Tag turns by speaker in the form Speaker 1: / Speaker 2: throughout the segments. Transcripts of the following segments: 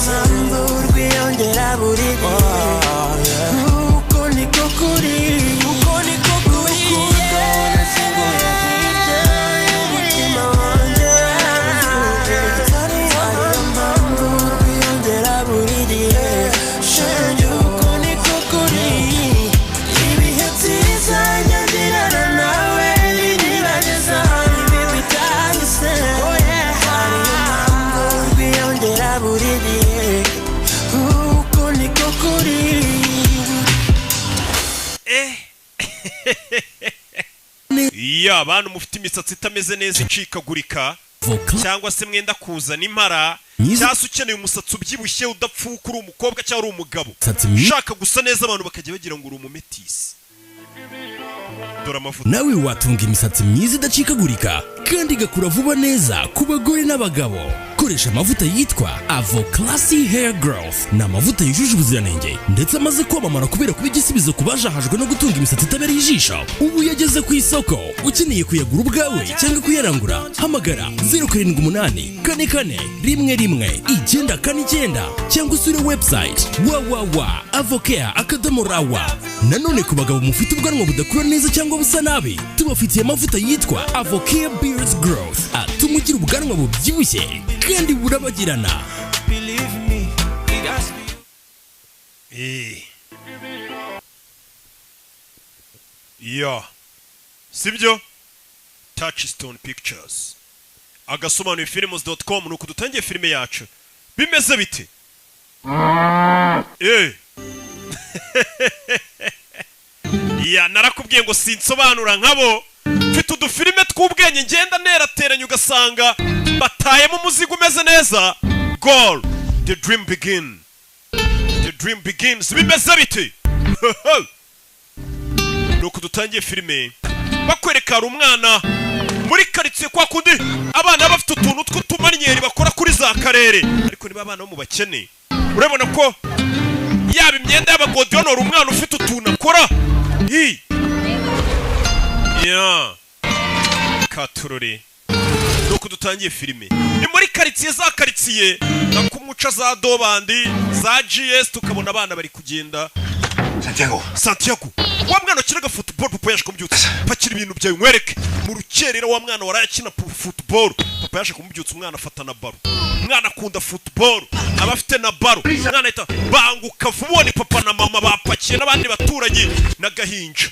Speaker 1: Mpamvu rwiyongera buri gihe. Uko niko kuri, uko niko kuri. Urukundo nashyinguye hirya y'umutima wanjye, ariyo mpamvu rwiyongera buri gihe. Shenge, uko niko kuri. Ibihe byiza njyagirana nawe binyibagiza ibibi bitahise, ariyo mpamvu rwiyongera buri gihe. Uko niko kuri.
Speaker 2: Eh, iya abantu mufite imisatsi itameze neza, icikagurika, cyangwa se mwenda kuzana impara, cyangwa se ukeneye umusatsi ubyibushye udapfuka, uri umukobwa cyangwa uri umugabo
Speaker 3: Umusatsi mwiza.
Speaker 2: ushaka gusa neza, abantu bakajya bagira ngo uri umumetisi, dore amavuta.
Speaker 3: Nawe watunga imisatsi myiza idacikagurika kandi igakura vuba neza. Ku bagore n'abagabo, koresha amavuta yitwa Avo Classy Hair Growth. Ni amavuta yujuje ubuziranenge ndetse amaze kwamamara kubera kuba igisubizo ku bajahajwe no gutunga imisatsi itabereye ijisho. Ubu yageze ku isoko. Ukeneye kuyagura ubwawe cyangwa kuyarangura, hamagara 0784411949 cyangwa usure website www.avocare.rw. Nanone ku bagabo mufite ubwanwa budakura neza cyangwa busa nabi, tubafitiye amavuta yitwa Avocare Beards Growth, atuma ugira ubwanwa bubyibushye kandi burabagirana.
Speaker 1: Believe me, it has to be.
Speaker 2: Eh. Ya, sibyo? Touchstone Pictures, agasobanuye films.com. Nuko dutangiye filime yacu. Bimeze bite? Eh, ya, narakubwiye ngo sinsobanura nkabo. Mfite udufilime tw'ubwenge ngenda nerateranya, ugasanga batayemo umuzigo umeze neza. Goal, the dream begin, the dream begins. Bimeze bite? Nuko dutangiye filime, bakwereka hari umwana muri karitsiye, kwa kundi abana bafite utuntu tw'utumanyeri bakora kuri za karere, ariko niba abana bo mu bakene, urabona ko yaba imyenda y'abagodiyonora, umwana ufite utuntu akora hi ya katurore. Nuko dutangiye filime, ni muri karitsiye, za karitsiye nka kumuca za dobandi za GS, tukabona abana bari kugenda.
Speaker 4: Santiago.
Speaker 2: Santiago, wa mwana wakinaga football, papa yaje kumubyutsa. "Pakira ibintu byawe nkwereke." Mu rukerera, wa mwana waraye akina football, papa yaje kumubyutsa. Umwana afata na baro. Umwana akunda football, aba afite na baro. Umwana ahita banguka vuba, ni papa na mama bapakiye n'abandi baturanyi n'agahinja.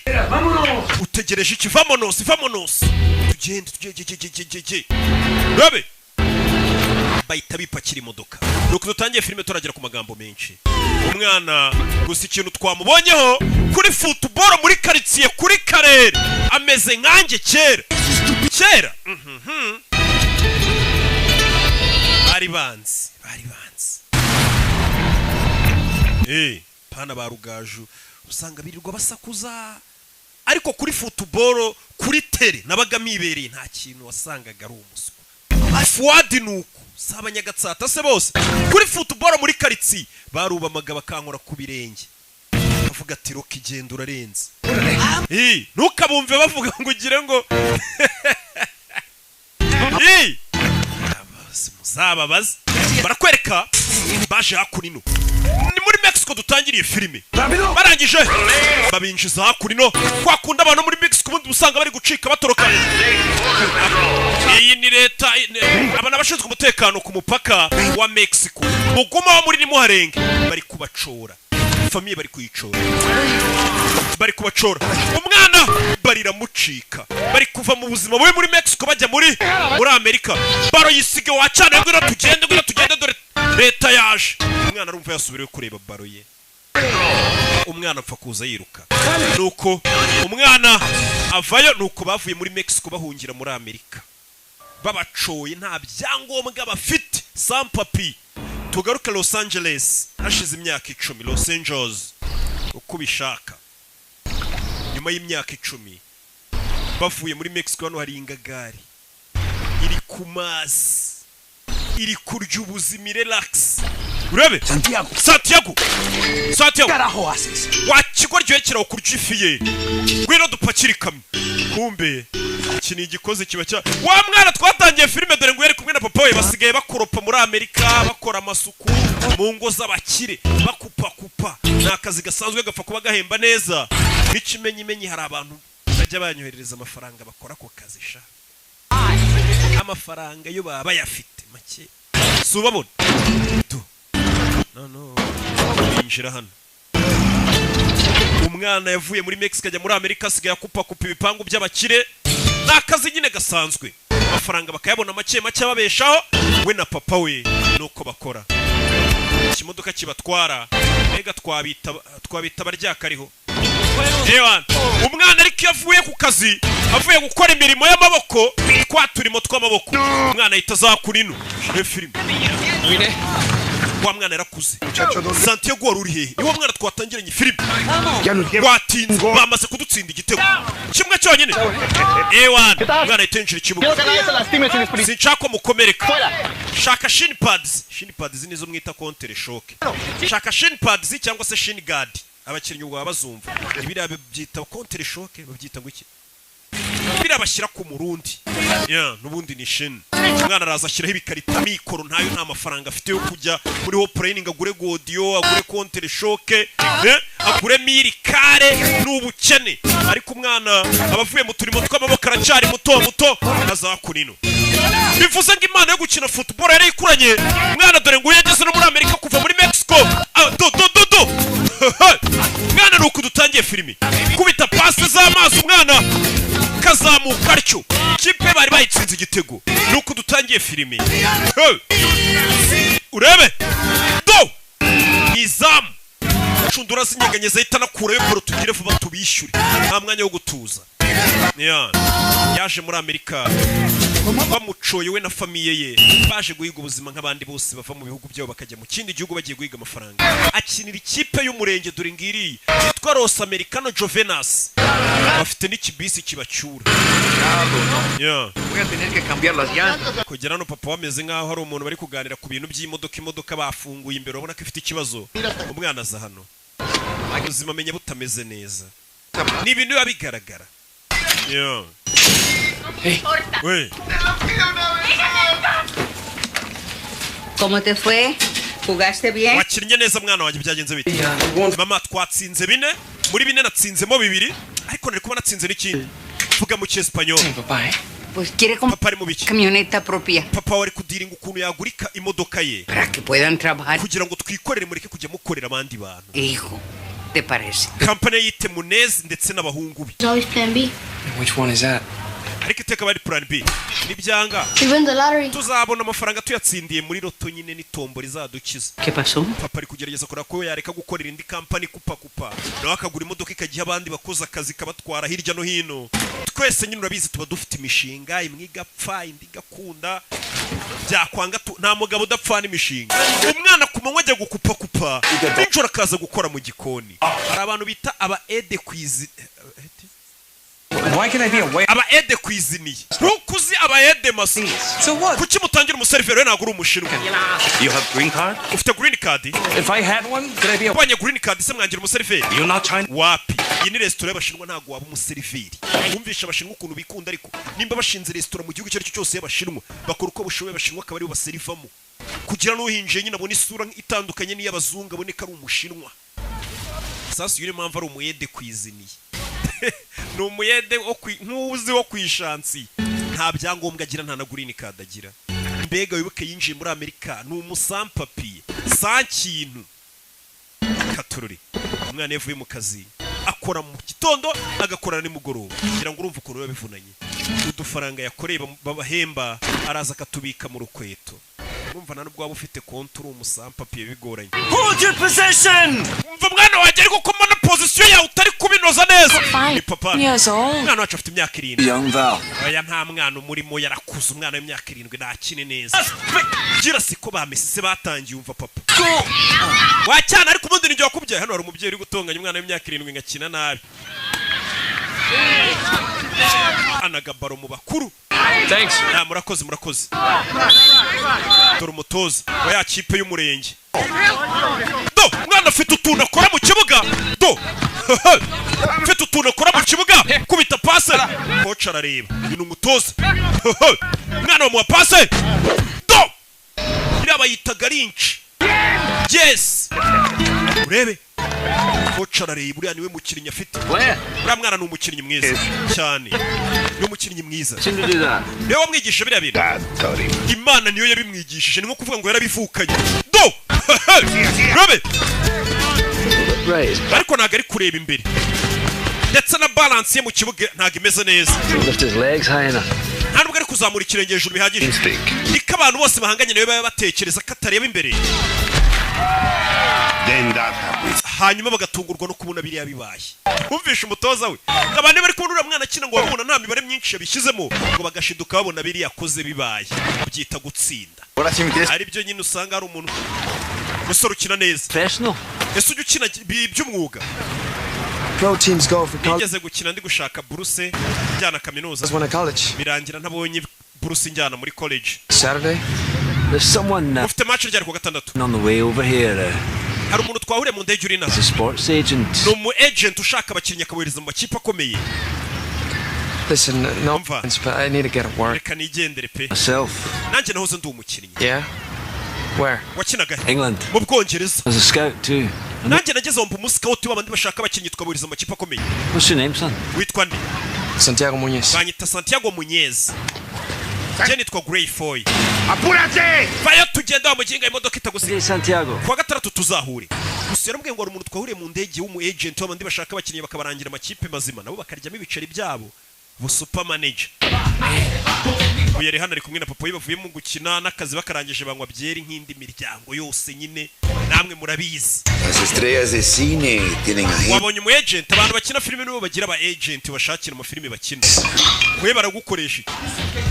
Speaker 2: "Utegereje iki? Vamonos, vamonos, tugende, tugende." Rabe bahita bipakira imodoka. Nuko dutangiye filime, turagera ku magambo menshi. Umwana gusa, ikintu twamubonyeho kuri football muri karitsiye, kuri karere, ameze nkanjye kera kera. Bari banzi, bari banzi. Eh, pana ba rugaju usanga birirwa basakuza, ariko kuri football, kuri terrain nabaga mibereye, nta kintu wasangaga ari umuswa. Fuadi nuko si abanyagatsata se bose, kuri football muri karitsiye barubamaga, bakankora ku birenge, bavuga ati: "Roka, igenda urarenze." Eh, ntukabumve bavuga ngo ugire ngo Eh, muzababaze. Barakwereka baje hakuno, ni muri Mexico dutangiriye filime. Barangije babinjiza hakuno, kwa kundi abantu muri Mexico ubundi usanga bari gucika batoroka. Iyi ni leta, aba ni abashinzwe umutekano ku mupaka wa Mexico. Muguma wo muri nimuharenge, bari kubacora. Famille bari kuyicora, bari kubacora. Umwana bariramucika, bari kuva mu buzima bubi muri Mexico bajya muri Amerika. Baro yisige wacana, "Ngwino tugende, ngwino tugende, dore leta yaje." Umwana arumva yasubireyo kureba baro ye. Umwana apfa kuza yiruka, nuko umwana avayo. Nuko bavuye muri Mexico bahungira muri Amerika, babacoye, nta byangombwa bafite, sans papiers. Tugaruke Los Angeles hashize imyaka 10, Los Angeles uko ubishaka. Nyuma y'imyaka 10 bavuye muri Mexico, hano hari ingagari iri ku mazi, iri kurya ubuzima, relax. Urebe.
Speaker 4: Santiago.
Speaker 2: Santiago, Santiago.
Speaker 4: Carajo haces?
Speaker 2: Wa kigo ryohekera kurya ifi ye, ngwino dupakire ikamyo. Kumbe iki ni igikozi kiba cya wa mwana twatangiye filime. Dore ngo yari kumwe na papa. we basigaye bakoropa muri Amerika, bakora amasuku mu ngo z'abakire, bakupakupa. Ni akazi gasanzwe, gapfa kuba gahemba neza. N'ikimenyimenyi, hari abantu bajya banyoherereza amafaranga bakora ako kazi sha. Amafaranga yo baba bayafite make, si ubabona tu. No, no, binjira hano. Umwana yavuye muri Mexico ajya muri Amerika, asigaye akupakupa ibipangu by'abakire. Ni akazi nyine gasanzwe, amafaranga bakayabona make make ababeshaho we na papa we. Nuko bakora ikimodoka kibatwara. Mbega twabita abaryakariho. Ewana, umwana ariko iyo avuye ku kazi, avuye gukora imirimo y'amaboko, twa turimo tw'amaboko, umwana ahita azakura ino. Reba filime, wa mwana yarakuze. Santiago, wari uri hehe? Niwo mwana twatangiranye filime. Watinze, bamaze kudutsinda igitego kimwe cyonyine. Ewana, umwana ahita yinjira ikibuga. Sinshaka ko mukomereka. Shaka shin pads. Shin pads nizo mwita contre-choc. Shaka shin pads cyangwa se shin guard. Abakinnyi ubwo baba bazumva. Ibiriya babyita contre-choc, babyita ngo iki? Biriya bashyira ku murundi. Yeah, n'ubundi ni shin. Umwana araza ashyiraho ibikarita. Mikoro ntayo, nta mafaranga afite yo kujya muri ho training, agure godiyo, agure contre-choc, agure mirikare. Ni ubukene. Ariko umwana aba avuye mu turimo tw'amaboko, aracyari muto muto, azakura ino. Bivuze ngo imana yo gukina football yari ikuranye umwana. Dore ngo yageze no muri Amerika kuva muri Mexico. Ah, do do do do, mwana, ni uku dutangiye filimi. Kubita pasi z'amazi, umwana kazamuka atyo, kipe bari bayitsinze igitego. Ni uku dutangiye filimi. Hey! Urebe do izamu, inshundura zinyeganyeza, ahita anakurayo ball. Tugire vuba tubishyure, nta mwanya wo gutuza. Yeah. Yaje muri Amerika bamucoye, we na famille ye, baje guhiga ubuzima nk'abandi bose bava mu bihugu byabo bakajya mu kindi gihugu bagiye guhiga amafaranga. Akinira ikipe y'umurenge, dore ngiri, yitwa Los Americano Jovenas. Bafite n'ikibisi kibacyura. Yeah.
Speaker 4: Voy a tener que cambiar las llantas.
Speaker 2: Kugera hano, papa bameze nk'aho hari umuntu bari kuganira ku bintu by'imodoka. Imodoka bafunguye imbere, urabona ko ifite ikibazo. Umwana aza hano, ubuzima amenya butameze neza, ni ibintu biba bigaragara. Yeah. We.
Speaker 5: ¿Cómo te fue? ¿Jugaste bien?
Speaker 2: Wakinnye neza, mwana wanjye? Byagenze bite, mama? Twatsinze 4 muri 4, natsinzemo 2, ariko nari kuba natsinze n'ikindi. Vuga mu cyesipanyol.
Speaker 5: Pues quiere comprar
Speaker 2: Papa ari mu biki?
Speaker 5: camioneta propia
Speaker 2: Papa wari kudiringa ukuntu yagurika imodoka ye
Speaker 5: para que puedan trabajar.
Speaker 2: kugira ngo twikorere, mureke kujya mukorera abandi bantu.
Speaker 5: Hijo, ¿te parece?
Speaker 2: Kampani yite Munezi ndetse n'abahungu be.
Speaker 6: There's always plan B.
Speaker 7: Which one is that?
Speaker 2: Ariko iteka bari plan B, nibyanga
Speaker 6: We win the lottery.
Speaker 2: tuzabona amafaranga tuyatsindiye muri loto nyine, n'itombo rizadukiza.
Speaker 5: ¿Qué pasó?
Speaker 2: Papa ari kugerageza kureba ko yareka gukorera indi kampani kupa kupa, nawe akagura imodoka ikagiha abandi bakoze akazi kabatwara hirya no hino. Twese nyine urabizi, tuba dufite imishinga, imwe igapfa, indi igakunda, byakwanga nta mugabo udapfana imishinga. Umwana ku manywa ajya gukupakupa, nijoro akaza gukora mu gikoni. Hari abantu bita aba aide cuisi
Speaker 7: Why can I be a waiter?
Speaker 2: Aba aide cuisinier, ntukuzi aba aide masi.
Speaker 7: So what?
Speaker 2: Kuki mutangira umuseriveri? We ntabwo uri umushinwa.
Speaker 8: You have green card?
Speaker 2: Ufite green card?
Speaker 7: If I had one, could I be a
Speaker 2: Ubonye green card se mwangira umuseriveri?
Speaker 8: You're not Chinese.
Speaker 2: Wapi, iyi ni resitora y'Abashinwa, ntabwo waba umuseriveri. Wumvisha Abashinwa ukuntu bikunda, ariko nimba bashinze resitora mu gihugu icyo ari cyo cyose y'Abashinwa, bakora uko bashoboye Abashinwa akaba aribo baserivamo, kugira n'uhinjiye nyine abone isura itandukanye n'iy'abazungu, abone ko ari umushinwa. Sasa uyu niyo mpamvu ari umu aide cuisinier, ni umu aide nk'uzi wo ku ishansi. Nta byangombwa agira, nta na green card agira. Mbega wibuke, yinjiye muri Amerika ni umu sans-papiers, sans kintu katururi. Umwana iyo avuye mu kazi, akora mu gitondo, agakora nimugoroba, kugira ngo urumve ukuntu biba bivunanye. Udufaranga yakoreye babahemba, araza akatubika mu rukweto. Urumva nta nubwo waba ufite konti uri umu sans-papiers, bigoranye.
Speaker 1: Hold your position!
Speaker 2: Umva mwana wanjye, ariko ko mbona position yawe utari kubinoza neza? Ni papa.
Speaker 9: Years old.
Speaker 2: Umwana wacu afite imyaka 7.
Speaker 8: Young Val.
Speaker 2: Oya, nta mwana umurimo, yarakuze. Umwana w'imyaka 7 ntakine neza. Gira siko bamesise batangiye. Umva papa wacyana, ariko ubundi nijye wakubyaye. Hano hari umubyeyi uri gutonganya umwana w'imyaka 7 ngo akina nabi, anagabaro mu bakuru.
Speaker 7: Thanks.
Speaker 2: Ah, murakoze, murakoze. Dore umutoza wa ya kipe y'umurenge. Do mwana afite utuntu akora mu kibuga, do afite utuntu akora mu kibuga. Kubita pase, coach arareba. Uyu ni umutoza. Mwana bamuha pase, do Iriya bayita Grinch. Yes, urebe coach arareba, uriya niwe mukinnyi afite. Uriya mwana ni umukinnyi mwiza cyane, ni umukinnyi mwiza. Niwe wamwigisha biriya bintu? Imana niyo yabimwigishije, ni nko kuvuga ngo yarabivukanye. Do rebe, ariko ntabwo ari kureba imbere, ndetse na balance ye mu kibuga ntabwo imeze neza. Nta nubwo ari kuzamura ikirenge hejuru bihagije. Niko abantu bose bahanganye nawe baba batekereza ko atareba imbere, hanyuma bagatungurwa no kubona biriya bibaye. Wumvishe umutoza we, abantu bari kubona uriya mwana akina ngo babona nta mibare myinshi yabishyizemo, ngo bagashiduka babona biriya akoze bibaye, babyita gutsinda. Ari byo nyine, usanga hari umuntu umusore ukina neza. Ese ujya ukina by'umwuga?
Speaker 6: Pro teams go for college.
Speaker 2: Nigeze gukina ndi gushaka buruse njyana kaminuza.
Speaker 6: Just went to college.
Speaker 2: Birangira ntabonye buruse njyana muri college.
Speaker 6: Saturday.
Speaker 9: There's someone
Speaker 2: Ufite match ryari kuwa gatandatu?
Speaker 9: on the way over here.
Speaker 2: Hari umuntu twahuriye mu ndege uri inaha.
Speaker 9: He's a sports agent.
Speaker 2: Ni umu agent ushaka abakinnyi akabohereza mu makipe akomeye.
Speaker 6: Listen, no offense, but I need to get to work.
Speaker 2: Reka nigendere pe.
Speaker 9: Myself.
Speaker 2: Nanjye nahoze ndi umukinnyi.
Speaker 6: Yeah? Where?
Speaker 2: Wakinaga he?
Speaker 9: England.
Speaker 2: Mu Bwongereza.
Speaker 9: As a scout too.
Speaker 2: Nanjye nageze mu umuscout w'abandi bashaka abakinnyi tukabohereza mu makipe akomeye.
Speaker 9: What's your name, son?
Speaker 2: Witwa nde?
Speaker 6: Santiago Muñez.
Speaker 2: Banyita Santiago Muñez. Njye nitwa Grey Foy.
Speaker 4: ¡Apúrate!
Speaker 2: Vayo tugenda wa muginga, imodoka itagusiga.
Speaker 9: Santiago.
Speaker 2: Kuwa gatandatu tuzahure. Gusa yaramubwiye ngo hari umuntu twahuriye mu ndege w'umu agent w'abandi bashaka abakinnyi bakabarangira amakipe mazima, nabo bakaryamo ibiceri byabo, bu super manager. Uyu yari hano ari kumwe na papa we, bavuye mu gukina n'akazi bakarangije, banywa byeri nk'indi miryango yose nyine, namwe murabizi.
Speaker 10: Las estrellas de cine tienen agentes.
Speaker 2: Wabonye umu agent? Abantu bakina filime nibo bagira aba agent bashakira amafilime bakina. We baragukoresha iki?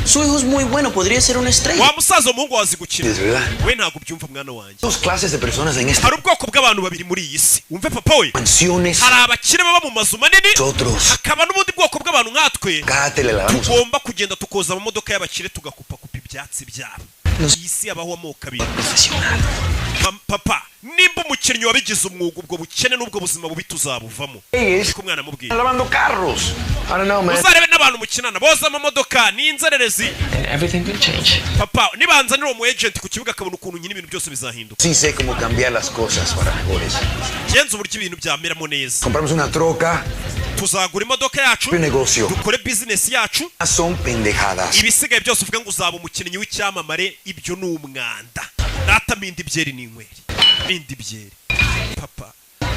Speaker 1: Su hijo es muy bueno, podría ser una estrella.
Speaker 2: Wa musaza, umuhungu wazi gukina.
Speaker 10: Es verdad.
Speaker 2: We ntabwo ubyumva, mwana wanjye.
Speaker 10: Dos clases de personas en esta
Speaker 2: Hari ubwoko bw'abantu babiri muri iyi si, wumve papa we.
Speaker 10: Mansiones.
Speaker 2: Hari abakire baba mu mazu manini,
Speaker 10: Nosotros.
Speaker 2: hakaba n'ubundi bwoko bw'abantu nkatwe
Speaker 10: Cada tele lavamos.
Speaker 2: tugomba kugenda tukoza amamodoka y'abakire, tugakupakupa ibyatsi byabo. Iyi si habaho amoko abiri. Papa, nimba umukinnyi wabigize umwuga, ubwo bukene n'ubwo buzima bubi tuzabuvamo. Niko umwana amubwiye.
Speaker 10: Lavando carros.
Speaker 6: I don't know, man.
Speaker 2: Uzarebe n'abantu mukinana boza amamodoka ni inzererezi.
Speaker 6: And everything could change.
Speaker 2: Papa, nibanzanira uwo mu agent ku kibuga akabona ukuntu nyine, ibintu byose bizahinduka.
Speaker 10: Sí sé cómo cambiar las cosas para mejores.
Speaker 2: Genza uburyo ibintu byameramo neza.
Speaker 10: Compramos una troca,
Speaker 2: Tuzagura imodoka yacu,
Speaker 10: un negocio.
Speaker 2: dukore bizinesi yacu.
Speaker 10: Son pendejadas.
Speaker 2: Ibisigaye byose uvuga ngo uzaba umukinnyi w'icyamamare, ibyo ni umwanda. Data, mindi byeri n'inyweri, mindi byeri. Papa,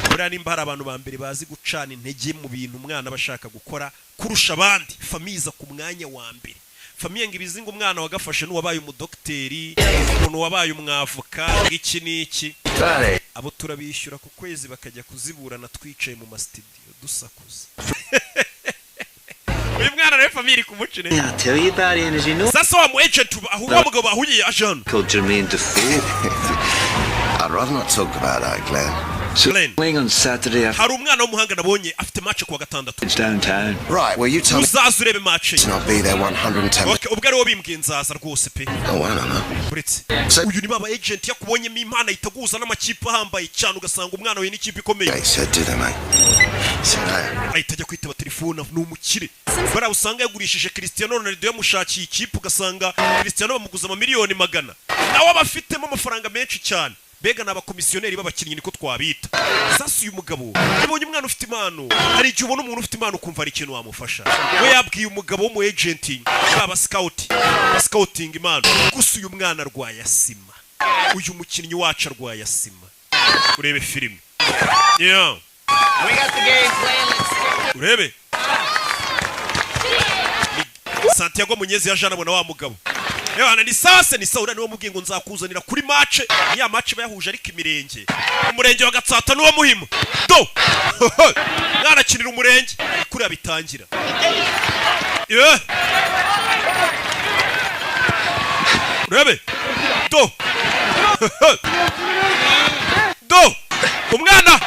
Speaker 2: buriya nimba hari abantu ba mbere bazi gucana intege mu bintu umwana aba ashaka gukora kurusha abandi, famille iza ku mwanya wa mbere. Famille ngo ibizi ngo umwana wagafashe n'uwabaye umudogiteri, umuntu wabaye umwavoka, iki n'iki.
Speaker 10: Dale.
Speaker 2: Abo turabishyura ku kwezi bakajya kuziburana twicaye mu masitidiyo dusakuza. Uyu mwana rero famille iri kumuca intege.
Speaker 9: I'll tell you about it, as you know.
Speaker 2: Sasa wa mu agent aho wa mugabo bahuriye aje hano.
Speaker 9: Called Jermaine Defoe.
Speaker 10: I'd rather not talk about that, Glenn.
Speaker 9: So
Speaker 2: Glenn.
Speaker 9: playing on Saturday after
Speaker 2: Hari umwana w'umuhanga nabonye afite match kuwa gatandatu.
Speaker 9: it's downtown.
Speaker 10: Right, well, you tell me.
Speaker 2: Uzaza urebe match ye.
Speaker 10: And I'll be there 110.
Speaker 2: Okay, ubwo ariwo bimbwiye nzaza rwose pe.
Speaker 10: Oh, I don't know.
Speaker 2: Uretse uyu ni baba agent, yakubonyemo impano ahita aguhuza n'amakipe ahambaye cyane, ugasanga umwana we n'ikipe ikomeye.
Speaker 10: They said, do they, mate? See you later.
Speaker 2: Ahita ajya kwitaba telefone. Ni umukire bariya usanga yagurishije Cristiano Ronaldo, yamushakiye ikipe, ugasanga Cristiano bamuguza amamiliyoni magana, nawe aba afitemo amafaranga menshi cyane. Mbega ni abakomisiyoneri b'abakinnyi, niko twabita. Sasa uyu mugabo yabonye umwana ufite impano. Hari igihe ubona umuntu ufite impano ukumva hari ikintu wamufasha. We yabwiye umugabo w'umu agent, baba scout, scouting impano. Gusa uyu mwana arwaye asima, uyu mukinnyi wacu arwaye asima. Urebe filime, yeah. Urebe Santiago Munyezi yaje anabona wa mugabo. Ewana, ni sase ni sawa, niwe mubwiye ngo nzakuzanira kuri match. Ni ya match bayahuje, ariko imirenge, umurenge wa Gatsata n'uwa Muhima. Do mwanakinira umurenge kuriya bitangira. Yeah. Urebe do do umwana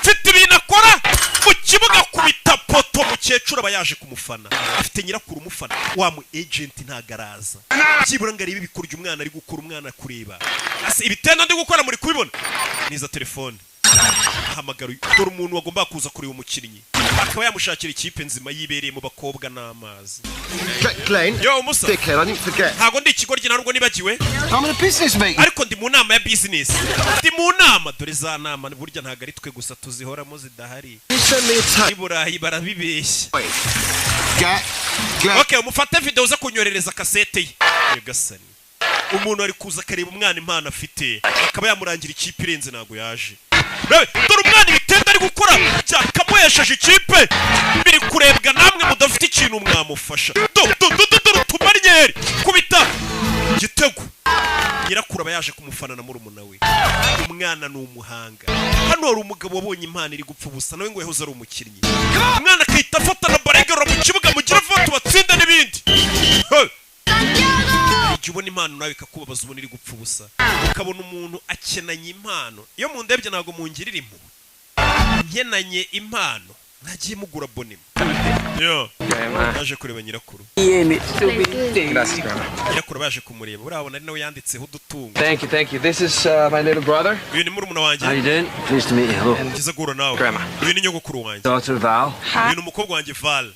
Speaker 2: mfite ibintu akora mu kibuga, kubita poto. Mukecuru aba yaje kumufana, afite nyirakuru umufana. Wa mu agent ntago araza byibura ngo arebe ibikorwa umwana ari gukora. Umwana kureba ase ibitendo ndi gukora, muri kubibona niza telefone ahamagara uyu. Dore umuntu wagomba kuza kureba umukinnyi. Akaba yamushakira ikipe nzima, yibereye mu bakobwa n'amazi.
Speaker 10: Glenn.
Speaker 2: Yo, musa.
Speaker 10: Dickhead, I didn't forget.
Speaker 2: Ntabwo ndi ikigoryi, ntabwo nibagiwe.
Speaker 10: I'm in a business meeting.
Speaker 2: Ariko ndi mu nama ya business, ndi mu nama. Dore za nama burya ntabwo ari twe gusa tuzihoramo zidahari.
Speaker 10: You send me a tape.
Speaker 2: I Burayi barabibeshya.
Speaker 10: Get Glenn.
Speaker 2: Okay, umufate video uza kunyoherereza kasete ye. Nyagasani, umuntu ari kuza akareba umwana impano afite, akaba yamurangira ikipe irenze, ntabwo yaje. Rebe, dore umwana ibitenda ari gukora byakamuhesheje ikipe, biri kurebwa namwe mudafite ikintu mwamufasha. Do do do do, dore utumaryeri kubita igitego. Nyirakuru aba yaje kumufana na murumuna we. Umwana ni umuhanga. Hano hari umugabo wabonye impano iri gupfa ubusa, nawe ngo yahoze ari umukinnyi. Umwana akahita afata na baregarura mu kibuga, mugira vuba tubatsinde n'ibindi. Hey! Igihe ubona impano nawe ikakubabaza, ubona iri gupfa ubusa, ukabona umuntu akenanye impano. Iyo mundebye ntabwo mungirira impuhwe nkenanye impano, mwagiye mugura bonima yo. Yaje kureba nyirakuru.
Speaker 6: Gracias, Grandma.
Speaker 2: Nyirakuru baje kumureba, urabona ari nawe yanditseho udutungo.
Speaker 6: Thank you, thank you. This is my little brother.
Speaker 2: Uyu ni murumuna wanjye.
Speaker 9: How you doing? Pleased to meet you. Hello.
Speaker 2: Byiza guhura nawe.
Speaker 6: Grandma.
Speaker 2: Uyu ni nyogokuru wanjye.
Speaker 9: Daughter Val.
Speaker 2: Uyu ni umukobwa wanjye Val.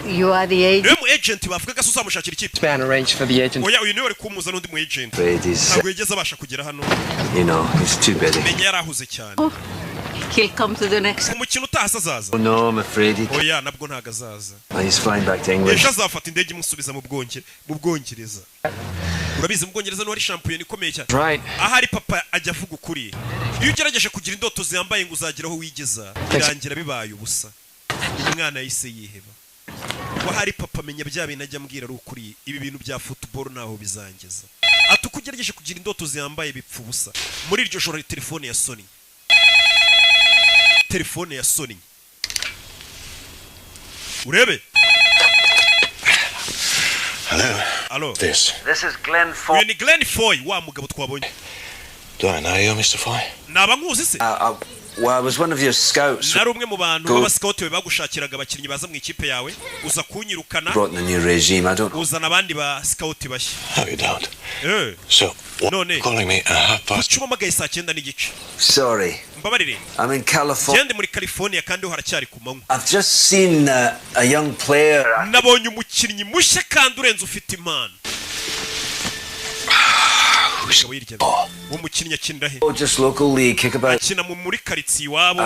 Speaker 5: You are the agent.
Speaker 2: Niwe mu agent bavugaga se uzamushakira ikipe?
Speaker 6: Man arranged for the agent.
Speaker 2: Oya, uyu niwe wari kumuza n'undi mu agent.
Speaker 9: Afraid he's,
Speaker 2: Ntabwo yigeze abasha kugera hano.
Speaker 9: He's too busy.
Speaker 2: Menya yari ahuze cyane.
Speaker 5: He'll come to the next.
Speaker 2: Umukino utaha se azaza?
Speaker 9: Oh no, I'm afraid he.
Speaker 2: Oya, nabwo ntabwo azaza.
Speaker 9: He's flying back to England.
Speaker 2: Ejo azafata indege imusubiza mu Bwongereza. Urabizi, mu Bwongereza niho hari shampiyona ikomeye cyane.
Speaker 6: Right.
Speaker 2: Ahari papa ajya avuga ukuri: iyo ugerageje kugira indoto ziyambaye ngo uzagera aho wigeza, birangira bibaye ubusa. Umwana yahise yiheba. Wahari papa amenya bya bintu ajya ambwira ari ukuri, ibi bintu bya football ntaho bizangeza. Ati uko ugerageje kugira indoto zihambaye bipfa ubusa. Muri iryo joro telefone ya Sony, telefone ya Sony, urebe.
Speaker 10: Hello.
Speaker 2: Alo.
Speaker 10: This.
Speaker 9: This is Glenn Foy.
Speaker 2: Uyu ni Glenn Foy, wa mugabo twabonye.
Speaker 10: Do I know you, Mr. Foy?
Speaker 2: Naba nkuzi se?
Speaker 9: Well, I was one of your scouts.
Speaker 2: Nari umwe mu bantu
Speaker 9: Go.
Speaker 2: b'abasikawuti bawe bagushakiraga abakinnyi baza mu ikipe yawe, uza kunyirukana.
Speaker 9: Brought in the new regime. I don't.
Speaker 2: Uzana abandi ba scout bashya.
Speaker 10: No, you don't.
Speaker 2: Eh.
Speaker 10: So, what,
Speaker 2: None.
Speaker 10: calling me at half past?
Speaker 2: Kuki umpamagaye saa 9:30?
Speaker 9: Sorry.
Speaker 2: Mbabarire.
Speaker 9: I'm in California.
Speaker 2: Ngende muri California kandi ho haracyari ku manywa.
Speaker 9: I've just seen a young player.
Speaker 2: Nabonye umukinnyi mushya kandi urenze, ufite impano. Umugabo yirya, uwo mukinnyi akinira he?
Speaker 9: Oh, just local league kickabout.
Speaker 2: Akina muri karitsiye iwabo.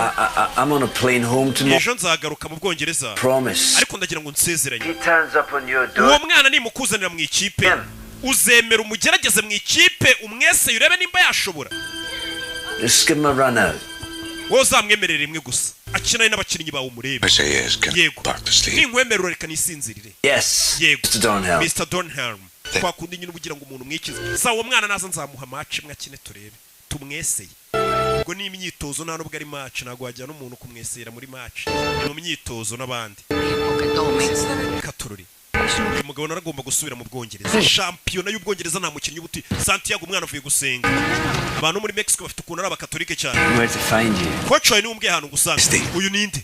Speaker 9: I'm on a plane home tomorrow.
Speaker 2: Ejo nzagaruka mu Bwongereza.
Speaker 9: Promise.
Speaker 2: Ariko ndagira ngo nsezeranye.
Speaker 9: He turns up on your
Speaker 2: Uwo mwana nimukuzanira mu ikipe, uzemera umugerageze mu ikipe, umwese urebe nimba yashobora?
Speaker 9: Just give him a run out.
Speaker 2: Wowe uzamwemerere rimwe gusa akinane n'abakinnyi bawe, umurebe.
Speaker 10: I say yes. Can
Speaker 2: Yego.
Speaker 10: back to sleep.
Speaker 2: Ninkwemerera, reka nisinzirire.
Speaker 9: Yes.
Speaker 2: Yego.
Speaker 9: Mr. Dornhelm.
Speaker 2: Mr Dornhelm, twakundi nyine ubugira ngo umuntu mwikize. Sa uwo mwana naza nzamuha match imwe akine, turebe, tumweseye. Ubwo ni imyitozo, nta nubwo ari match. Ntabwo wajyana umuntu kumwesera muri match, ni mu myitozo n'abandi. Katururi, uyu mugabo nawe agomba gusubira mu Bwongereza, shampiyona y'Ubwongereza nta mukinnyi uba uti. Santiago, umwana avuye gusenga. Abantu muri Mexico bafite ukuntu ari abakatolike cyane.
Speaker 9: Where to find you?
Speaker 2: Coach wawe niwe umbwiye ahantu gusanga. Uyu ninde?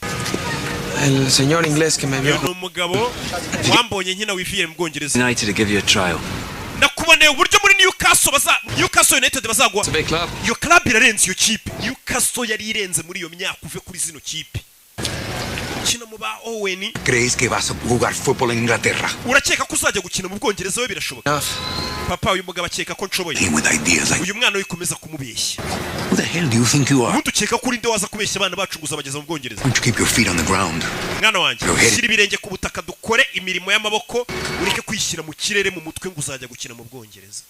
Speaker 6: El señor inglés que me
Speaker 2: Uyu
Speaker 6: vio.
Speaker 2: ni umugabo wambonye nkina wiviye mu Bwongereza.
Speaker 9: United to give you a trial.
Speaker 2: Nakuboneye uburyo muri Newcastle United bazagwa.
Speaker 6: It's a big club.
Speaker 2: Iyo club irarenze, iyo kipe Newcastle yari irenze muri iyo myaka. Uve kuri zino kipe, kina mu ba Owen.
Speaker 4: ¿Creéis que vas a jugar fútbol en Inglaterra?
Speaker 2: Urakeka ko uzajya gukina mu Bwongereza we? Birashoboka, papa. Uyu mugabo akeka ko nshoboye.
Speaker 4: Him with ideas like
Speaker 2: Uyu mwana we ukomeza kumubeshya.
Speaker 4: Who the hell do you think you are?
Speaker 2: Ubundi ukeka ko urinde waza kubeshya abana bacu ngo uzabageza mu Bwongereza?
Speaker 4: Why don't you keep your feet on the ground?
Speaker 2: Mwana wanjye,
Speaker 4: Go ahead.
Speaker 2: shyira ibirenge ku butaka, dukore imirimo y'amaboko, ureke kwishyira mu kirere mu mutwe ngo uzajya gukina mu Bwongereza.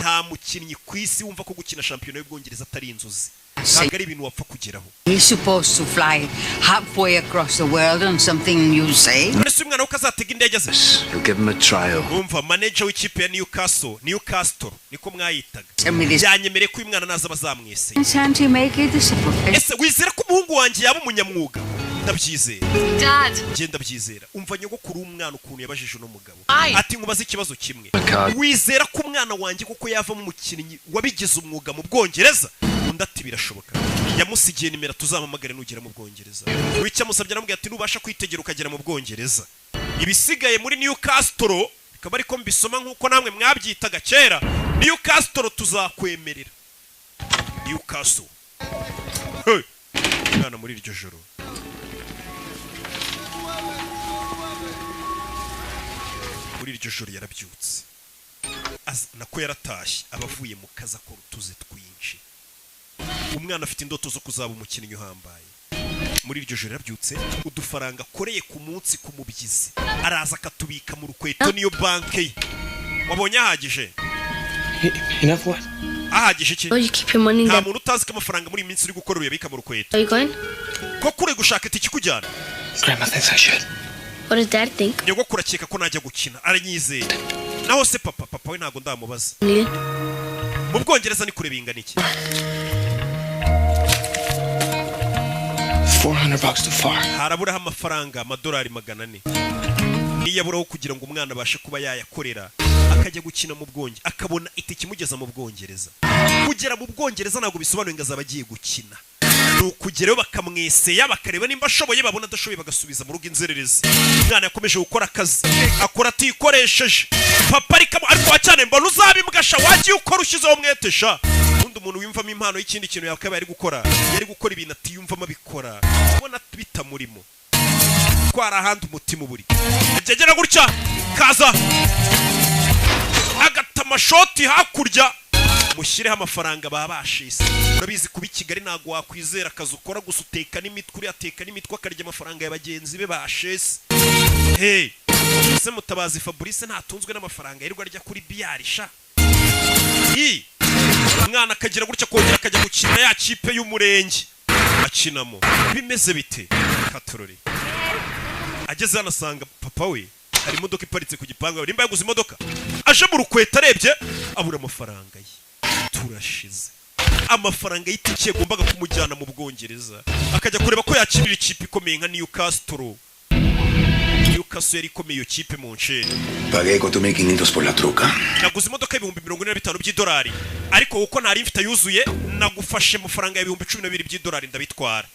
Speaker 2: Nta mukinnyi ku isi wumva ko gukina shampiyona y'Ubwongereza atari inzozi, ntabwo ari ibintu wapfa kugeraho.
Speaker 5: He's supposed to fly halfway across the world on something you say?
Speaker 2: None se uyu mwana we ko azatega indege aze?
Speaker 9: You'll give him a trial.
Speaker 2: Umva, manager w'ikipe ya Newcastle, niko mwayitaga,
Speaker 5: Tell me this.
Speaker 2: yanyemereye ko uyu mwana naza bazamweseye.
Speaker 5: Can't he make it as a professional?
Speaker 2: Ese wizera ko umuhungu wanjye yaba umunyamwuga? Ndabyizera.
Speaker 11: Dad.
Speaker 2: Njye ndabyizera. Umva nyogokuru w'umwana ukuntu yabajije uno mugabo.
Speaker 11: Aye.
Speaker 2: Ati nkubaze ikibazo kimwe: wizera ko umwana wanjye kuko yavamo umukinnyi wabigize umwuga mu Bwongereza? Undi ati birashoboka. Yamusigiye nimero, tuzampamagare nugera mu Bwongereza. Wicyo amusabye, aramubwira ati nubasha kwitegera ukagera mu Bwongereza, ibisigaye muri Newcastle, bikaba ariko mbisoma nk'uko namwe mwabyitaga kera, Newcastle, tuzakwemerera Newcastle. Hey! Umwana muri iryo joro Muri iryo joro yarabyutse, nako yaratashye, aba avuye mu kazi, akora utuzi twinshi. Umwana afite indoto zo kuzaba umukinnyi uhambaye. Muri iryo joro yarabyutse, udufaranga akoreye ku munsi ku mubyizi araza akatubika mu rukweto, niyo banke ye. Wabonye ahagije?
Speaker 6: Enough what?
Speaker 2: Ahagije iki?
Speaker 11: Oh, you keep your money in
Speaker 2: Nta
Speaker 11: there.
Speaker 2: muntu utazi ko amafaranga muri iyi minsi uri gukora uyabika mu rukweto.
Speaker 11: Are you going?
Speaker 2: Ko uri gushaka itike ikujyana?
Speaker 6: Grandma thinks I should.
Speaker 11: What does Dad think?
Speaker 2: Nyogokuru akeka ko najya gukina, aranyizeye. Naho se papa? Papa we ntabwo ndamubaza.
Speaker 11: Neil?
Speaker 2: Mu Bwongereza ni kure bingana iki?
Speaker 6: $400 too far.
Speaker 2: Haraburaho amafaranga amadolari 400, niyo aburaho kugira ngo umwana abashe kuba yayakorera akajya gukina mu Bwongereza, akabona itike imugeza mu Bwongereza. Kugera mu Bwongereza ntabwo bisobanuye ngo azaba agiye gukina, ni ukugerayo bakamweseya, bakareba nimba ashoboye, babona adashoboye bagasubiza mu rugo inzererezi. Umwana yakomeje gukora akazi, akora atikoresheje. Papa ariko wa cyane, mbona uzabimbwa sha, wagiye ukora ushyizeho umwete sha. Ubundi umuntu wiyumvamo impano y'ikindi kintu yakabaye ari gukora, yari gukora ibintu atiyumvamo abikora ubona bitamurimo, ko hari ahandi umutima uburi. Agera gutya kaza agata amashoti hakurya, mushyireho amafaranga baba bashise. Urabizi, kuba i Kigali ntabwo wakwizera akazi ukora gusa, uteka n'imitwe, uriya ateka n'imitwe akarya amafaranga ya bagenzi be bashese. Hey, ese Mutabazi Fabrice ntatunzwe n'amafaranga yirirwa arya kuri biyari sha? I umwana akagira gutya kongera akajya gukina ya kipe y'umurenge akinamo. Bimeze bite katorore? Ageze hano asanga papa we hari imodoka iparitse ku gipangu, nimba yaguze imodoka. Aje mu rukweto arebye abura amafaranga ye. Turashize. Amafaranga y'itike yagombaga kumujyana mu Bwongereza akajya kureba ko yakinira ikipe ikomeye nka Newcastle. Newcastle yari ikomeye iyo kipe mu nceri.
Speaker 4: Pagué 4.500 por la troca.
Speaker 2: Naguze imodoka y'ibihumbi 45 by'idolari, ariko kuko ntari mfite yuzuye nagufashe amafaranga y'ibihumbi 12 by'idolari ndabitwara,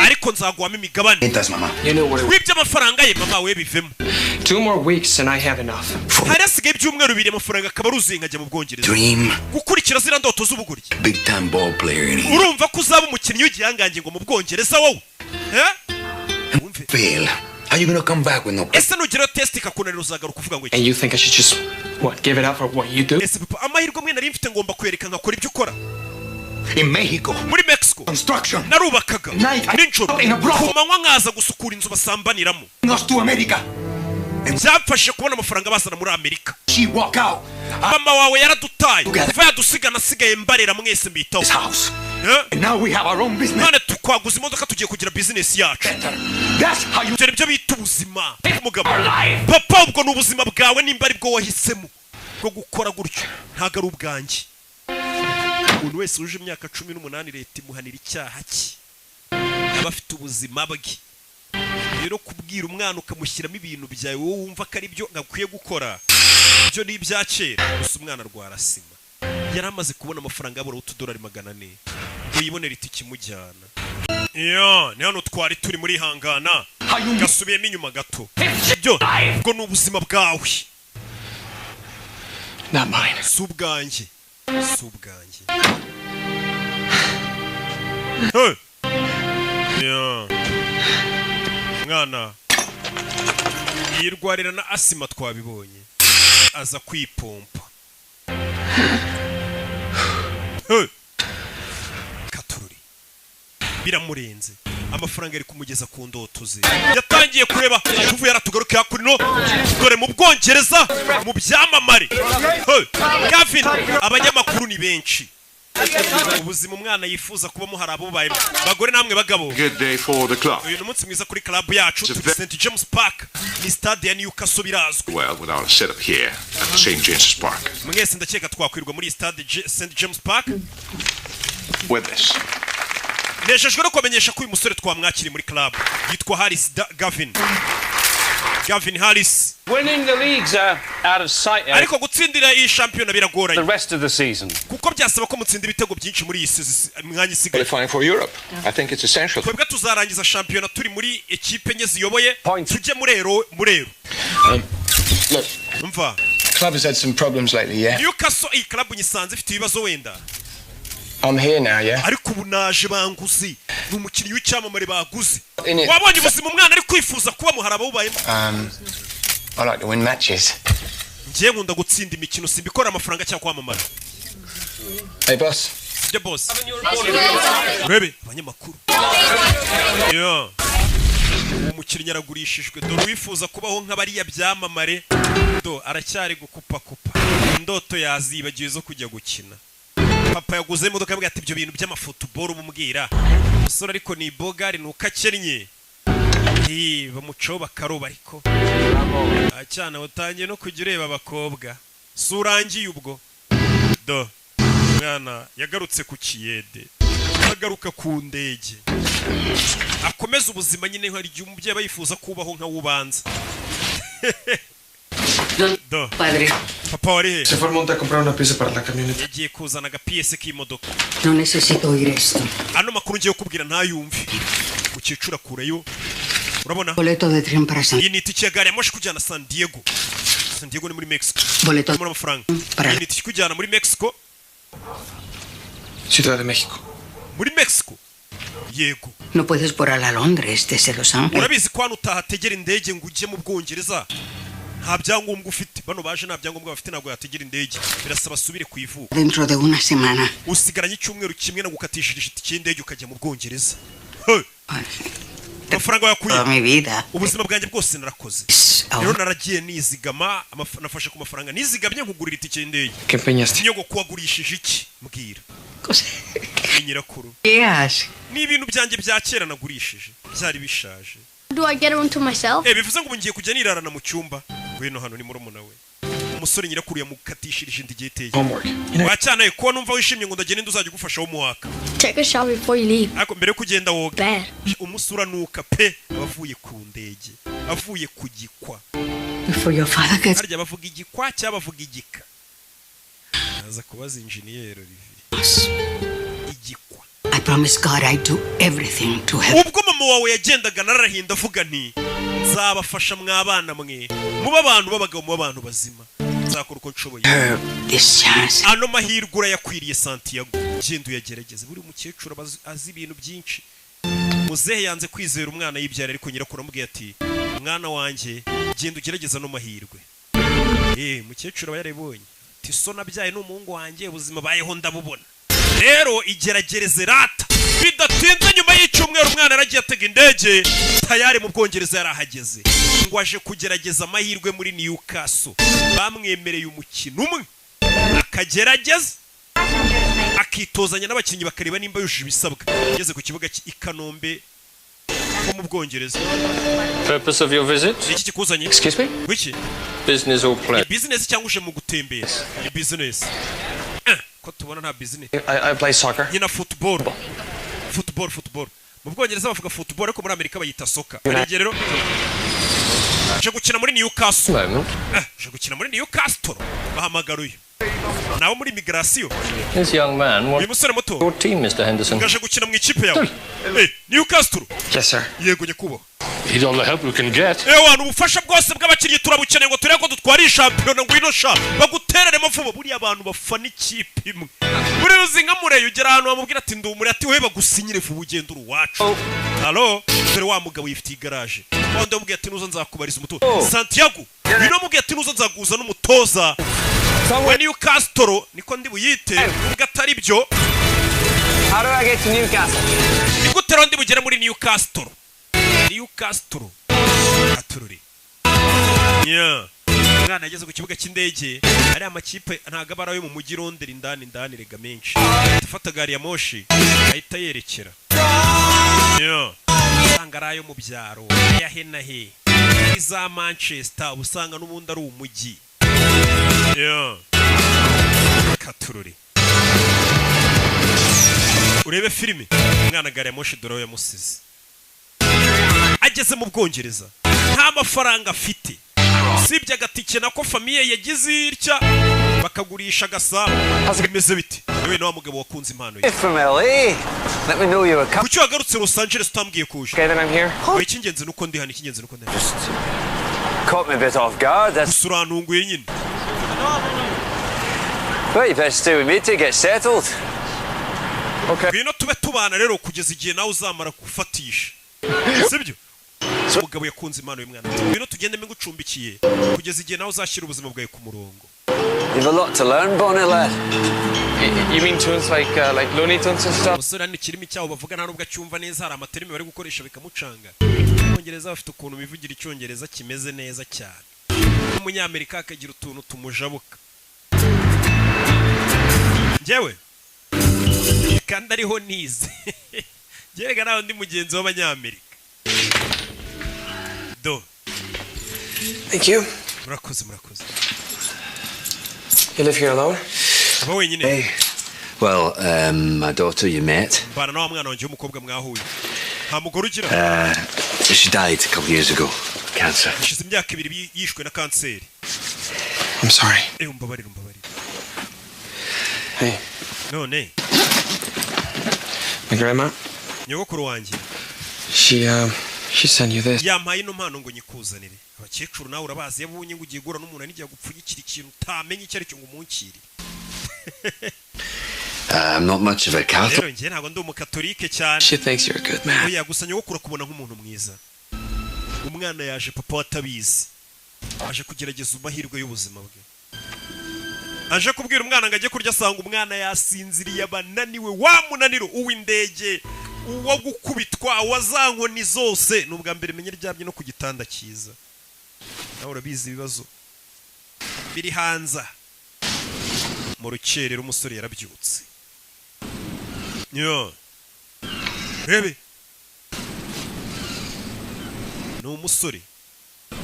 Speaker 2: ariko nzaguhamo imigabane.
Speaker 4: Mientras, mamá.
Speaker 6: You know what it
Speaker 2: Wibye amafaranga ye, mama we, bivemo.
Speaker 6: 2 more weeks and I have enough.
Speaker 2: Hari hasigaye ibyumweru 2 amafaranga akaba aruzuye nkajya mu Bwongereza.
Speaker 4: Dream.
Speaker 2: Gukurikira ziriya ndoto z'ubugoryi.
Speaker 4: Big time ball player in here.
Speaker 2: Urumva ko uzaba umukinnyi w'igihangange ngo mu Bwongereza wowe, eh?
Speaker 4: Fail. How you gonna come back with no
Speaker 2: Ese nugerayo test ikakunanira uzagaruka uvuga ngo iki?
Speaker 6: And you think I should just, what, give it up for what you do?
Speaker 2: Ese papa, amahirwe amwe nari mfite ngomba kwereka nkakora ibyo ukora?
Speaker 4: In Mexico.
Speaker 2: Muri Mexico.
Speaker 4: Construction.
Speaker 2: Narubakaga nijoro,
Speaker 4: In a brothel.
Speaker 2: ku manywa nkaza gusukura inzu basambaniramo.
Speaker 4: Us to America.
Speaker 2: Byamfashije kubona amafaranga bazana muri Amerika.
Speaker 4: She walk out.
Speaker 2: Mama wawe yaradutaye, kuva yadusiga nasigaye mbarera mwese, mbitaho.
Speaker 4: House.
Speaker 2: Eh?
Speaker 4: And now we have our own business.
Speaker 2: None twaguze imodoka, tugiye kugira bizinesi yacu.
Speaker 4: That's how you
Speaker 2: Ibyo nibyo bita ubuzima umugabo. Papa, ubwo ni ubuzima bwawe nimba ari bwo wahisemo bwo gukora gutyo, ntabwo ari ubwanjye. Umuntu wese wuje imyaka 18 leta imuhanira icyaha cye, aba afite ubuzima bwe. Rero kubwira umwana ukamushyiramo ibintu byawe wowe wumva ko ari byo akwiye gukora, ibyo ni ibya kera. Gusa umwana arwara sima, yari amaze kubona amafaranga yabura utudolari 400 ngo yibonere itike imujyana. Iyo ni hano twari turi muri hangana, gasubiyemo inyuma gato. Ibyo ubwo ni ubuzima bwawe.
Speaker 6: Not mine.
Speaker 2: Si ubwanjye, si ubwanjye. Hey! Yeah. Mwana yirwarira na asima twabibonye, aza kwipompa. Hey! Katururi biramurenze, amafaranga ari kumugeza ku ndoto ze. Yatangiye kureba tuvuye yaratugaruke hakuno. Dore mu Bwongereza mu byamamare. Hey! Gavin, abanyamakuru ni benshi. Ubuzima umwana yifuza kubamo hari abubayemo. Bagore namwe bagabo,
Speaker 10: Good day for the club.
Speaker 2: uyu ni umunsi mwiza kuri club yacu. Turi St James Park, ni stade ya Newcastle, birazwi.
Speaker 10: Well, with our setup here at the St. James's Park.
Speaker 2: Mwese ndakeka twakwirwa muri iyi stade St James Park.
Speaker 10: With this.
Speaker 2: Nejejwe no kubamenyesha ko uyu musore twamwakiriye muri club, yitwa Harris Gavin, Gavin Harris.
Speaker 7: Winning the leagues are out of sight, Eric.
Speaker 2: Ariko gutsindira iyi shampiyona biragoranye.
Speaker 7: The rest of the season.
Speaker 2: Kuko byasaba ko mutsinda ibitego byinshi muri iyi mwanya isigaye.
Speaker 10: Qualifying for Europe. I think it's essential.
Speaker 2: Twebwe tuzarangiza shampiyona turi muri ekipe enye ziyoboye, tujye muri Euro, muri Euro.
Speaker 6: Look,
Speaker 2: Umva.
Speaker 6: club has had some problems lately, yeah?
Speaker 2: Newcastle, iyi club nyisanze ifite ibibazo wenda.
Speaker 6: I'm here now, yeah?
Speaker 2: Ariko ubu naje banguze, ni umukinnyi w'icyamamare baguze.
Speaker 6: In it.
Speaker 2: Wabonye ubuzima umwana ari kwifuza kuba, hari abawubayemo.
Speaker 6: I like to win matches.
Speaker 2: Ngiye nkunda gutsinda imikino, simbikora amafaranga cyangwa kwamamara.
Speaker 6: Hey, boss.
Speaker 2: Sibyo, boss? Urebe abanyamakuru. Yeah. Uwo mukinnyi aragurishijwe. Dore uwifuza kubaho nk'abariya byamamare, do aracyari gukupakupa indoto yazibagiwe zo kujya gukina. Papa yaguze imodoka, yambwira ati ibyo bintu by'amafutuboro umubwira umusore, ariko ni bogari ni uko akennye. Bamucaho bakaroba, ariko cyane utangiye no kujya ureba abakobwa si urangiye ubwo. Do mwana yagarutse ku kiyede, agaruka ku ndege, akomeza ubuzima nyine. Hari igihe umubyeyi aba yifuza kubaho nka wubanza. Do
Speaker 5: Padre,
Speaker 2: papa wari he?
Speaker 6: Se fue al monte a comprar una pieza para la camioneta.
Speaker 2: Yagiye kuzana agapiyese k'imodoka.
Speaker 5: No necesito oír esto.
Speaker 2: Ano makuru ngiye kukubwira ntayumve. Mukecuru akureyo, urabona.
Speaker 5: Boleto de tren para San
Speaker 2: Iyi ni itike ya gari ya moshi kujyana San Diego. San Diego ni muri Mexico.
Speaker 5: Boleto
Speaker 2: Muri amafaranga.
Speaker 5: Para-
Speaker 2: Iyi ni itike ikujyana muri Mexico.
Speaker 6: Ciudad de México.
Speaker 2: Muri Mexico, yego.
Speaker 5: No puedes volar a Londres desde Los Ángeles.
Speaker 2: Urabizi ko hano utahategera indege ngo ujye mu Bwongereza nta byangombwa ufite. Bano baje nta byangombwa bafite, ntabwo yategera indege, birasaba asubire ku ivuko.
Speaker 5: Dentro de una semana.
Speaker 2: Usigaranye icyumweru kimwe nagukatishirije itike y'indege ukajya mu Bwongereza. Hey! Amafaranga wayakuye?
Speaker 5: Toda mi vida.
Speaker 2: Ubuzima bwanjye bwose narakoze rero, naragiye nizigama, nafashe ku mafaranga nizigamye nkugurira itike y'indege.
Speaker 6: ¿Qué empeñaste?
Speaker 2: Nyogoko, wagurishije iki? Mbwira. Ni nyirakuru.
Speaker 5: ¿Qué haces?
Speaker 2: Ni ibintu byanjye bya kera nagurishije, byari bishaje.
Speaker 11: Do I get a room to myself?
Speaker 2: Bivuze ngo ubu ngiye kujya nirarana mu cyumba. Ngwino hano, ni murumuna we umusore. Nyirakuru yamukatishirije indi gihe iteye.
Speaker 6: Homework.
Speaker 2: Wacyanaye kuba numva wishimye ngo ndagenda, uzajya ugufasha wo muwaka.
Speaker 11: Take a shower before you leave.
Speaker 2: Ariko mbere yo kugenda woga.
Speaker 11: Bad.
Speaker 2: Umusura uranuka pe. Aba avuye ku ndege, avuye ku gikwa.
Speaker 5: Before your father gets
Speaker 2: Harya bavuga igikwa cyangwa bavuga igika? Aza kubaza injeniyeri Olivier. Igikwa.
Speaker 5: I promise God I'd do everything to help.
Speaker 2: Ubwo mama wawe yagendaga nararahinda avuga nti nzabafasha mwabana mwe, mube abantu b'abagabo, mube abantu bazima, nzakora uko nshoboye.
Speaker 5: This chance.
Speaker 2: Ano mahirwe urayakwiriye, Santiago, genda uyagerageze. Buri mukecuru aba azi ibintu byinshi. Muzehe yanze kwizera umwana yibyara, ariko nyirakuru amubwiye ati mwana wanjye, genda ugerageze ano mahirwe. Mukecuru aba yarabibonye ati so nabyaye ni umuhungu wanjye, ubuzima bayeho ndabubona, rero igeragereze rata. Bidatinze nyuma y'icyumweru umwana yaragiye atega indege, tayari mu Bwongereza yarahageze, ngo aje kugerageza amahirwe muri Newcastle. Bamwemereye umukino umwe akagerageza, akitozanya n'abakinnyi, bakareba nimba yujuje ibisabwa. Ageze ku kibuga i Kanombe ho mu Bwongereza.
Speaker 7: Purpose of your visit?
Speaker 2: Iki kikuzanye?
Speaker 7: Excuse me?
Speaker 2: Wiki?
Speaker 7: Business or pleasure?
Speaker 2: Business cyangwa uje mu gutembera? Ni business. Ko tubona nta business.
Speaker 6: I play soccer.
Speaker 2: Nyina football, football, football. Mu Bwongereza bavuga football, ariko muri Amerika bayita soccer. Hari igihe rero uje gukina muri Newcastle.
Speaker 7: Moment.
Speaker 2: Uje gukina muri Newcastle, bahamagara uyu nawe muri migration.
Speaker 7: This young man
Speaker 2: Uyu
Speaker 7: wants
Speaker 2: musore muto
Speaker 7: your team, Mr. Henderson.
Speaker 2: ngaje gukina mu ikipe yawe, Newcastle.
Speaker 6: Yes, sir.
Speaker 2: Yego, nyakubahwa.
Speaker 10: He's all the help we can get.
Speaker 2: Ewana, ubufasha bwose bw'abakinnyi turabukeneye ngo turebe ko dutwara iyi shampiyona. Ngwino sha bagutereremo vuba. Buriya abantu bafana ikipe imwe, buriya uzi nka Mureyo, ugera ahantu bamubwira ati ndi umure, ati we bagusinyire vuba ugenda uri uwacu. Halo, dore wa mugabo yifitiye igaraje, wandi wamubwiye ati nuza nzakubariza umutoza Santiago. Uyu namubwiye ati nuza nzaguza n'umutoza we Newcastle, niko ndi buyite nubwo atari byo.
Speaker 6: How do I get to Newcastle?
Speaker 2: Ni gute rero ndi bugere muri Newcastle? Newcastle atururi. Yeah. Umwana yageze ku kibuga cy'indege. Ariya amakipe ntabwo aba ari ayo mu mujyi Londres indani indani rega menshi. Ahita afata gari ya moshi ahita yerekera. Yeah. Usanga ari ayo mu byaro, aya he na he, iza Manchester uba usanga n'ubundi ari umujyi. Yeah. Katururi urebe filime. Umwana gari ya moshi dore aho yamusize. Ageze mu Bwongereza nta mafaranga afite, usibye agatike nako famille yagize itya bakagurisha agasabo. Bimeze bite yewe na wa mugabo wakunze impano ye?
Speaker 9: From LA. Let me know you were coming.
Speaker 2: Kuki wagarutse Los Angeles utambwiye kuje?
Speaker 6: Okay, then I'm here.
Speaker 2: Oya, icy'ingenzi nuko ndi hano, icy'ingenzi nuko ndi hano.
Speaker 9: Caught me a bit off guard. That's
Speaker 2: Gusa urantunguye nyine.
Speaker 9: Well, you better stay with me to get settled.
Speaker 6: Okay.
Speaker 2: Ngwino tube tubana rero kugeza igihe nawe uzamara gufatisha, sibyo? Umugabo yakunze impano y'umwana. Ngwino tugende ngucumbikiye kugeza igihe nawe uzashyira ubuzima bwawe ku murongo.
Speaker 9: You've a lot to learn, Bonnie lad.
Speaker 6: You mean tunes like Looney Tunes and stuff?
Speaker 2: Umusore hano ikirimi cyabo bavuga nta nubwo acyumva neza, hari amaterimi bari gukoresha bikamucanga. Abongereza bafite ukuntu bivugira icyongereza kimeze neza cyane, n'umunyamerika akagira utuntu tumujabuka. Njyewe kandi ariho nize, njyewe nawe ndi mugenzi w'abanyamerika do.
Speaker 6: Thank you.
Speaker 2: Murakoze, murakoze.
Speaker 6: You live here alone?
Speaker 2: Aba wenyine?
Speaker 9: Well, my daughter you met,
Speaker 2: Mbana na wa mwana wanjye w'umukobwa mwahuye. Nta mugore ugira?
Speaker 9: She died a couple years ago. Cancer.
Speaker 2: Hashize imyaka 2 yishwe na kanseri.
Speaker 6: I'm sorry.
Speaker 2: Eh, umbabarire, umbabarire.
Speaker 6: Hey,
Speaker 2: None
Speaker 6: my grandma,
Speaker 2: nyogokuru wanjye
Speaker 6: she sent you this.
Speaker 2: yampaye ino mpano ngo nyikuzanire. Abakecuru nawe urabazi, iyo abonye ngo ugiye guhura n'umuntu n'igihe gupfunyikira ikintu utamenya icyo ari cyo ngo umunkire.
Speaker 9: I'm not much of a Catholic.
Speaker 2: Rero njye ntabwo ndi umukatolike cyane.
Speaker 6: She thinks you're a good man.
Speaker 2: Oya, gusa nyogokuru akubona nk'umuntu mwiza. Umwana yaje papa we atabizi, aje kugerageza amahirwe y'ubuzima bwe. Aje kubwira umwana ngo ajye kurya, asanga umwana yasinziriye, abananiwe wa munaniro uw'indege, uwo gukubitwa, uwa za nkoni zose. Ni ubwa mbere menye ryamye no ku gitanda cyiza. Nawe urabizi ibibazo biri hanze. Mu rukerera umusore yarabyutse yo rebe, ni umusore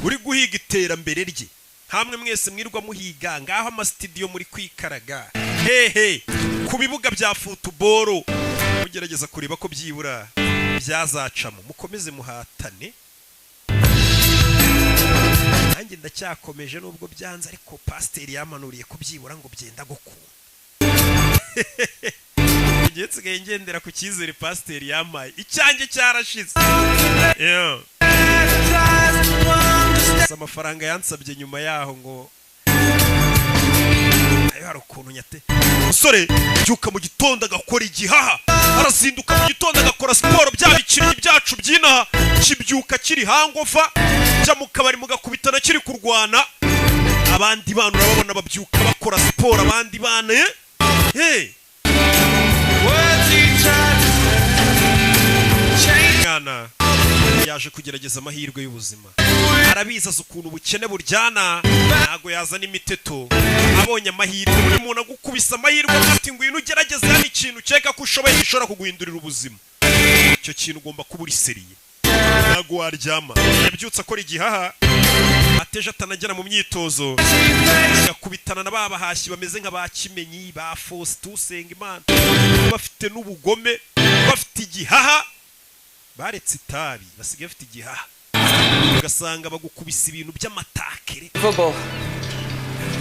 Speaker 2: uri guhiga iterambere rye. Hamwe mwese mwirwa muhiga ngaho amasitidiyo, muri kwikaraga hehe ku bibuga bya football, mugerageza kureba ko byibura byazacamo. Mukomeze muhatane, nanjye ndacyakomeje nubwo byanze, ariko pasiteri yamanuriye kubyibura ngo byenda gukunda. Ngiye nsigaye ngendera ku cyizere pasiteri yampaye, icyanjye cyarashize. Yeah. Gusa amafaranga yansabye nyuma yaho ngo ayo hari ukuntu nyate. Umusore byuka mu gitondo agakora igihaha, arazinduka mu gitondo agakora siporo. Bya bikinnyi byacu by'inaha kibyuka kiri hangover, jya mu kabari mugakubitana kiri kurwana. Abandi bana urababona babyuka bakora siporo, abandi bana eh? Hey! Mwana yaje kugerageza amahirwe y'ubuzima, arabizi, azi ukuntu ubukene buryana, ntago yazana imiteto. Abonye amahirwe, buri muntu agukubisa amahirwe ati ngwino ugerageze hano ikintu ukeka ko ushoboye gishobora kuguhindurira ubuzima, icyo kintu ugomba kuba uri sérieux, ntago waryama. Yabyutse akora igihaha, ateje atanagera mu myitozo, agakubitana na ba bahashyi bameze nka ba Kimenyi, ba Faustin Usengimana, bafite n'ubugome, bafite igihaha, baretse itabi basigaye bafite igihaha, ugasanga bagukubisa ibintu by'amatakere.
Speaker 6: Football.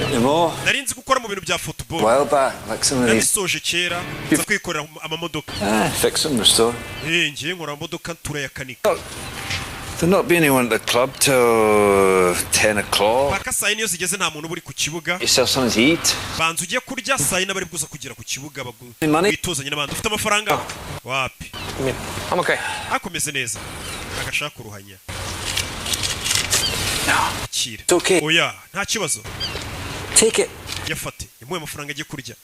Speaker 9: Anymore.
Speaker 2: Nari nzi gukora mu bintu bya football.
Speaker 9: While back, like some of these.
Speaker 2: Nabisoje kera, nza kwikorera amamodoka.
Speaker 9: Ah, fix them, restore.
Speaker 2: Eh, ngiye nkora amamodoka, turayakanika.
Speaker 9: There'll not be anyone at the club till 10 o'clock.
Speaker 2: Paka saa 4 iyo zigeze nta muntu uba uri ku kibuga.
Speaker 9: Yourself something to eat.
Speaker 2: Banza ujye kurya, saa 4 bari buza kugera ku kibuga
Speaker 9: Money?
Speaker 2: witozanye n'abandi. Ufite amafaranga? Wapi.
Speaker 6: I mean, I'm okay.
Speaker 2: Akomeze neza, agashaka uruhanya. Akira.
Speaker 9: It's okay.
Speaker 2: Oya, nta kibazo.
Speaker 9: Take it.
Speaker 2: Yafate, yamuhaye amafaranga agiye kurya.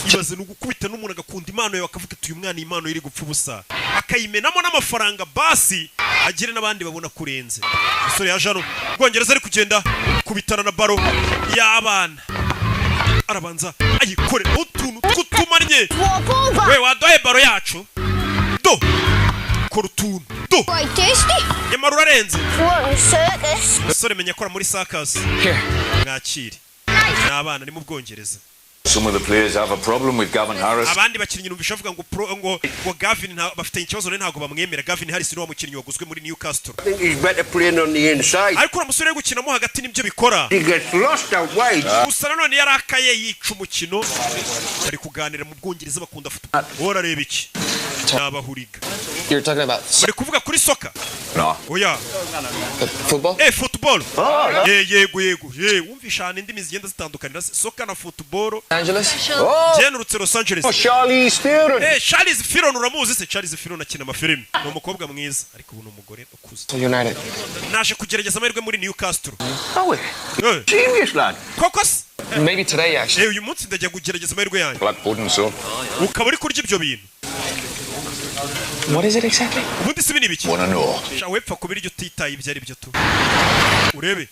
Speaker 2: Ibaze ni ugukubita n'umuntu agakunda impano yawe, akavuga ati uyu mwana impano iri gupfa ubusa, akayimenamo n'amafaranga, basi agire n'abandi babona kurenze. Umusore yaje hano Bwongereza, ari kugenda kubitana na baro y'abana, arabanza ayikore utuntu tw'utumanye. We waduhaye baro yacu do, kora utuntu do.
Speaker 11: Quite tasty.
Speaker 2: Nyamara urarenze.
Speaker 11: What a circus.
Speaker 2: Umusore menya akora muri circus.
Speaker 6: Here.
Speaker 2: Mwakire, ni abana, ni mu Bwongereza.
Speaker 12: Some of the players have a problem with Gavin Harris.
Speaker 2: Abandi bakinnyi numvisha bavuga ngo pro, ngo Gavin bafitanye ikibazo rero, ntabwo bamwemera. Gavin Harris ni wa mukinnyi waguzwe muri Newcastle.
Speaker 4: I think he's better playing on the inside.
Speaker 2: Ariko uriya musore uri gukinamo hagati nibyo bikora.
Speaker 4: He gets lost out wide.
Speaker 2: Gusa nanone yarakaye yica umukino. Bari kuganira mu Bwongereza, bakunda football. Wowe urareba iki? N'abahuriga.
Speaker 6: You're talking about
Speaker 2: Bari kuvuga kuri soccer?
Speaker 12: No.
Speaker 2: Oya.
Speaker 6: Football?
Speaker 2: Football. Yego yego. Wumvisha ahantu indimi zigenda zitandukanira, soccer na football.
Speaker 6: Angeles?
Speaker 2: Genurutse Los Angeles.
Speaker 13: Oh, Charlize Theron.
Speaker 2: Charlize Theron, uramuzi se? Charlize Theron akina amafilimi, ni umukobwa mwiza, ariko ubu ni umugore ukuze.
Speaker 6: United.
Speaker 2: Naje kugerageza amahirwe muri Newcastle.
Speaker 13: Oh, genius lad.
Speaker 2: Koko se?
Speaker 6: Maybe today, actually.
Speaker 2: Uyu munsi ndajya kugerageza amahirwe yanjye.
Speaker 12: Black pudding, so.
Speaker 2: Ukaba uri kurya ibyo bintu.
Speaker 6: What is it exactly?
Speaker 2: Ubundi si bini biki?
Speaker 12: Wanna know?
Speaker 2: Sha, wepfa kubirya utitaye ibyo ari byo tu. Urebe.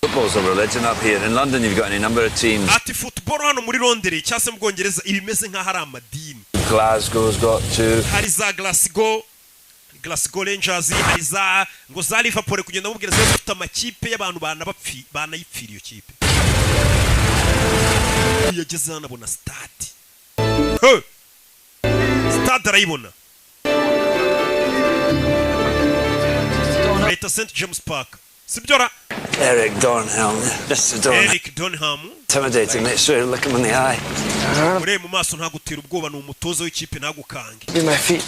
Speaker 9: Football's a religion up here. In London, you've got any number of teams.
Speaker 2: Ati football hano muri Londres cyangwa se mu Bwongereza ibimeze nk'aho ari amadini.
Speaker 9: Glasgow's got two.
Speaker 2: Hari za Glasgow Rangers, hari za ngo za Liverpool, kugenda mubwira ziba zifite amakipe y'abantu banabapfi banayipfira iyo kipe. Iyo ageze hano abona stade. He! Stade arayibona. Leta St James Park. Sibyo ra?
Speaker 9: Eric Dornhelm. Mr. Dornhelm.
Speaker 2: Eric Dornhelm.
Speaker 9: Intimidating. Make sure you look him in the eye.
Speaker 2: Urebe mu maso, ntagutera ubwoba, ni umutoza w'ikipe, ntagukange.
Speaker 6: Be my feet.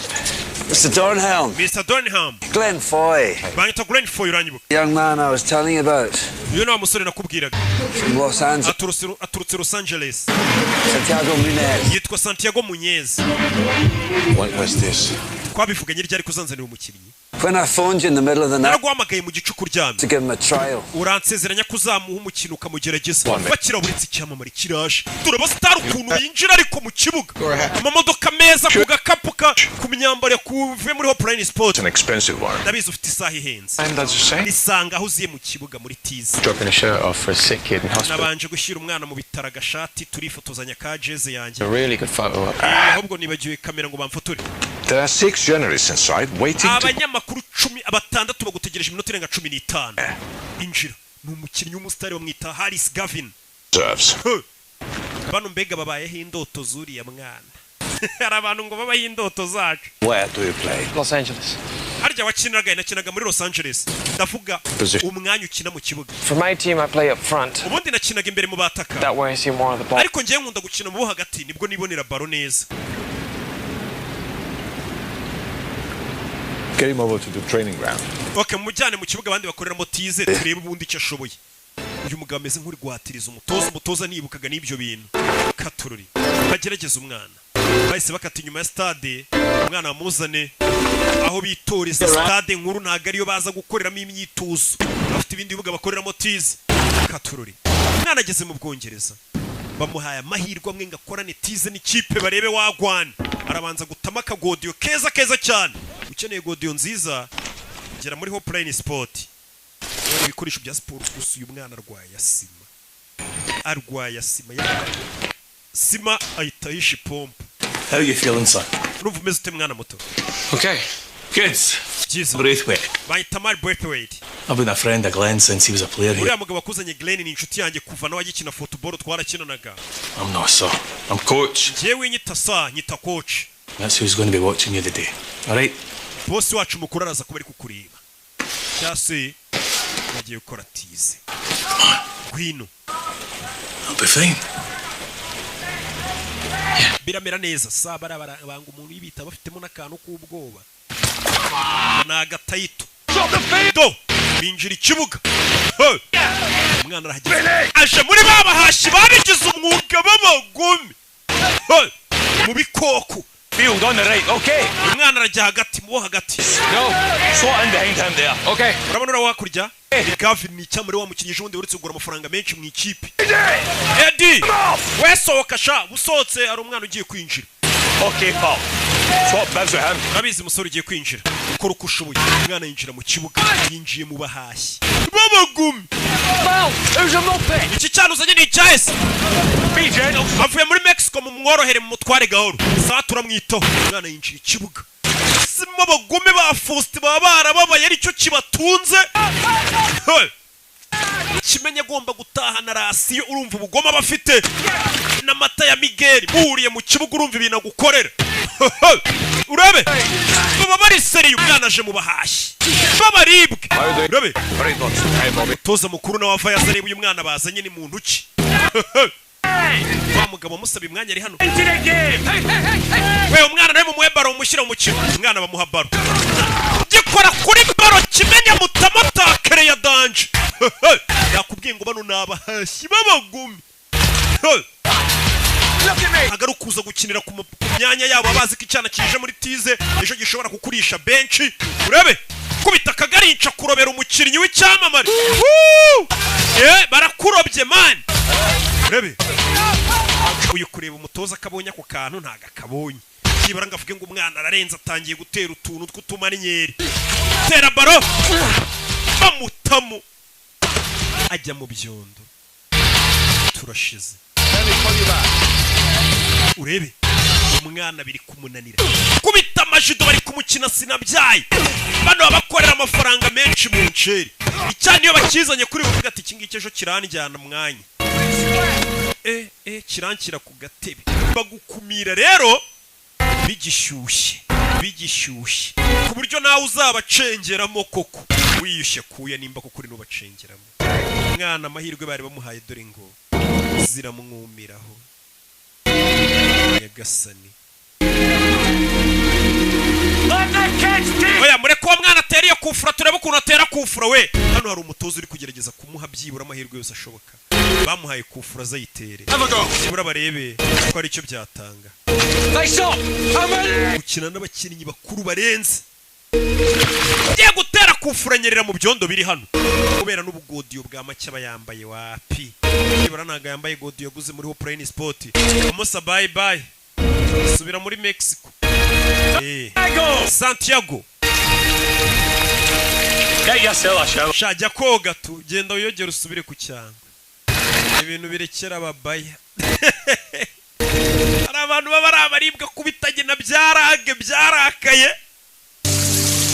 Speaker 9: Mr. Dornhelm.
Speaker 2: Mr. Dornhelm.
Speaker 9: Glenn Foy.
Speaker 2: Banyita Glenn Foy, uranyibuka?
Speaker 9: Young man I was telling you about.
Speaker 2: Uyu ni wa musore nakubwiraga.
Speaker 9: From Los Angeles.
Speaker 2: Aturutse Los Angeles.
Speaker 9: Santiago Munez.
Speaker 2: Yitwa Santiago Muñez.
Speaker 12: When was this?
Speaker 2: Twabivuganye ryari kuzanzanira umukinnyi?
Speaker 9: When I phoned you in the middle of the night
Speaker 2: Naraguhamagaye mu gicuku uryamye
Speaker 9: to give him a trial.
Speaker 2: uransezeranya ko uzamuha umukino ukamugerageza. Bakiraburitse, icyamamare kiraje. Turaba star ukuntu yinjira, ariko mu kibuga amamodoka meza, ku gakapu ka ku myambaro yakuvuye muri Hopeline Sport.
Speaker 10: An expensive one.
Speaker 2: Ndabizi ufite isaha ihenze.
Speaker 6: And does the same.
Speaker 2: Nisanga aho uziye mu kibuga muri tize.
Speaker 7: Dropping a shirt off for a sick kid in hospital.
Speaker 2: Nabanje gushyira umwana mu bitaro agashati, turifotozanya ka jeze yanjye.
Speaker 7: A really good photo op.
Speaker 2: Ahubwo nibagiwe kamera ngo bamfotore.
Speaker 12: There are six journalists inside waiting to.
Speaker 2: Abanyamakuru 16 bagutegereje iminota irenga 15. Injira. Ni umukinnyi w'umusitari, bamwita Harris Gavin.
Speaker 12: Serves.
Speaker 2: Huh. Bano mbega babayeho indoto zuriya mwana. Hari abantu ngo babaho indoto zacu.
Speaker 9: Where do you play?
Speaker 6: Los Angeles.
Speaker 2: Harya wakiniraga? Nakinaga muri Los Angeles. Ndavuga
Speaker 12: Position.
Speaker 2: umwanya ukina mu kibuga.
Speaker 6: For my team, I play up front.
Speaker 2: Ubundi nakinaga imbere mu bataka.
Speaker 6: That way I see more of the ball.
Speaker 2: Ariko ngewe nkunda gukina mu bo hagati, nibwo nibonera baro neza.
Speaker 12: Get him over to the training ground.
Speaker 2: Okay, mujyane mu kibuga abandi bakoreramo tize, turebe ubundi icyo ashoboye. Uyu mugabo ameze nk'uri guhatiriza umutoza. Umutoza nibukaga n'ibyo bintu. Katururi bagerageza umwana, bahise bakata inyuma ya stade, umwana bamuzane aho bitoreza. Stade nkuru ntabwo ariyo baza gukoreramo imyitozo, bafite ibindi bibuga bakoreramo tize. Katururi, umwana ageze mu Bwongereza, bamuhaye amahirwe amwe ngo akorane tize n'ikipe barebe wagwana. Arabanza gutama akagodiyo keza keza cyane. Ukeneye godiyo nziza, gera muri Hopeline Sport. Hari ibikoresho bya siporo gusa. Uyu mwana arwaye asima, arwaye asima, sima ahita yisha ipompo.
Speaker 8: How you feeling, sir?
Speaker 2: Urumva umeze ute, mwana muto?
Speaker 6: Okay.
Speaker 8: Good.
Speaker 2: Byiza.
Speaker 8: Braithwaite.
Speaker 2: Bahita Mark Braithwaite.
Speaker 8: I've been a friend of Glenn since he was a player here.
Speaker 2: Uriya mugabo wakuzanye Glenn ni inshuti yanjye, kuva nawe agikina football twarakinanaga.
Speaker 8: I'm not sir. I'm coach.
Speaker 2: Njyewe nyita sir, nyita coach.
Speaker 8: That's who's going to be watching you today. All right?
Speaker 2: Boss wacu mukuru araza kuba ari kukureba, cyangwa se bagiye gukora tize. Ngwino.
Speaker 8: I'll be fine.
Speaker 2: Biramera neza sa. Barabara banga umuntu yibita, bafitemo n'akantu k'ubwoba, ni agatayito do binjira ikibuga. Hey! Umwana arahageze, aje muri ba bahashi babigize umwuga b'abagome. Hey! Mu bikoko.
Speaker 8: Field on the right. Okay.
Speaker 2: Umwana arajya hagati, mu bo hagati.
Speaker 8: No. Slot in behind him there. Okay.
Speaker 2: Urabona uriya hakurya ni Gavin, ni icyamure wa mukinnyi ejo bundi uretse kugura amafaranga menshi mu ikipe. Eddie we, sohoka sha. Usohotse, hari umwana ugiye kwinjira.
Speaker 8: Okay, pal. Swap bibs with him.
Speaker 2: Urabizi, umusore ugiye kwinjira, ukora uko ushoboye. Umwana yinjira mu kibuga, yinjiye mu bahashyi b'abagumi. Iki cyana uzanye ni icyahese?
Speaker 8: Be gentle.
Speaker 2: Avuye muri Mexico, mu mworohere, mu mutware gahoro. Saa turamwitaho. Umwana yinjira ikibuga, simo abagome ba Faustin baba barababaye, aricyo kibatunze. Hey! Kimenye agomba gutahana ration. Urumva ubugome aba afite n'amata ya Miguel, muhuriye mu kibuga, urumva ibintu agukorera. Urabe baba bari sérieux. Umwana aje mu bahashyi b'abaribwe, urabe umutoza mukuru nawe ava yazareba uyu mwana bazanye ni muntu ki. Wa mugabo amusaba imwanya ari hano. We, umwana nawe mumuhe baro, umushyira mu mukino. Umwana bamuha baro, gikora kuri baro kimenya mutamotakere ya danger. Yakubwiye ngo bano ni abahashyi b'abagumi. Ntabwo ari ukuza gukinira ku myanya yabo, bazi ko icyana kije muri tize ejo gishobora kukurisha benshi. Urebe kubita akagarinca kurobera umukinnyi w'icyamamare. Woo! Barakurobye man. Urebe uyu kureba umutoza akabonye ako kantu, ntago akabonye. Nibura ngo avuge ngo umwana ararenze, atangiye gutera utuntu tw'utumaninyeri. Tera baro, bamutamu ajya mu byondo. Turashize. Urebe umwana biri kumunanira kubita amajido, bari kumukina sinabyaye. Bano babakorera amafaranga menshi mu nceri. Icyana iyo bakizanye kuri buvuga ati iki ngiki ejo kiranjyana umwanya, kiranshyira ku gatebe. Bagukumira rero bigishyushye, bigishyushye, ku buryo nawe uzabacengeramo koko wiyushye kuya. Nimba koko uri n'ubacengeramo umwana, amahirwe bari bamuhaye dore ngo ziramwumiraho. Nyagasani! Oya, mureke uwo mwana atera iyo kufura, turebe ukuntu atera kufura. We, hano hari umutoza uri kugerageza kumuha byibura amahirwe yose ashoboka. Bamuhaye kufura, azayitere byibura barebe ko hari icyo byatanga. Gukina n'abakinnyi bakuru barenze. Ngiye gutera kufura, nyerera mu byondo biri hano kubera n'ubugodiyo bwa make aba yambaye. Wapi, nibura ntabwo yambaye godiyo yaguze muri Hopline Sport. Amusa bye bye, subira muri Mexico. Santiago.
Speaker 8: Get yourself a shower.
Speaker 2: Sha, jya koga tu, genda wiyogere usubire ku cyangwa ibintu birekera ababaya. Hari abantu baba ari abaribwa kubitagena, byarage byarakaye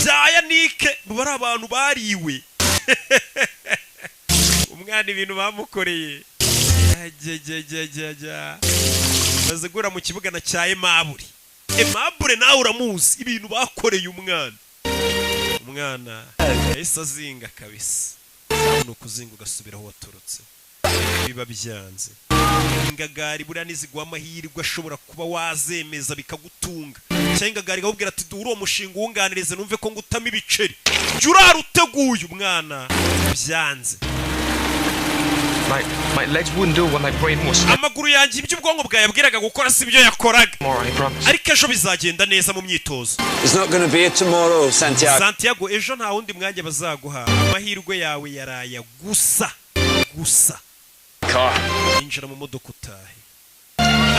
Speaker 2: bya yanike, baba ari abantu bariwe. Umwana ibintu bamukoreye, ajyajyajyajya maze guhura mu kibuga na cya Aimable. Aimable nawe uramuzi, ibintu bakoreye umwana. Umwana yahise azinga kabisa. Ni ukuzinga ugasubira aho waturutse, biba byanze. Ingagari buriya niziguha amahirwe ashobora kuba wazemeza bikagutunga, cyangwa ingagari ikakubwira ati duhure uwo mushinga uwunganirize numve ko ngutamo ibiceri, jya urara uteguye. Umwana byanze.
Speaker 6: My legs wouldn't do what my brain was.
Speaker 2: Amaguru yanjye ibyo ubwonko bwayabwiraga gukora si byo yakoraga.
Speaker 6: Tomorrow, I promise.
Speaker 2: Ariko ejo bizagenda neza mu myitozo.
Speaker 9: It's not going to be a tomorrow, Santiago.
Speaker 2: Santiago, ejo nta wundi mwanya bazaguha. Amahirwe yawe yaraya gusa gusa. Injira mu modoka utahe.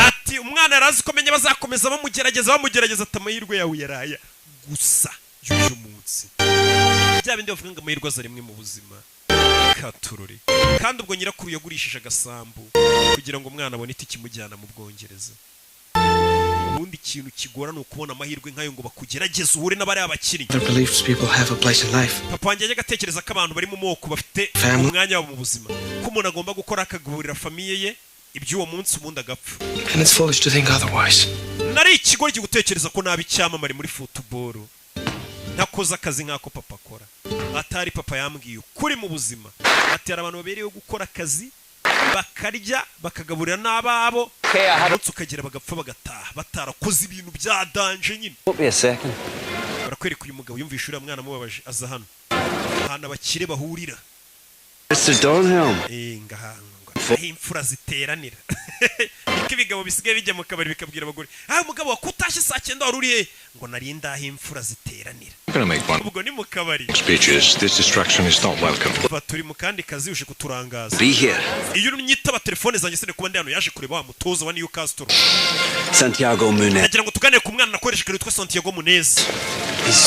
Speaker 2: Ati umwana yarazi ko menya bazakomeza bamugerageza, bamugerageza. Ati amahirwe yawe yaraya gusa y'uyu munsi. Bya bindi bavuga ngo amahirwe aza rimwe mu buzima. Katurore. Kandi ubwo nyirakuru yagurishije agasambu kugira ngo umwana abone itike imujyana mu Bwongereza. Ubundi ikintu kigora ni ukubona amahirwe nk'ayo ngo bakugerageze uhure n'abari abakinnyi.
Speaker 6: Other beliefs people have a place in life.
Speaker 2: Papa wanjye yajyaga atekereza ko abantu bari mu moko bafite
Speaker 6: Family.
Speaker 2: umwanya wabo mu buzima, ko umuntu agomba gukora akagaburira famille ye iby'uwo munsi, ubundi agapfa.
Speaker 6: And it's foolish to think otherwise.
Speaker 2: Nari ikigoryi gutekereza ko naba icyamamare muri football ntakoze akazi nk'ako papa akora. Atari papa yambwiye ukuri mu buzima, ati hari abantu babereyeho gukora akazi, bakarya, bakagaburira n'ababo, umunsi ukagera bagapfa, bagataha batarakoze ibintu bya danger nyine.
Speaker 9: Won't be a second.
Speaker 2: Barakwereka uyu mugabo yumvishe uriya mwana amubabaje, aza hano ahantu abakire bahurira.
Speaker 9: Mr. Dornhelm.
Speaker 2: Ngaha aho imfura ziteranira, niko ibigabo bisigaye bijya mu kabari bikabwira abagore: "Ah, umugabo wakutashye saa 9, wari uri he?" Ngo nari ndaho imfura ziteranira.
Speaker 12: I'm gonna make one
Speaker 2: Ubwo ni mu kabari.
Speaker 12: speeches. This distraction is not welcome.
Speaker 2: Ba turi mu kandi kazi, uje kuturangaza.
Speaker 9: Be here.
Speaker 2: Iyo unyitaba telefone zanjye sine kuba ndi hano. Yaje kureba wa mutoza wa Newcastle.
Speaker 9: Santiago Munez.
Speaker 2: Nagira ngo tuganire ku mwana nakoresheje witwa Santiago Munez.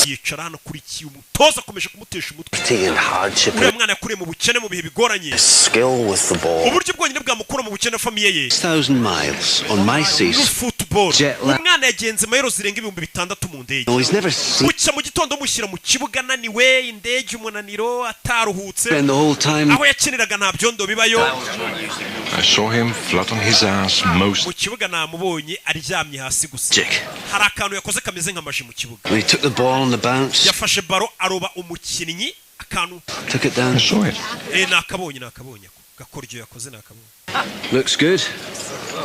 Speaker 2: Yicara hano kurikiye umutoza, akomeje kumutesha umutwe.
Speaker 9: Taking hardship
Speaker 2: Uriya mwana yakuriye mu bukene, mu bihe bigoranye.
Speaker 9: skill with the ball.
Speaker 2: Uburyo bwonyine bwamukura mu bukene famille ye
Speaker 9: 6,000 miles on my seat.
Speaker 2: Football.
Speaker 9: Jet lag.
Speaker 2: Umwana yagenze mayero zirenga 6000 mu ndege.
Speaker 9: No, he's never seen.
Speaker 2: Bucya mu gitondo mushyira mu kibuga ananiwe, indege, umunaniro, ataruhutse.
Speaker 9: Spend the whole time.
Speaker 2: Aho yakiniraga nta byondo bibayo.
Speaker 12: I saw him flat on his ass most.
Speaker 2: Mu kibuga namubonye aryamye hasi gusa.
Speaker 9: Jack.
Speaker 2: Hari akantu yakoze kameze nk'amaji mu kibuga.
Speaker 9: When he took the ball on the bounce,
Speaker 2: Yafashe baro aroba umukinnyi akantu.
Speaker 9: took it down.
Speaker 12: I saw it.
Speaker 2: Nakabonye, nakabonye ako gakoryo yakoze, nakabonye.
Speaker 9: Looks good.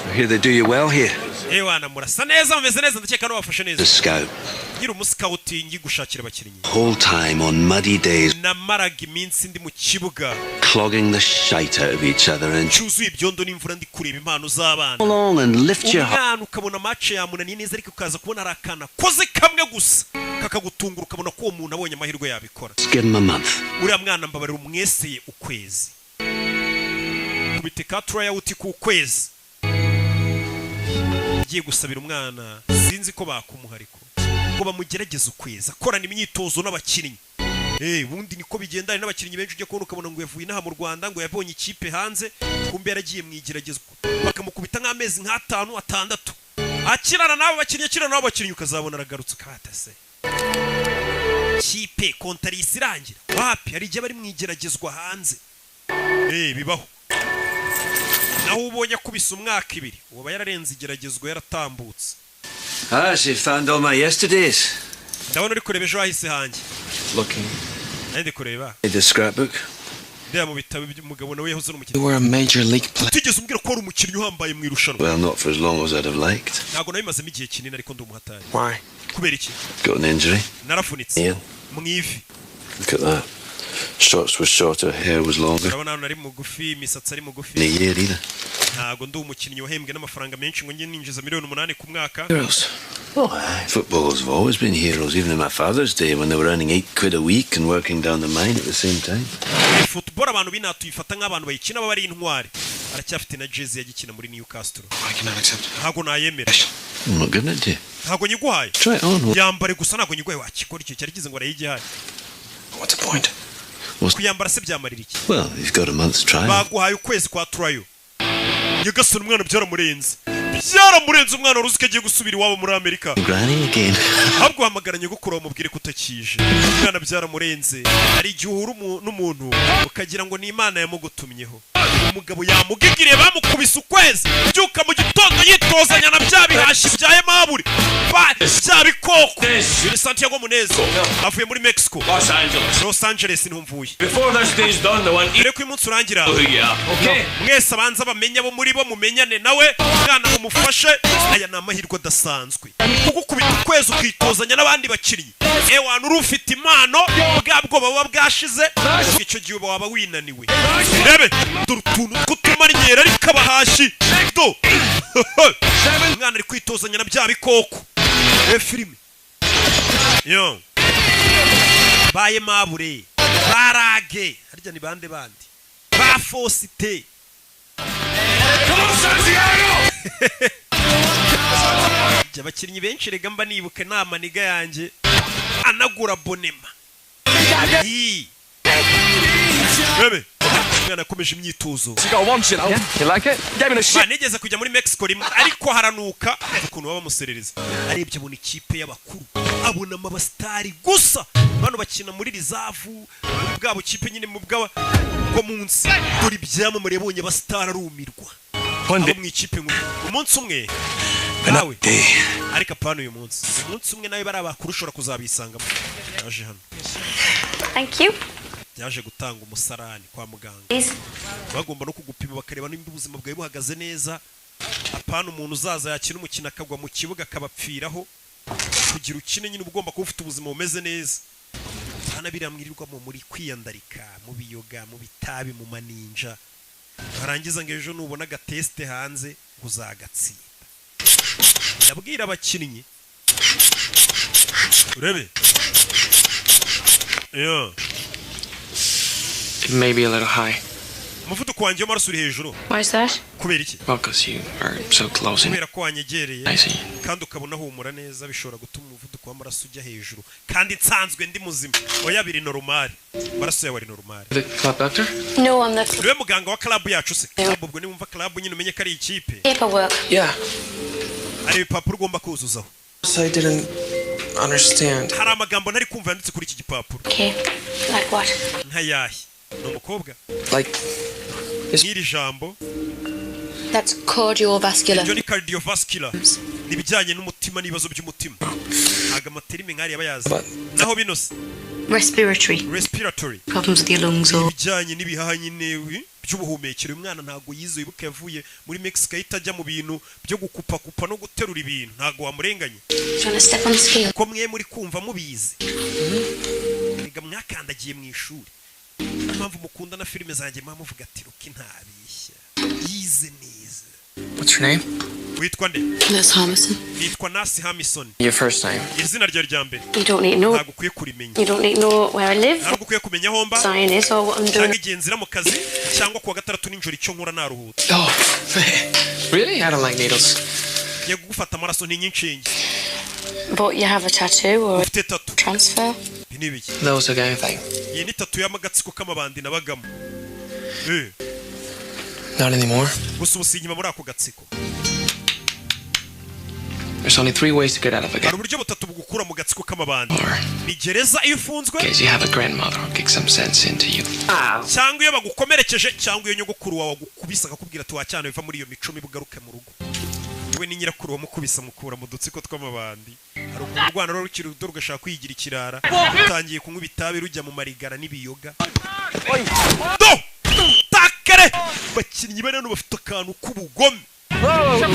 Speaker 9: I hear they do you well here.
Speaker 2: Ewana, murasa neza, mumeze neza, ndakeka n'ubafashe neza.
Speaker 9: The scout.
Speaker 2: Nkiri umuscout gushakira abakinnyi,
Speaker 9: Whole time on muddy days,
Speaker 2: namaraga iminsi ndi mu kibuga
Speaker 9: clogging the shite out of each other and
Speaker 2: cyuzuye ibyondo n'imvura, ndi kureba impano z'abana.
Speaker 9: along and lift your heart.
Speaker 2: Umwana ukabona match yamunaniye neza, ariko ukaza kubona hari akana koze kamwe gusa kakagutungura, ukabona ko uwo muntu abonye amahirwe yabikora.
Speaker 9: Give him a month.
Speaker 2: Uriya mwana mbabarira umweseye ukwezi, kubite ka tryout ku kwezi. Ngiye gusabira umwana, sinzi ko bakumuha, ariko ngo bamugerageze ukwezi akorana imyitozo n'abakinnyi. Ubundi niko bigenda. Hari n'abakinnyi benshi ujya kubona ukabona ngo yavuye inaha mu Rwanda, ngo yabonye ikipe hanze, kumbe yaragiye mu igeragezwa, bakamukubita nk'amezi nk'atanu, 6, akirana n'abo bakinnyi, akirana n'abo bakinnyi, ukazabona aragarutse, ukatase kipe kontarisi irangira. Wapi, hari igihe bari mu igeragezwa hanze. Bibaho. Naho ubonye akubise umwaka, 2, uba yararenze igeragezwa, yaratambutse.
Speaker 9: Ah, so you found all my yesterdays.
Speaker 2: Ndabona uri kureba ejo hahise hanjye.
Speaker 6: Looking.
Speaker 2: Nari ndi kureba.
Speaker 9: The scrapbook.
Speaker 2: Ndeba mu bitabo by'umugabo, nawe yahoze ari umukinnyi.
Speaker 6: You were a major league player.
Speaker 2: Utigeze umbwira ko wari umukinnyi uhambaye mu irushanwa.
Speaker 9: Well, not for as long as I'd have liked.
Speaker 2: Ntabwo nabimazemo igihe kinini, ariko ndi umuhatari.
Speaker 6: Why?
Speaker 2: Kubera iki?
Speaker 9: Got an injury.
Speaker 2: Naravunitse
Speaker 9: Ian,
Speaker 2: mu ivi.
Speaker 9: look at that. Shorts were shorter, hair was longer.
Speaker 2: Urabona hano nari mugufi, imisatsi ari mugufi.
Speaker 9: In a year either.
Speaker 2: Ntabwo ndi umukinnyi wahembwe n'amafaranga menshi ngo njye ninjiza miliyoni 8 ku mwaka.
Speaker 6: Heroes.
Speaker 9: Oh, aye. Footballers have always been heroes, even in my father's day when they were earning £8 a week and working down the mine at the same time.
Speaker 2: Football abantu b'inaha tuyifata nk'abantu bayikina baba ari intwari. Aracyafite na jezi yagikina muri Newcastle.
Speaker 6: I cannot accept.
Speaker 2: Ntabwo nayemera.
Speaker 9: I'm not giving it to you.
Speaker 2: Ntabwo nyiguhaye.
Speaker 9: Try it on.
Speaker 2: Yambare gusa, ntabwo nyiguhaye. Wakikora icyo cyari kize ngo arayigihaye.
Speaker 6: What's the point?
Speaker 2: Kuyambara se byamarira iki?
Speaker 9: Well, you've got a month's trial.
Speaker 2: Baguhaye ukwezi kwa trial. Nyagasani, umwana byaramurenze, byaramurenze. Umwana wari uzi ko agiye gusubira iwabo muri Amerika.
Speaker 9: Granny again.
Speaker 2: Ahubwo hamagara nyogokuru bamubwire ko utakije. Umwana byaramurenze. Hari igihe uhura n'umuntu ukagira ngo ni Imana yamugutumyeho. Umugabo yamugigiriye, bamukubise ukwezi, byuka mu gitondo yitozanya na bya bihashi bya Aimable, bya bikoko. Uyu ni Santiago Munez, avuye muri Mexico.
Speaker 8: Los Angeles.
Speaker 2: Los Angeles niho mvuye.
Speaker 8: Before this day's done, the one
Speaker 2: Mbere ko uyu munsi urangira,
Speaker 8: who you are. Okay?
Speaker 2: mwese abanza bamenye abo muri bo, mumenyane nawe. Mwana mumufashe, aya ni amahirwe adasanzwe, kugukubita ukwezi ukitozanya n'abandi bakinnyi. Ewana, uri ufite impano, bwa bwoba buba bwashize, icyo gihe uba waba winaniwe. Rebe dore utuntu tw'utumaryera, ariko abahashi do. Umwana ari kwitozanya na bya bikoko. Filime yo baye mabure barage harya ni bande bandi ba Fosite.
Speaker 8: Come on, Santiago!
Speaker 2: Jya abakinnyi benshi rega mba nibuka inama niga yanjye anagura bonema. Ii. Bebe umwana yakomeje imyitozo.
Speaker 6: You got once, you know. You like it? Gave me the shit.
Speaker 2: Ba, nigeze kujya muri Mexico rimwe, ariko haranuka ukuntu baba bamuserereza. Arebye abona ikipe y'abakuru, abonamo abasitari gusa. Bano bakina muri reserve, muri bwa bukipe nyine, mu bwa bwo munsi. Dore ibyamamare yabonye, abasitari, arumirwa. Abo mu ikipe nkuru. Umunsi umwe nawe, ariko apana uyu munsi, umunsi umwe nawe bari abakuru ushobora kuzabisangamo. Yaje hano.
Speaker 11: Thank you.
Speaker 2: Yaje gutanga umusarani kwa muganga.
Speaker 11: Please.
Speaker 2: Bagomba no kugupima bakareba nimba ubuzima bwawe buhagaze neza, apana umuntu uzaza yakina umukino akagwa mu kibuga akabapfiraho. Kugira ukine nyine uba ugomba kuba ufite ubuzima bumeze neza. Hano biriya mwirirwamo muri kwiyandarika mu biyoga, mu bitabi, mu maninja, warangiza ngo ejo nubona agatest hanze ngo uzagatsinda. Ndabwira abakinnyi, urebe yeah.
Speaker 6: It may be a little high.
Speaker 2: Umuvuduko wanjye w'amaraso uri hejuru.
Speaker 11: Why is that?
Speaker 2: Kubera iki?
Speaker 6: Well, because you are so close and
Speaker 2: Kubera ko wanyegereye
Speaker 6: I see.
Speaker 2: kandi ukabona humura neza, bishobora gutuma umuvuduko w'amaraso ujya hejuru kandi nsanzwe ndi muzima. Oya, biri normal, amaraso yawe ari normal.
Speaker 6: The club doctor?
Speaker 11: No, I'm the
Speaker 2: Niwe muganga wa club yacu se? Club, ubwo niwumva club nyine umenye ko ari ikipe.
Speaker 11: paperwork.
Speaker 6: Yeah.
Speaker 2: Hari ibipapuro ugomba kuzuzaho.
Speaker 6: I didn't understand.
Speaker 2: Hari amagambo ntari kumva yanditse kuri iki gipapuro.
Speaker 11: Okay. Like what?
Speaker 2: Nkayahe? Ni umukobwa.
Speaker 6: Like
Speaker 2: N'iri jambo.
Speaker 11: That's cardiovascular.
Speaker 2: Ibyo ni cardiovascular, ni ibijyanye n'umutima n'ibibazo by'umutima. Ntabwo amaterms nk'ariya aba yazi. Naho bino se?
Speaker 11: Respiratory.
Speaker 2: Respiratory.
Speaker 11: Problems with your lungs or
Speaker 2: Ibijyanye n'ibihaha nyine. By'ubuhumekero. Uyu mwana ntabwo yize. Wibuke yavuye muri Mexico ahita ajya mu bintu byo gukupakupa no guterura ibintu. Ntabwo wamurenganye.
Speaker 11: Do you want to step on the scale?
Speaker 2: Ko mwe muri kumva mubizi, rega mwakandagiye mu ishuri. Niyo mpamvu mukunda na filime zanjye, muba muvuga ati: "Rocky ntabishya, yize neza."
Speaker 6: What's your name?
Speaker 2: Witwa nde?
Speaker 11: Nurse Harmison.
Speaker 2: Nitwa Nurse Hamison.
Speaker 6: Your first name.
Speaker 2: Izina ryawe rya mbere?
Speaker 11: You don't need to know.
Speaker 2: Ntabwo ukwiye kurimenya.
Speaker 11: You don't need to know where I live,
Speaker 2: Ntabwo ukwiye kumenya aho mba,
Speaker 11: sign is, or what I'm
Speaker 2: cyangwa
Speaker 11: doing.
Speaker 2: igihe nzira mu kazi, cyangwa kuwa gatandatu nijoro icyo nkora naruhutse.
Speaker 6: Oh, really? I don't like needles.
Speaker 2: Ngiye kugufata amaraso, ntinya inshinge.
Speaker 11: But you have a tattoo or a
Speaker 2: Ufite tattoo.
Speaker 11: transfer.
Speaker 2: Ibi ni ibiki?
Speaker 6: That was a gang thing.
Speaker 2: Iyi ni tattoo y'amagatsiko k'amabandi nabagamo.
Speaker 6: Not anymore.
Speaker 2: Gusa ubu si inyuma muri ako gatsiko.
Speaker 6: There's only three ways to get out of a
Speaker 2: Hari
Speaker 6: gang.
Speaker 2: uburyo butatu bugukura mu gatsiko k'amabandi: ni gereza iyo ufunzwe,
Speaker 6: In case you have a grandmother who kicks some sense into you.
Speaker 2: cyangwa iyo bagukomerekeje, cyangwa iyo nyogokuru wawe agukubise akakubwira ati: "Wacyana, biva muri iyo mico mibi, ugaruke mu rugo." We ni nyirakuru wamukubise amukura mu dutsiko tw'amabandi. Hari ukuntu urwana ruba rukiri ruto rugashaka kwigira ikirara, rutangiye kunywa ibitabi, rujya mu marigara n'ibiyoga. Do takare bakinnyi bari hano bafite akantu k'ubugome.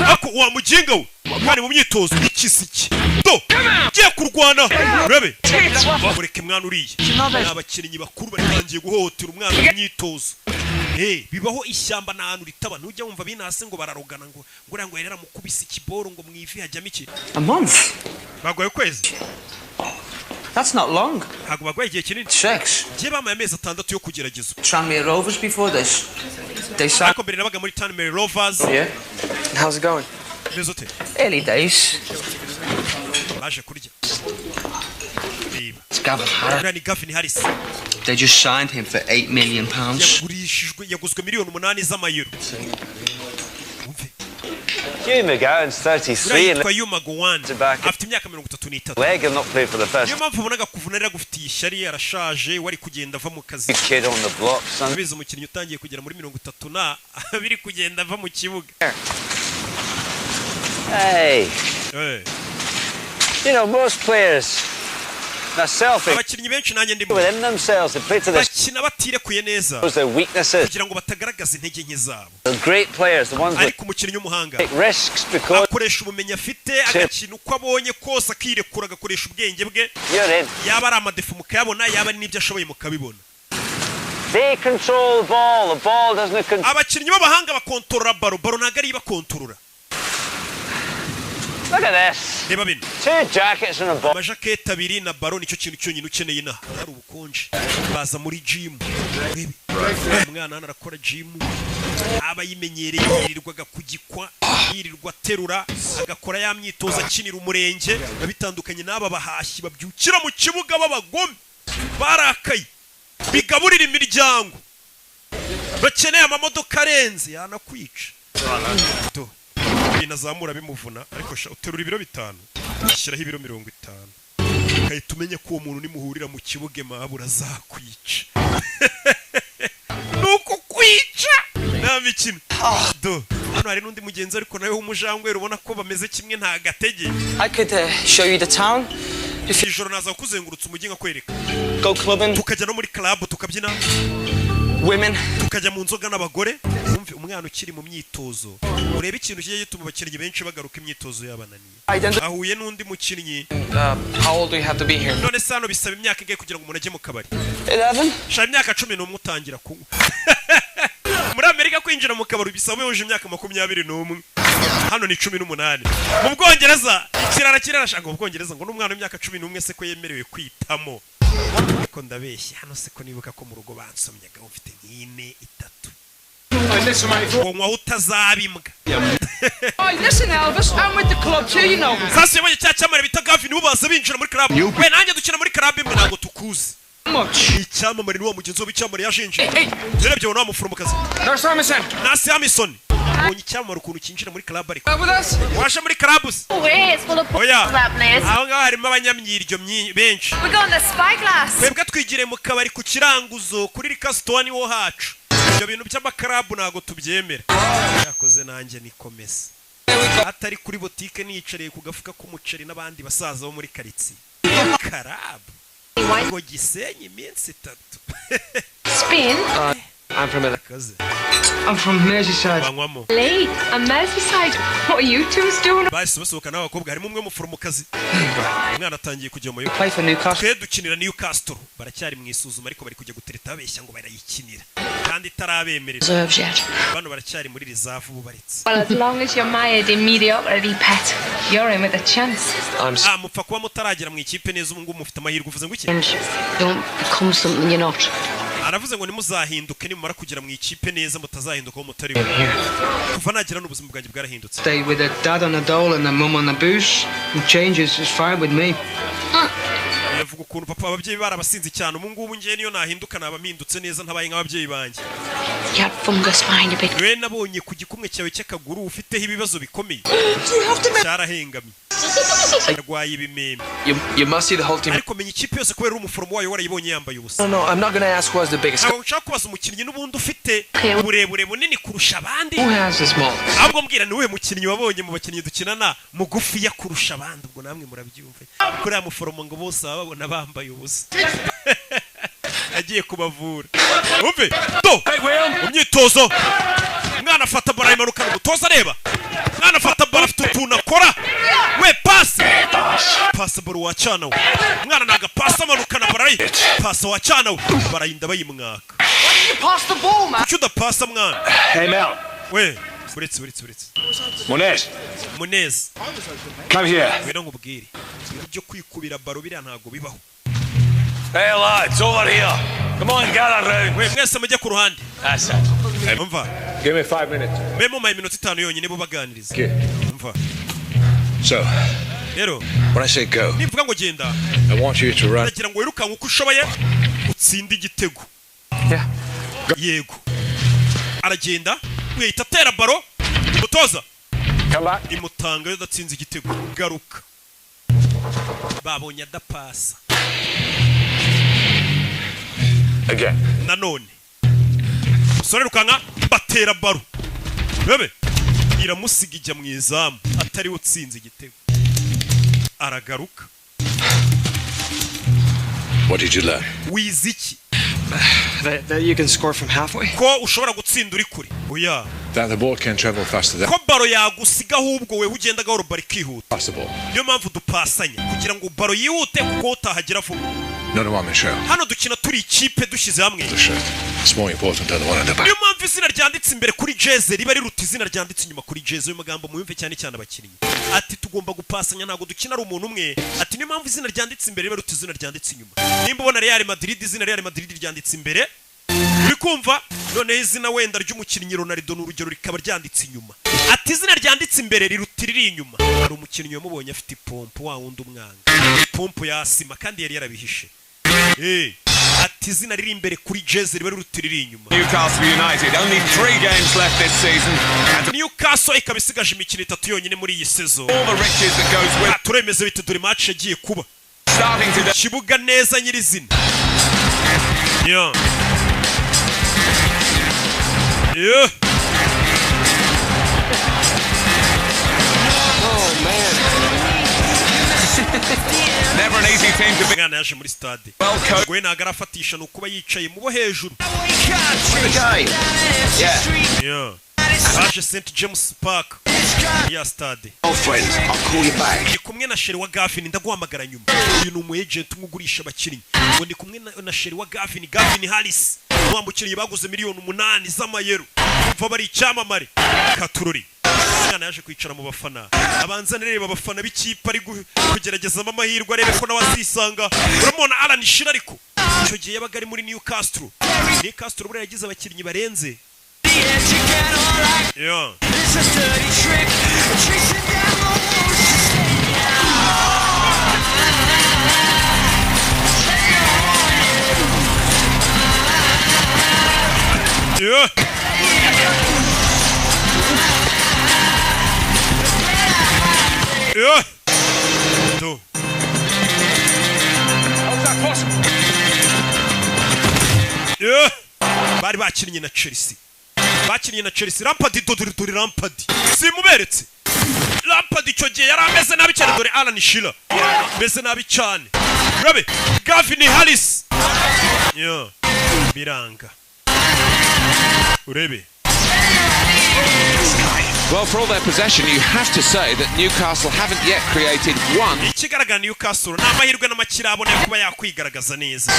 Speaker 2: Ako wa muginga we, mwana mu myitozo ikisiki do ugiye kurwana, urabe mureke mwana. Uriya ni abakinnyi bakuru batangiye guhohotera umwana mu myitozo. Hey, bibaho. Ishyamba nta hantu ritaba. Ntujya wumva binase ngo bararogana, ngo uriya ngo yari yaramukubise ikiboro, ngo mu ivi hajyamo iki?
Speaker 1: A month?
Speaker 2: Baguhaye ukwezi.
Speaker 1: That's not long.
Speaker 2: Ntabwo baguhaye igihe kinini.
Speaker 1: Six.
Speaker 2: Njye bamaye amezi 6 yo kugerageza.
Speaker 1: Tranmere Rovers before this. They signed.
Speaker 2: Ariko mbere nabaga muri Tranmere Rovers.
Speaker 6: Yeah? And how's it going?
Speaker 2: Meze ute?
Speaker 1: Early days.
Speaker 2: Baje kurya. Reba.
Speaker 1: It's Gavin Harris.
Speaker 2: Uriya ni Gavin Harris.
Speaker 1: They just signed him for £8 million.
Speaker 2: Yagurishijwe, yaguzwe miliyoni 8 z'amayero.
Speaker 9: Hugh McGowan's 33
Speaker 2: Uriya
Speaker 9: and
Speaker 2: yitwa Hugh McGowan, afite imyaka 33.
Speaker 9: leg and not played for the first
Speaker 2: Niyo mpamvu ubonaga kuvuna rero agufitiye ishyari, arashaje, wari kugenda ava mu kazi.
Speaker 9: kid on the block, son.
Speaker 2: Abizi, umukinnyi utangiye kugera muri 30 na biri kugenda ava mu kibuga.
Speaker 9: Hey,
Speaker 2: Eh.
Speaker 9: most players, myself,
Speaker 2: Abakinnyi benshi, nanjye ndimo,
Speaker 9: within themselves, they play to their
Speaker 2: bakina batirekuye neza
Speaker 9: their weaknesses.
Speaker 2: kugira ngo batagaragaza intege nke zabo.
Speaker 9: The great players, the ones that
Speaker 2: Ariko umukinnyi w'umuhanga
Speaker 9: take risks because
Speaker 2: akoresha ubumenyi afite, agakina uko abonye kose, akirekura, agakoresha ubwenge bwe.
Speaker 9: you're in.
Speaker 2: Yaba ari amadéfauts mukayabona, yaba ari n'ibyo ashoboye mukabibona.
Speaker 9: They control the ball. The ball doesn't control.
Speaker 2: Abakinnyi b'abahanga bakontorora ballon, ballon ntabwo ariyo ibakontorora.
Speaker 9: Look at this.
Speaker 2: Reba bino.
Speaker 9: Two jackets and a ball.
Speaker 2: Amajaketi abiri na ballon, nicyo kintu cyonyine ukeneye inaha hari ubukonje. Baza muri jimu. Urebe umwana hano arakora jimu, aba yimenyereye, yirirwaga kugikwa, yirirwa aterura, agakora ya myitozo akinira umurenge. Biba bitandukanye n'aba bahashyi babyukira mu kibuga b'abagome barakaye, bigaburira imiryango, bakeneye amamodoka arenze, yanakwica. Do. Ibintu azamura bimuvuna, ariko sha uterura ibiro 5, shyiraho ibiro 50, ugahita umenya ko uwo muntu nimuhurira mu kibuga mabura azakwica. Ni ukukwica, nta mikino. Do hano hari n'undi mugenzi, ariko nawe w'umujangwe, ubona ko bameze kimwe, nta gatege.
Speaker 1: I could show you the town.
Speaker 2: Ijoro naza kuzengurutsa umujyi nkakwereka.
Speaker 1: Go clubbing.
Speaker 2: Tukajya no muri club tukabyina.
Speaker 1: Women.
Speaker 2: Tukajya mu nzoga n'abagore. Wumve umwana ukiri mu myitozo, urebe ikintu kijya gituma abakinnyi benshi bagaruka imyitozo yabananiye. Ahuye n'undi mukinnyi.
Speaker 6: How old do you have to be here?
Speaker 2: None se hano bisaba imyaka ingahe kugira ngo umuntu ajye mu kabari?
Speaker 1: 11.
Speaker 2: Shaka imyaka 11 utangira kunywa. Muri Amerika kwinjira mu kabari bisaba yuje imyaka 21, hano ni 18. Mu Bwongereza kirara kirarashaka, mu Bwongereza ngo n'umwana w'imyaka 11 se ko yemerewe kwitamo. Ariko ndabeshya, hano se ko nibuka ko mu rugo bansomyaga mfite nk'ine 3, ngo nywaho utazaba imbwa.
Speaker 14: Oh, listen, Elvis, I'm with the club too, you know.
Speaker 2: Sasa yabonye cya cyamamare bita Gavin, bo baza binjira muri club. We nanjye dukina muri club imwe, ntabwo tukuzi. Icyamamare ni wa mugenzi we w'icyamamare yashinje. Urebye ubona wa muforomokazi.
Speaker 6: Nurse Harmison.
Speaker 2: Nurse Hamison ubonye icyamamare ukuntu cyinjira muri club. Ariko
Speaker 6: With us?
Speaker 2: waje muri club se?
Speaker 11: Way, it's full of
Speaker 2: Oya,
Speaker 11: that place.
Speaker 2: aho ngaho harimo abanyamyiryo benshi.
Speaker 11: We're going to Spyglass.
Speaker 2: Twebwe twigiriye mu kabari ku kiranguzo kuri rikasitoni wo hacu. Ibyo bintu by'amakarabu ntabwo tubyemera. Yakoze nanjye nikomeza atari kuri botike, niyicariye ku gafuka k'umuceri n'abandi basaza bo muri karitsiye. Karabu ngo Gisenyi iminsi 3.
Speaker 11: Spain?
Speaker 6: I'm from LA.
Speaker 2: Kaze.
Speaker 6: I'm from Merseyside.
Speaker 2: Banywamo.
Speaker 11: Lee, I'm Merseyside. What are you two's doing?
Speaker 2: Bahise basohoka n'abakobwa, harimo umwe w'umuforomokazi. Umwana atangiye kujya mu
Speaker 6: Play for Newcastle.
Speaker 2: Twe dukinira Newcastle. Baracyari mu isuzuma, ariko bari kujya gutereta babeshya ngo barayikinira kandi itarabemerera.
Speaker 11: Reserves yet.
Speaker 2: Bano baracyari muri reserve ubu baretse.
Speaker 11: Well, as long as you're mired in mediocrity, pet, you're in with a chance.
Speaker 6: I'm
Speaker 2: Ah, mupfa kuba mutaragera mu ikipe neza, ubu ngubu mufite amahirwe. Uvuze ngo iki?
Speaker 5: And don't become something you're not.
Speaker 2: Aravuze ngo ntimuzahinduke, nimumara kugera mu ikipe neza mutazahinduka aho mutari we. Kuva nagera n'ubuzima bwanjye bwarahindutse.
Speaker 6: Stay with a dad on a dole and a mum on the booze. And changes is fine with me.
Speaker 2: Yavuga ukuntu papa ababyeyi barabasinze cyane, ubu ngubu ngewe niyo nahinduka naba mpindutse neza, ntabaye nk'ababyeyi banjye.
Speaker 11: You had fungus behind a big.
Speaker 2: We nabonye ku gikumwe cyawe cy'akaguru ufiteho ibibazo bikomeye, cyarahengamye, arwaye ibimeme.
Speaker 6: You must see the whole team.
Speaker 2: Ariko menya ikipe yose kubera uri umuforomo wayo, warayibonye yambaye ubusa.
Speaker 6: No, I'm not gonna ask who has the biggest.
Speaker 2: Ntabwo nshaka kubaza umukinnyi n'ubundi ufite uburebure bunini kurusha abandi.
Speaker 6: Who has the small?
Speaker 2: Ahubwo mbwira, ni uwuhe mukinnyi wabonye mu bakinnyi dukinana mugufiya kurusha abandi? Ubwo namwe murabyumva, kuriya muforomo ngo bose baba babona bambaye ubusa, agiye kubavura. Umve do mu myitozo, umwana afata baro ayimanukana, umutoza areba. Umwana afata baro, afite utuntu akora we, pasi pasi baro wacana we. Umwana ntabwo pasi, amanukana baro, ayi pasi wacana we, barayinda bayimwaka.
Speaker 1: Pass the ball, man.
Speaker 2: Kuki udapasa, mwana?
Speaker 13: Hey, Mel.
Speaker 2: We, uretse, uretse, uretse.
Speaker 13: Munez.
Speaker 2: Muneza.
Speaker 13: Come here.
Speaker 2: Ngwino nkubwire, ibintu byo kwikubira baro biriya ntabwo bibaho.
Speaker 8: Hey lads, over here. Come on, gather round.
Speaker 2: We, mwese mujye ku ruhande.
Speaker 8: That's it.
Speaker 2: Umva.
Speaker 7: Give me 5 minutes.
Speaker 2: Mbe mumpaye iminota 5 yonyine, bo baganiriza. Umva.
Speaker 4: So,
Speaker 2: rero
Speaker 4: when I say go,
Speaker 2: nimvuga ngo genda,
Speaker 4: I want you to run.
Speaker 2: Ndagira ngo wirukanke uko ushoboye utsinde igitego. Yego, aragenda, wihita atera baro, umutoza imutanga iyo adatsinze igitego. Garuka, babonye adapasa.
Speaker 7: Again.
Speaker 2: Nanone umusore rukanka, batera baro bebe, iramusiga ijya mu izamu, atariwe utsinze igitego. Aragaruka.
Speaker 4: What did you learn?
Speaker 2: Wize iki?
Speaker 6: That you can score from halfway.
Speaker 2: Ko ushobora gutsinda uri kure? Oya.
Speaker 12: That the ball can travel faster than
Speaker 2: Ko baro yagusiga, ahubwo wewe ugenda gahoro, baro ikihuta.
Speaker 12: possible.
Speaker 2: Niyo mpamvu dupasanya, kugira ngo baro yihute, kuko utahagera vuba.
Speaker 12: Not a one man show.
Speaker 2: Hano dukina turi ikipe, dushyize hamwe.
Speaker 12: The shirt. It's more important than the one on the back.
Speaker 2: Niyo mpamvu izina ryanditse imbere kuri jeze riba riruta izina ryanditse inyuma kuri jeze. Ayo magambo muyumve cyane cyane abakinnyi. Ati tugomba gupasanya, ntabwo dukina ari umuntu umwe. Ati niyo mpamvu izina ryanditse imbere riba riruta izina ryanditse inyuma. Nimba ubona Real Madrid, izina Real Madrid ryanditse imbere, uri kumva? Noneho izina wenda ry'umukinnyi Ronaldo, ni urugero, rikaba ryanditse inyuma. Ati izina ryanditse imbere riruta iriri inyuma. Hari umukinnyi wamubonye afite ipompo, wa wundi umwanga, ipompo ya asima, kandi yari yarabihishe. Ati izina riri imbere kuri jeze riba riruta iriri inyuma.
Speaker 15: Newcastle United, only three games left this season. And
Speaker 2: Newcastle ikaba isigaje imikino itatu yonyine muri iyi sezo.
Speaker 15: all the riches that goes with
Speaker 2: Ah, turemeze bite? Dore match yagiye kuba
Speaker 15: starting today.
Speaker 2: Kibuga neza nyirizina. Yeah.
Speaker 6: Oh man.
Speaker 15: Never an easy team to beat.
Speaker 2: Umwana yaje muri stade.
Speaker 15: Well coached.
Speaker 2: We ntabwo arafatisha, ni ukuba yicaye mu bo hejuru.
Speaker 13: The guy. Yeah.
Speaker 2: Yeah. Baje St James Park ya stade.
Speaker 4: Girlfriend, I'll call you back.
Speaker 2: Ndi kumwe na chéri wa Gavin, ndaguhamagara nyuma. Uyu ni umu agent umwe ugurisha abakinnyi. Ngo ndi kumwe na chéri wa Gavin, Gavin Harris, wa mukinnyi baguze miliyoni 8 z'amayero, umva bari icyamamare katurori. Umwana yaje kwicara mu bafana, abanza areba abafana b'ikipe ari kugeragezamo amahirwe, arebe ko nawe azisanga. Uramubona Alan Shearer, ariko icyo gihe yabaga ari muri Newcastle. Newcastle buriya yagize abakinnyi barenze. Yeah. Yeah. Yeah. Do.
Speaker 15: How's that possible?
Speaker 2: Yeah. Bari bakinnye na Chelsea. Bakinnye na Chelsea. Lampard, dore dore Lampard. Simuberetse. Lampard icyo gihe yari ameze nabi cyane, dore Alan Shearer. Ameze nabi cyane. Rabe Gavin Harris. Yeah. Biranga. Urebe.
Speaker 15: Well, for all their possession, you have to say that Newcastle haven't yet created one.
Speaker 2: Ikigaragara, Newcastle ni amahirwe n'amakire abona yo kuba yakwigaragaza neza.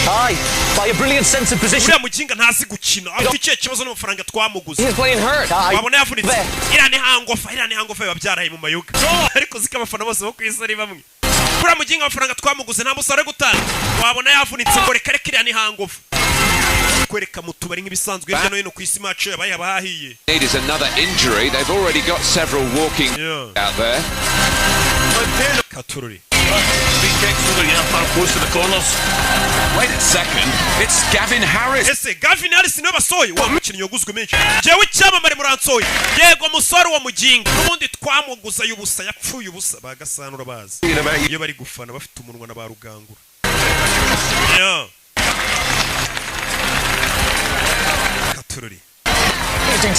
Speaker 1: Aye, by a brilliant sense of position.
Speaker 2: Uriya muginga ntazi gukina. Afite ikihe kibazo n'amafaranga twamuguze?
Speaker 1: He's playing hurt. Aye.
Speaker 2: Wabona yavunitse. Iriya ni hangover, iriya ni hangover, biba byaraye mu mayoga. Ariko ziko abafana bose bo ku isi ari bamwe. Uriya muginga amafaranga twamuguze nta musaruro ari gutanga. Wabona yavunitse ngo reka reka, iriya ni hangover. Kwereka mu tubari nk'ibisanzwe hirya no hino ku isi, match yabaye haba hahiye.
Speaker 15: Need is another injury. They've already got several walking out there.
Speaker 2: Katururi.
Speaker 8: Free kicks over here, far close to the corners.
Speaker 15: Wait a second. It's Gavin Harris.
Speaker 2: Ese Gavin Harris niwe basohoye, wa mukinnyi waguzwe menshi? Jewe icyamamare muransohoye? Yego musore, wa muginga n'ubundi twamuguza y'ubusa, yapfuye ubusa. Bagasanura bazi iyo bari gufana bafite umunwa na ba rugangura. Yeah. Katururi.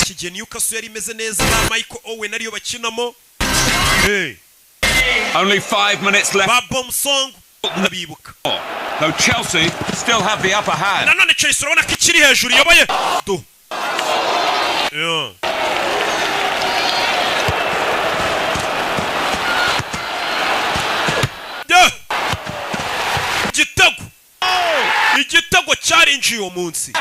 Speaker 2: Iki gihe Newcastle yari imeze neza na Michael Owen ariyo bakinamo. Hey.
Speaker 15: Only 5 minutes left.
Speaker 2: Ba Bomsong ndabibuka.
Speaker 15: Though Chelsea still have the upper hand.
Speaker 2: Nanone Chelsea urabona ko ikiri hejuru, iyoboye do. Yeah. Yeah. Igitego, igitego cyarinjiye uwo munsi.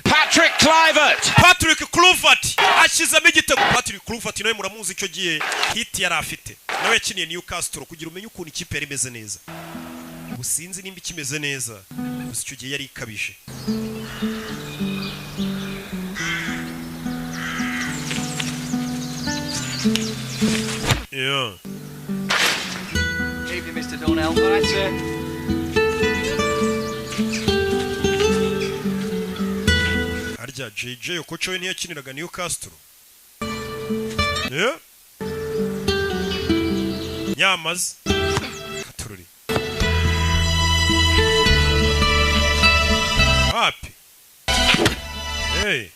Speaker 15: Patrick Kluivert.
Speaker 2: Patrick Kluivert ashyizemo igitego. Patrick Kluivert nawe muramuzi, icyo gihe hit yari afite, nawe yakiniye Newcastle. Kugira umenye ukuntu ikipe yari imeze neza, ubu sinzi nimba ikimeze neza, gusa icyo gihe yari ikabije. Yeah.
Speaker 6: Evening, Mr. Donnell. All right, sir.
Speaker 2: Harya JJ Okocha we ntiyakiniraga Newcastle? Yeah. Nyamaze katururi wapi? Hey.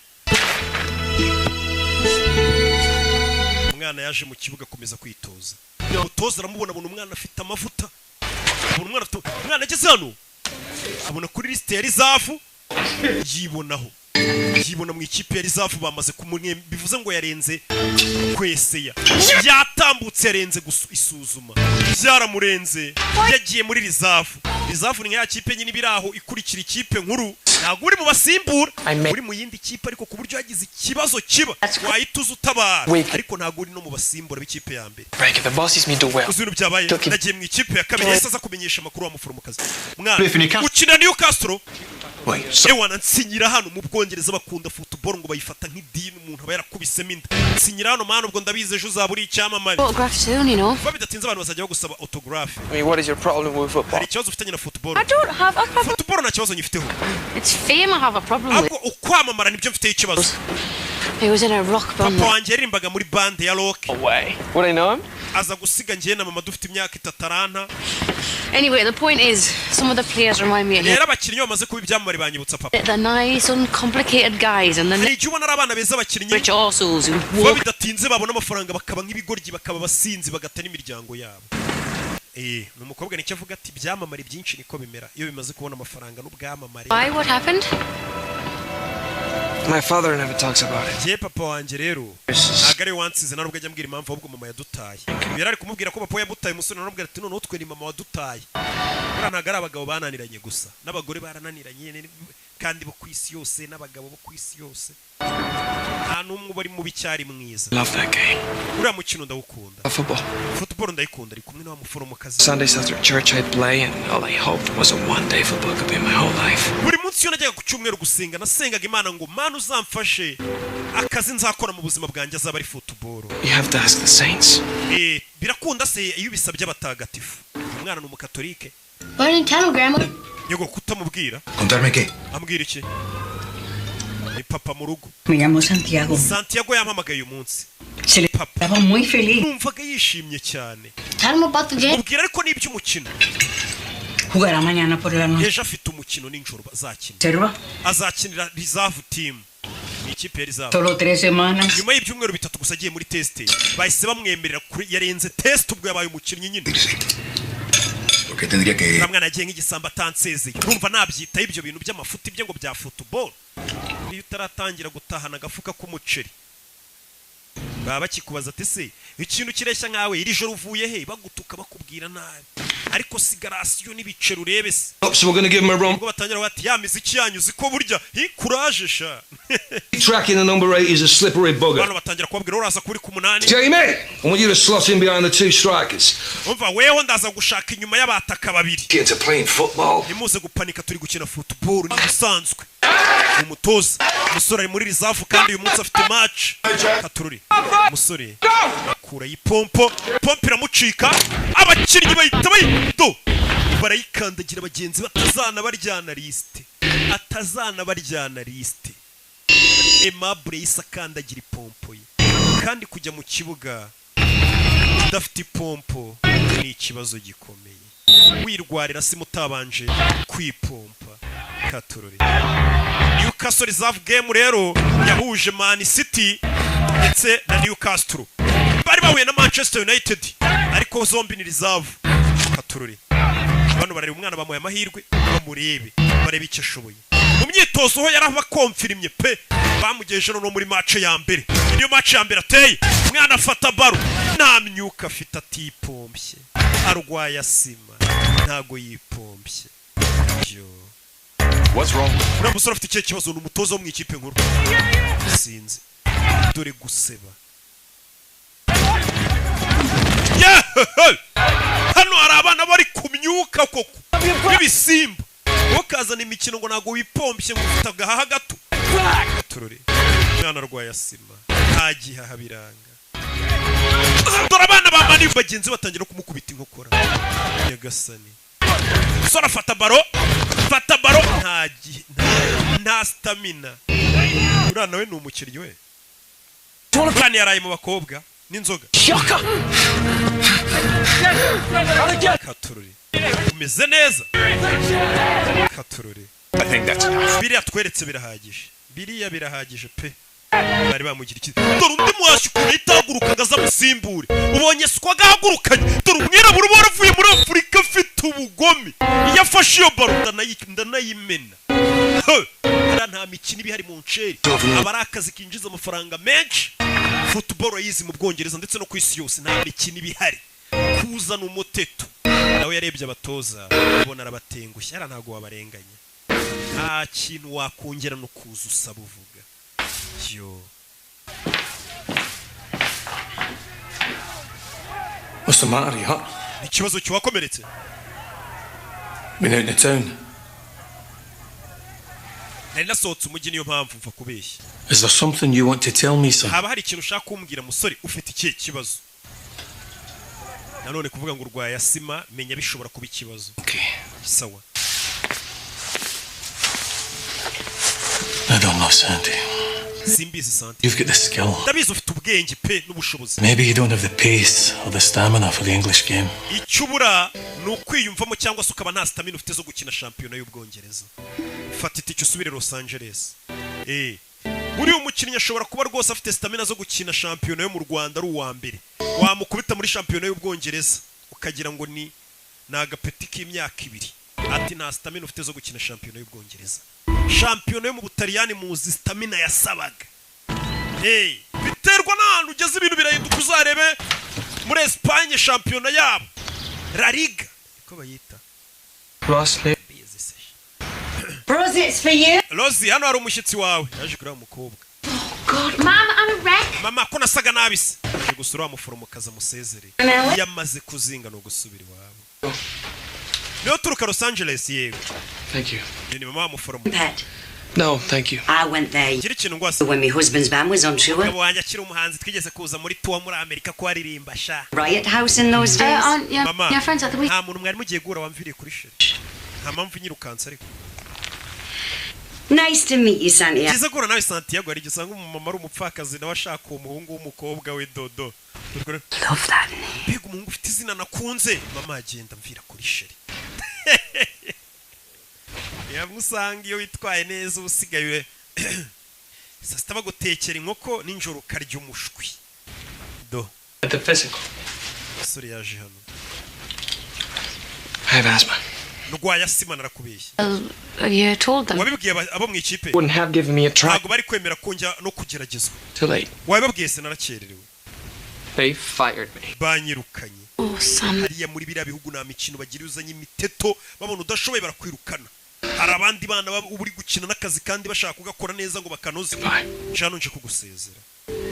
Speaker 2: Umwana yaje mu kibuga akomeza kwitoza, umutoza aramubona, abona umwana afite amavuta, abona umwana afite, umwana ageze hano abona kuri lisite ya reserve, yibonaho, yibona mu ikipe ya reserve. Bamaze kumwe, bivuze ngo yarenze kweseya, yatambutse, yarenze isuzuma, byaramurenze, yagiye muri reserve. Reserve ni nka ya kipe nyine iba aho ikurikira ikipe nkuru. Ntabwo uri mu basimbura, uri mu yindi kipe, ariko ku buryo yagize ikibazo kiba wahita uza utabara, ariko ntabwo uri no mu basimbura b'ikipe ya mbere.
Speaker 1: Break, the bosses me do well.
Speaker 2: Uzi ibintu byabaye? Nagiye mu ikipe ya kabiri. Yahise aza kumenyesha amakuru wa muforomokazi. Mwana ukina Newcastle, ewana nsinyira hano. Mu Bwongereza bakunda football, ngo bayifata nk'idini, umuntu aba yarakubisemo inda. Nsinyira hano mwana, ubwo ndabizi ejo uzaba uri icyamamare.
Speaker 11: Autograph soon, you know.
Speaker 2: Vuba bidatinze abantu bazajya bagusaba autograph.
Speaker 1: I mean, what is your problem with football?
Speaker 2: Hari ikibazo ufitanye na football?
Speaker 11: I don't have a problem.
Speaker 2: Football nta kibazo nyifiteho.
Speaker 11: It's fame I have a problem with.
Speaker 2: Ahubwo ukwamamara nibyo mfiteho ikibazo.
Speaker 11: He was in a rock band.
Speaker 2: Papa wanjye yaririmbaga muri band ya rock.
Speaker 1: Way. Would I know him?
Speaker 2: Aza gusiga njye na mama dufite imyaka 3, aranta.
Speaker 11: Anyway, the point is, some of the players remind me of him.
Speaker 2: Rero abakinnyi bamaze kuba ibyamamare banyibutsa papa.
Speaker 11: They're nice, uncomplicated guys, and then
Speaker 2: Hari igihe ubona ari abana beza abakinnyi,
Speaker 11: rich arseholes who
Speaker 2: vuba
Speaker 11: walk
Speaker 2: bidatinze babona amafaranga bakaba nk'ibigoryi, bakaba abasinzi, bagata n'imiryango yabo. Ni umukobwa nicyo avuga, ati ibyamamare byinshi niko bimera iyo bimaze kubona amafaranga n'ubwamamare.
Speaker 11: Why? What happened?
Speaker 1: My father never talks about it.
Speaker 2: Njye papa wanjye rero ntabwo ari we wansize, nta nubwo ajya ambwira impamvu, ahubwo mama yadutaye. Yari ari kumubwira ko papa yamutaye, umusore aramubwira ati noneho twe ni mama wadutaye. Buriya ntabwo ari abagabo bananiranye gusa, n'abagore barananiranye, kandi bo ku isi yose, n'abagabo bo ku isi yose, nta n'umwe uba ari mubi cyari mwiza.
Speaker 1: Love that game.
Speaker 2: Uriya mukino ndawukunda.
Speaker 1: Love football.
Speaker 2: Football ndayikunda. Ari kumwe na wa muforomokazi.
Speaker 1: Sundays after church I'd play, and all I hoped was that one day football could be my whole life.
Speaker 2: Buri munsi iyo najyaga ku cyumweru gusenga, nasengaga Imana ngo Mana uzamfashe akazi nzakora mu buzima bwanjye azaba ari football.
Speaker 1: You have to ask the saints.
Speaker 2: Birakunda se iyo ubisabye abatagatifu? Uyu mwana ni umukatolike.
Speaker 11: Why didn't you tell him, Grandma?
Speaker 2: Nyoko kutamubwira?
Speaker 4: ¿Contarme qué?
Speaker 2: Ambwira iki? Ni papa mu rugo.
Speaker 5: Me llamó Santiago.
Speaker 2: Santiago yampamagaye uyu munsi.
Speaker 5: Se le estaba muy feliz.
Speaker 2: Numvaga yishimye cyane.
Speaker 11: Tell him about the game.
Speaker 2: Mubwira ariko n'iby'umukino.
Speaker 5: Jugará mañana por la noche.
Speaker 2: Ejo afite umukino nijoro bazakina.
Speaker 5: Reserva.
Speaker 2: Azakinira reserve team, ni ikipe ya reserve.
Speaker 5: Solo 3 semanas.
Speaker 2: Nyuma y'ibyumweru 3 gusa agiye muri test, bahise bamwemerera kuri, yarenze test, ubwo yabaye umukinnyi nyine.
Speaker 4: ¿Por qué tendría que...?
Speaker 2: Uriya mwana yagiye nk'igisambo atansezeye, urumva nabyitaho ibyo bintu by'amafuti bye ngo bya football? Iyo utaratangira gutahana agafuka k'umuceri, baba bakikubaza ati: "Se ikintu kireshya nkawe, iri joro uvuye he?" Bagutuka, bakubwira nabi, ariko sigarasiyo n'ibiceri urebe se.
Speaker 13: So we're going to give him a run.
Speaker 2: Ubwo batangira bati: "Ya miziki yanyu uzi ko burya hi kuraje sha."
Speaker 13: Tracking the number 8 is a slippery bugger.
Speaker 2: Bano batangira kubabwira: "Uraza kuba uri ku 8."
Speaker 13: Jamie, I want you to slot in behind the two strikers.
Speaker 2: Umva weho, ndaza gushaka inyuma y'abataka babiri.
Speaker 13: Get into playing football.
Speaker 2: Ntimuze gupanika, turi gukina football, ni ibisanzwe. Umutoza, umusore ari muri reserve kandi uyu munsi afite match. Katururi, umusore akura ipompo, pompo iramucika, abakinnyi bahita bayido barayikandagira, bagenzi batazana baryana lisite, atazana baryana lisite. Aimable yahise akandagira ipompo ye, kandi kujya mu kibuga udafite ipompo ni ikibazo gikomeye, wirwarira simu utabanje kwipompa. Katururi, Newcastle reserve game rero yahuje Man City ndetse na Newcastle, bari bahuye na Manchester United, ariko zombi ni reserve. Katururi, bano barareba umwana, bamuhaye amahirwe bamurebe, barebe icyo ashoboye. Mu myitozo ho yarabakomfirimye pe, bamugejeje no muri match ya mbere. Niyo match ya mbere ateye, umwana afata baro nta myuka afite, atipompye, arwaye asima, ntago yipompye yo.
Speaker 12: What's wrong?
Speaker 2: Uriya musore afite ikihe kibazo? Ni umutoza wo mu ikipe nkuru. Sinzi, dore guseba. Yeah! Hano hari abana bari ku myuka koko b'ibisimba, ukazana imikino ngo ntabwo wipompye, ngo ufite agahaha gato. Turore, umwana arwaye asima, nta gihaha, biranga. Dore abana ba Mani bagenzi batangira kumukubita inkokora. Nyagasani, umusore afata baro, fata baro, nta gihe, nta stamina. Uriya nawe ni umukinnyi we, uriya yaraye mu bakobwa n'inzoga. Katururi, umeze neza, katururi.
Speaker 12: I think that's enough.
Speaker 2: Biriya tweretse birahagije, biriya birahagije pe. Bari bamugira ikiza. Dore undi muhashyi ukuntu ahita ahaguruka ngo aze amusimbure, ubonye siko agahagurukanye. Dore umwirabura uba waravuye muri Afurika afite ubugome, iyo afashe iyo baro ndanayimena. Hariya nta mikino iba ihari mu nceri, aba ari akazi kinjiza amafaranga menshi. Football yizi mu Bwongereza ndetse no ku isi yose, nta mikino iba ihari. Kuzana umuteto nawe yarebye abatoza, ubona arabatengushye. Hariya ntabwo wabarenganya, nta kintu wakongera no kuza usaba uvuga yo.
Speaker 1: What's the matter, you hurt?
Speaker 2: Ikibazo kiwakomeretse?
Speaker 1: Been out in the town.
Speaker 2: Nari nasohotse umujyi, niyo mpamvu mva kubeshya.
Speaker 1: Is there something you want to tell me, son?
Speaker 2: Haba hari ikintu ushaka kumbwira, musore? Ufite ikihe kibazo? Nanone kuvuga ngo urwaye asima, menya bishobora kuba ikibazo. Sawa.
Speaker 1: I don't know, Sandy.
Speaker 2: Simbizi, Santi.
Speaker 1: You've got the skill.
Speaker 2: Ndabizi ufite ubwenge pe n'ubushobozi.
Speaker 1: Maybe you don't have the pace or the stamina for the English game.
Speaker 2: Icyo ubura ni ukwiyumvamo, cyangwa se ukaba nta stamina ufite zo gukina shampiyona y'Ubwongereza. Fata itike usubire Los Angeles. Buriya umukinnyi ashobora kuba rwose afite stamina zo gukina shampiyona yo mu Rwanda ari uwa mbere, wamukubita muri shampiyona y'Ubwongereza ukagira ngo ni agapeti k'imyaka 2. Ati nta stamina ufite zo gukina shampiyona y'Ubwongereza. Shampiyona yo mu Butaliyani muzi stamina yasabaga. Hey, biterwa n'ahantu ugeze, ibintu birahinduka. Uzarebe muri Espagne, shampiyona yabo La Liga niko bayita.
Speaker 6: Ross,
Speaker 5: Rosie, it's for you.
Speaker 2: Rosie, hano hari umushyitsi wawe yaje kureba umukobwa.
Speaker 11: God, Mum, I'm a wreck.
Speaker 2: Mama, ko nasaga nabi se? Aje gusura wa muforomokazi amusezere.
Speaker 5: Nawe?
Speaker 2: Iyo amaze kuzinga ni ugusubira iwabo. Niyo turuka Los Angeles, yego.
Speaker 1: Thank you.
Speaker 2: Uyu ni mama wa muforomo.
Speaker 5: Pet.
Speaker 1: No, thank you.
Speaker 5: I went there
Speaker 2: Gira ikintu ngwase.
Speaker 5: when my husband's band was on tour.
Speaker 2: Umugabo wanjye akiri umuhanzi, twigeze kuza muri tour muri Amerika ko aririmba sha.
Speaker 5: Riot House in those days.
Speaker 11: Aunt, yeah,
Speaker 2: Mama,
Speaker 11: your friends at the week.
Speaker 2: nta muntu mwari mugiye guhura wamviriye kuri chéri, nta mpamvu nyirukanse ariko.
Speaker 5: Nice to meet you, Santiago.
Speaker 2: Byiza guhura nawe, Santiago. Hari igihe usanga umumama ari umupfakazi, nawe ashaka uwo muhungu w'umukobwa we dodo.
Speaker 5: Love that name.
Speaker 2: Mbega umuhungu ufite izina nakunze! Mama, agenda mvira kuri chéri. Yamwe usanga iyo witwaye neza uba usigaye saa sita bagutekera inkoko, nijoro ukarya umushwi do.
Speaker 1: At the physical.
Speaker 2: Umusore yaje hano.
Speaker 1: I have asthma.
Speaker 2: Ndwaye asima, narakubeshye.
Speaker 11: Well, you told them.
Speaker 2: Wabibwiye abo mu ikipe?
Speaker 1: Wouldn't have given me a try.
Speaker 2: Ntabwo bari kwemera ko njya no kugeragezwa.
Speaker 1: Too late.
Speaker 2: Wabibabwiye se? Narakererewe.
Speaker 1: They fired me.
Speaker 2: Banyirukanye.
Speaker 11: Oh, son.
Speaker 2: Hariya muri biriya bihugu nta mikino bagira. Uzanye imiteto babona udashoboye, barakwirukana. Hari abandi bana baba uba uri gukina n'akazi kandi bashaka kugakora neza ngo bakanoze. Jano, nje kugusezera,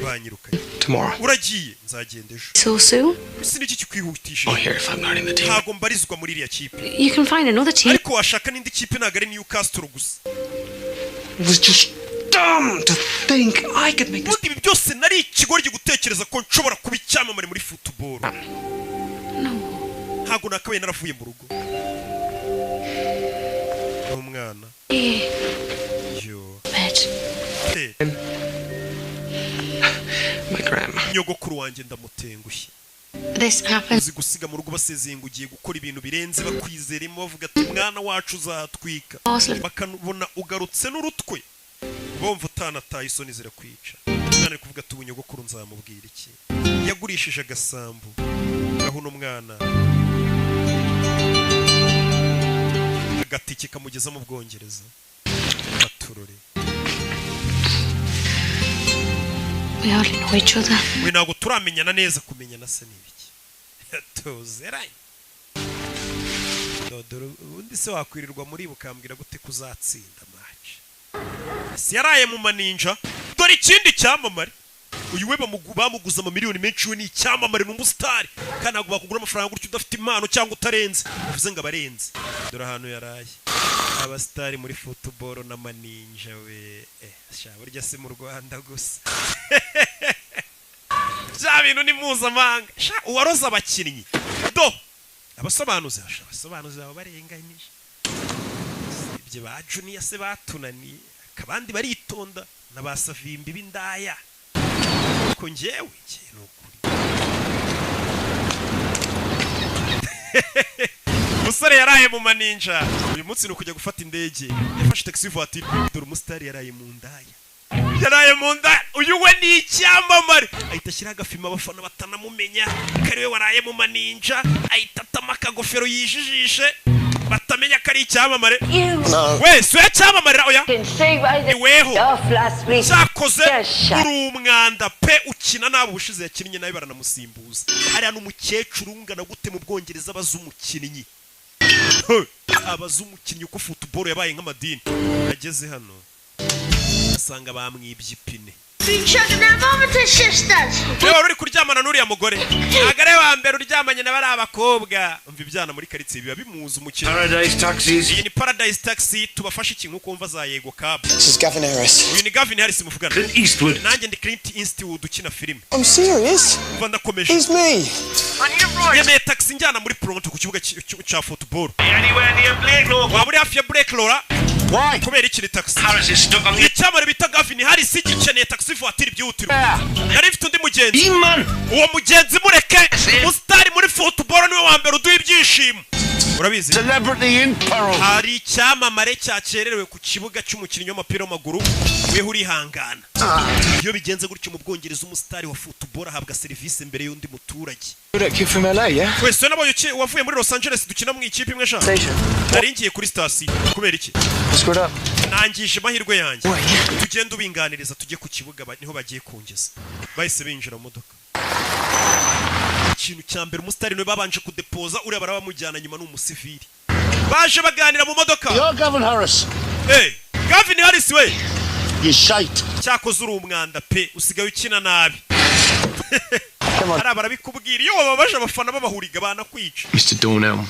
Speaker 2: banyirukanye.
Speaker 1: Tomorrow.
Speaker 2: Uragiye? Nzagenda ejo.
Speaker 11: So soon?
Speaker 2: Ese niki kikwihutishije?
Speaker 1: Oh, here if I'm not in the team.
Speaker 2: Ntabwo mbarizwa muri iriya kipe.
Speaker 11: You can find another team.
Speaker 2: Ariko washaka n'indi kipe, ntabwo ari Newcastle gusa.
Speaker 1: It was just dumb to think I could make this.
Speaker 2: Ubundi ibi byose nari ikigoryi gutekereza ko nshobora kuba icyamamare muri football.
Speaker 11: No.
Speaker 2: Ntabwo nakabaye naravuye mu rugo n'umwana.
Speaker 11: Yeah.
Speaker 2: Yo.
Speaker 11: Bed.
Speaker 2: Eh,
Speaker 1: My grandma.
Speaker 2: Nyogokuru wanjye ndamutengushye.
Speaker 11: This happened.
Speaker 2: Uzi gusiga mu rugo basezeye ngo ugiye gukora ibintu birenze, bakwizeremo, bavuga ati umwana wacu uzatwika, bakabona ugarutse n'urutwe, bumva utanataye, isoni zirakwica. Umwana ari kuvuga ati ubu nyogokuru nzamubwira iki? Yagurishije agasambu gaho uno mwana agatike kamugeza mu Bwongereza, baturore.
Speaker 11: We hardly know each other.
Speaker 2: We ntabwo turamenyana neza. Kumenyana se ni ibiki tuzeranye? Dore ubundi se wakwirirwa muri bukambwira gute kuzatsinda match? Si yaraye mu maninja? Dore ikindi cyamamare uyu we bamuguze amamiliyoni menshi. We ni icyamamare, ni umusitari, kandi ntabwo bakugura amafaranga gutyo udafite impano cyangwa utarenze. Bivuze ngo abarenze. Dore ahantu yaraye, abasitari muri football n'amaninja we. Sha, burya si mu Rwanda gusa, bya bintu ni mpuzamahanga. Sha, uwaroza abakinnyi do abasobanuzi, sha, abasobanuzi baba barenganyije. Ibyo ba Junior se batunaniye, abandi baritonda na ba Savimbi b'indaya, ariko njyewe ni ukuri. Umusore yaraye mu maninja. Uyu munsi ni ukujya gufata indege, yafashe taxi voiture. Dore umusitari yaraye mu ndaya, yaraye mu ndaya. Uyu we ni icyamamare, ahita ashyiraho agafilm abafana batanamumenya ko ari we waraye mu maninja. Ahita atama akagofero yijijishe batamenya ko ari icyamamare. We si we cyamamare, oya, ni weho. Cyakoze uri umwanda pe, ukina nabi. Ubushize yakinnye nabi baranamusimbuza. Hariya n'umukecuru ungana gute mu Bwongereza abaza umukinnyi? Abaza umukinnyi uko football yabaye nk'amadini. Ageze hano asanga bamwibye ipine. Niba wari uri kuryamana n'uriya mugore, ntabwo ari wa mbere uryamanye na bariya bakobwa. Umva, ibyana muri karitsiye biba bimuzi umukino.
Speaker 9: Paradise Taxis.
Speaker 2: Iyi ni Paradise Taxi, tubafashe iki? Nk'uko wumva za Yego Cab.
Speaker 16: This is Gavin Harris.
Speaker 2: Uyu ni Gavin Harris muvugana.
Speaker 9: Clint Eastwood.
Speaker 2: Nanjye ndi Clint Eastwood ukina filime.
Speaker 16: I'm serious.
Speaker 2: Umva, ndakomeje.
Speaker 16: It's me.
Speaker 2: Yemeye taxi njyana muri Pronto ku kibuga cya football.
Speaker 8: Anywhere near Blake?
Speaker 2: Waba uri hafi ya Blake Laura?
Speaker 9: Why?
Speaker 2: Kubera iki ni taxi?
Speaker 9: Harris is stuck on the
Speaker 2: Icyamamare bita Gavin Harris gikeneye taxi voiture byihutirwa. Yari ifite undi mugenzi.
Speaker 9: Man.
Speaker 2: Uwo mugenzi mureke, umusitari muri football niwe wa mbere uduha ibyishimo, urabizi.
Speaker 9: Celebrity in peril.
Speaker 2: Hari icyamamare cyakererewe ku kibuga cy'umukinnyi w'umupira w'amaguru, weho urihangana. Iyo bigenze gutyo mu Bwongereza, umusitari wa football ahabwa serivisi mbere y'undi muturage.
Speaker 1: You're that kid from LA, yeah?
Speaker 2: Wese nabonye wavuye muri Los Angeles, dukina mu ikipe imwe sha.
Speaker 1: Station.
Speaker 2: Nari ngiye kuri sitasiyo. Kubera iki?
Speaker 1: I screwed up.
Speaker 2: Nangije amahirwe yanjye. Tugende ubinganiriza, tujye ku kibuga, niho bagiye kungeza. Bahise binjira mu modoka. Ikintu cya mbere, umusitari niwe babanje kudepoza, uriya barabamujyana nyuma, ni umusivili. Baje baganira mu modoka.
Speaker 9: You're Gavin Harris.
Speaker 2: Hey, Gavin Harris we.
Speaker 9: You shite.
Speaker 2: Cyakoze uri umwanda pe, usigaye ukina nabi. Hariya barabikubwira, iyo wababaje abafana babahuriga banakwica.
Speaker 1: Mr. Dornell,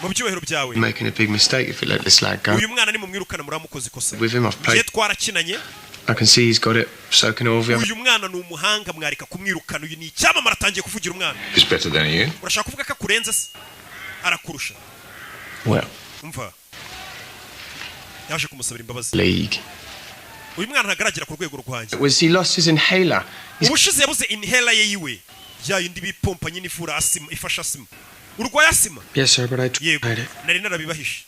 Speaker 2: Mu byubahiro byawe,
Speaker 1: making a big mistake if you let this lad go.
Speaker 2: uyu mwana nimumwirukana muramukoze ikosa.
Speaker 1: With him, I've played.
Speaker 2: Njye twarakinanye.
Speaker 1: I can see he's got it. So can all of you.
Speaker 2: Uyu mwana ni umuhanga, mwareka kumwirukana. Uyu ni icyamamare, atangiye kuvugira umwana.
Speaker 12: He's better than you.
Speaker 2: Urashaka kuvuga ko akurenze se? Arakurusha.
Speaker 1: Well,
Speaker 2: Umva, yaje kumusabira imbabazi.
Speaker 1: league.
Speaker 2: Uyu mwana ntagaragera ku rwego rwanjye.
Speaker 1: Was he lost his inhaler?
Speaker 2: Ubushize yabuze inhaler ye yiwe, ya yindi bipompa nyine ivura asima, ifasha asima. Urwaye asima?
Speaker 1: Yes, sir, but I
Speaker 2: Yego,
Speaker 1: tried it.
Speaker 2: nari narabibahishe.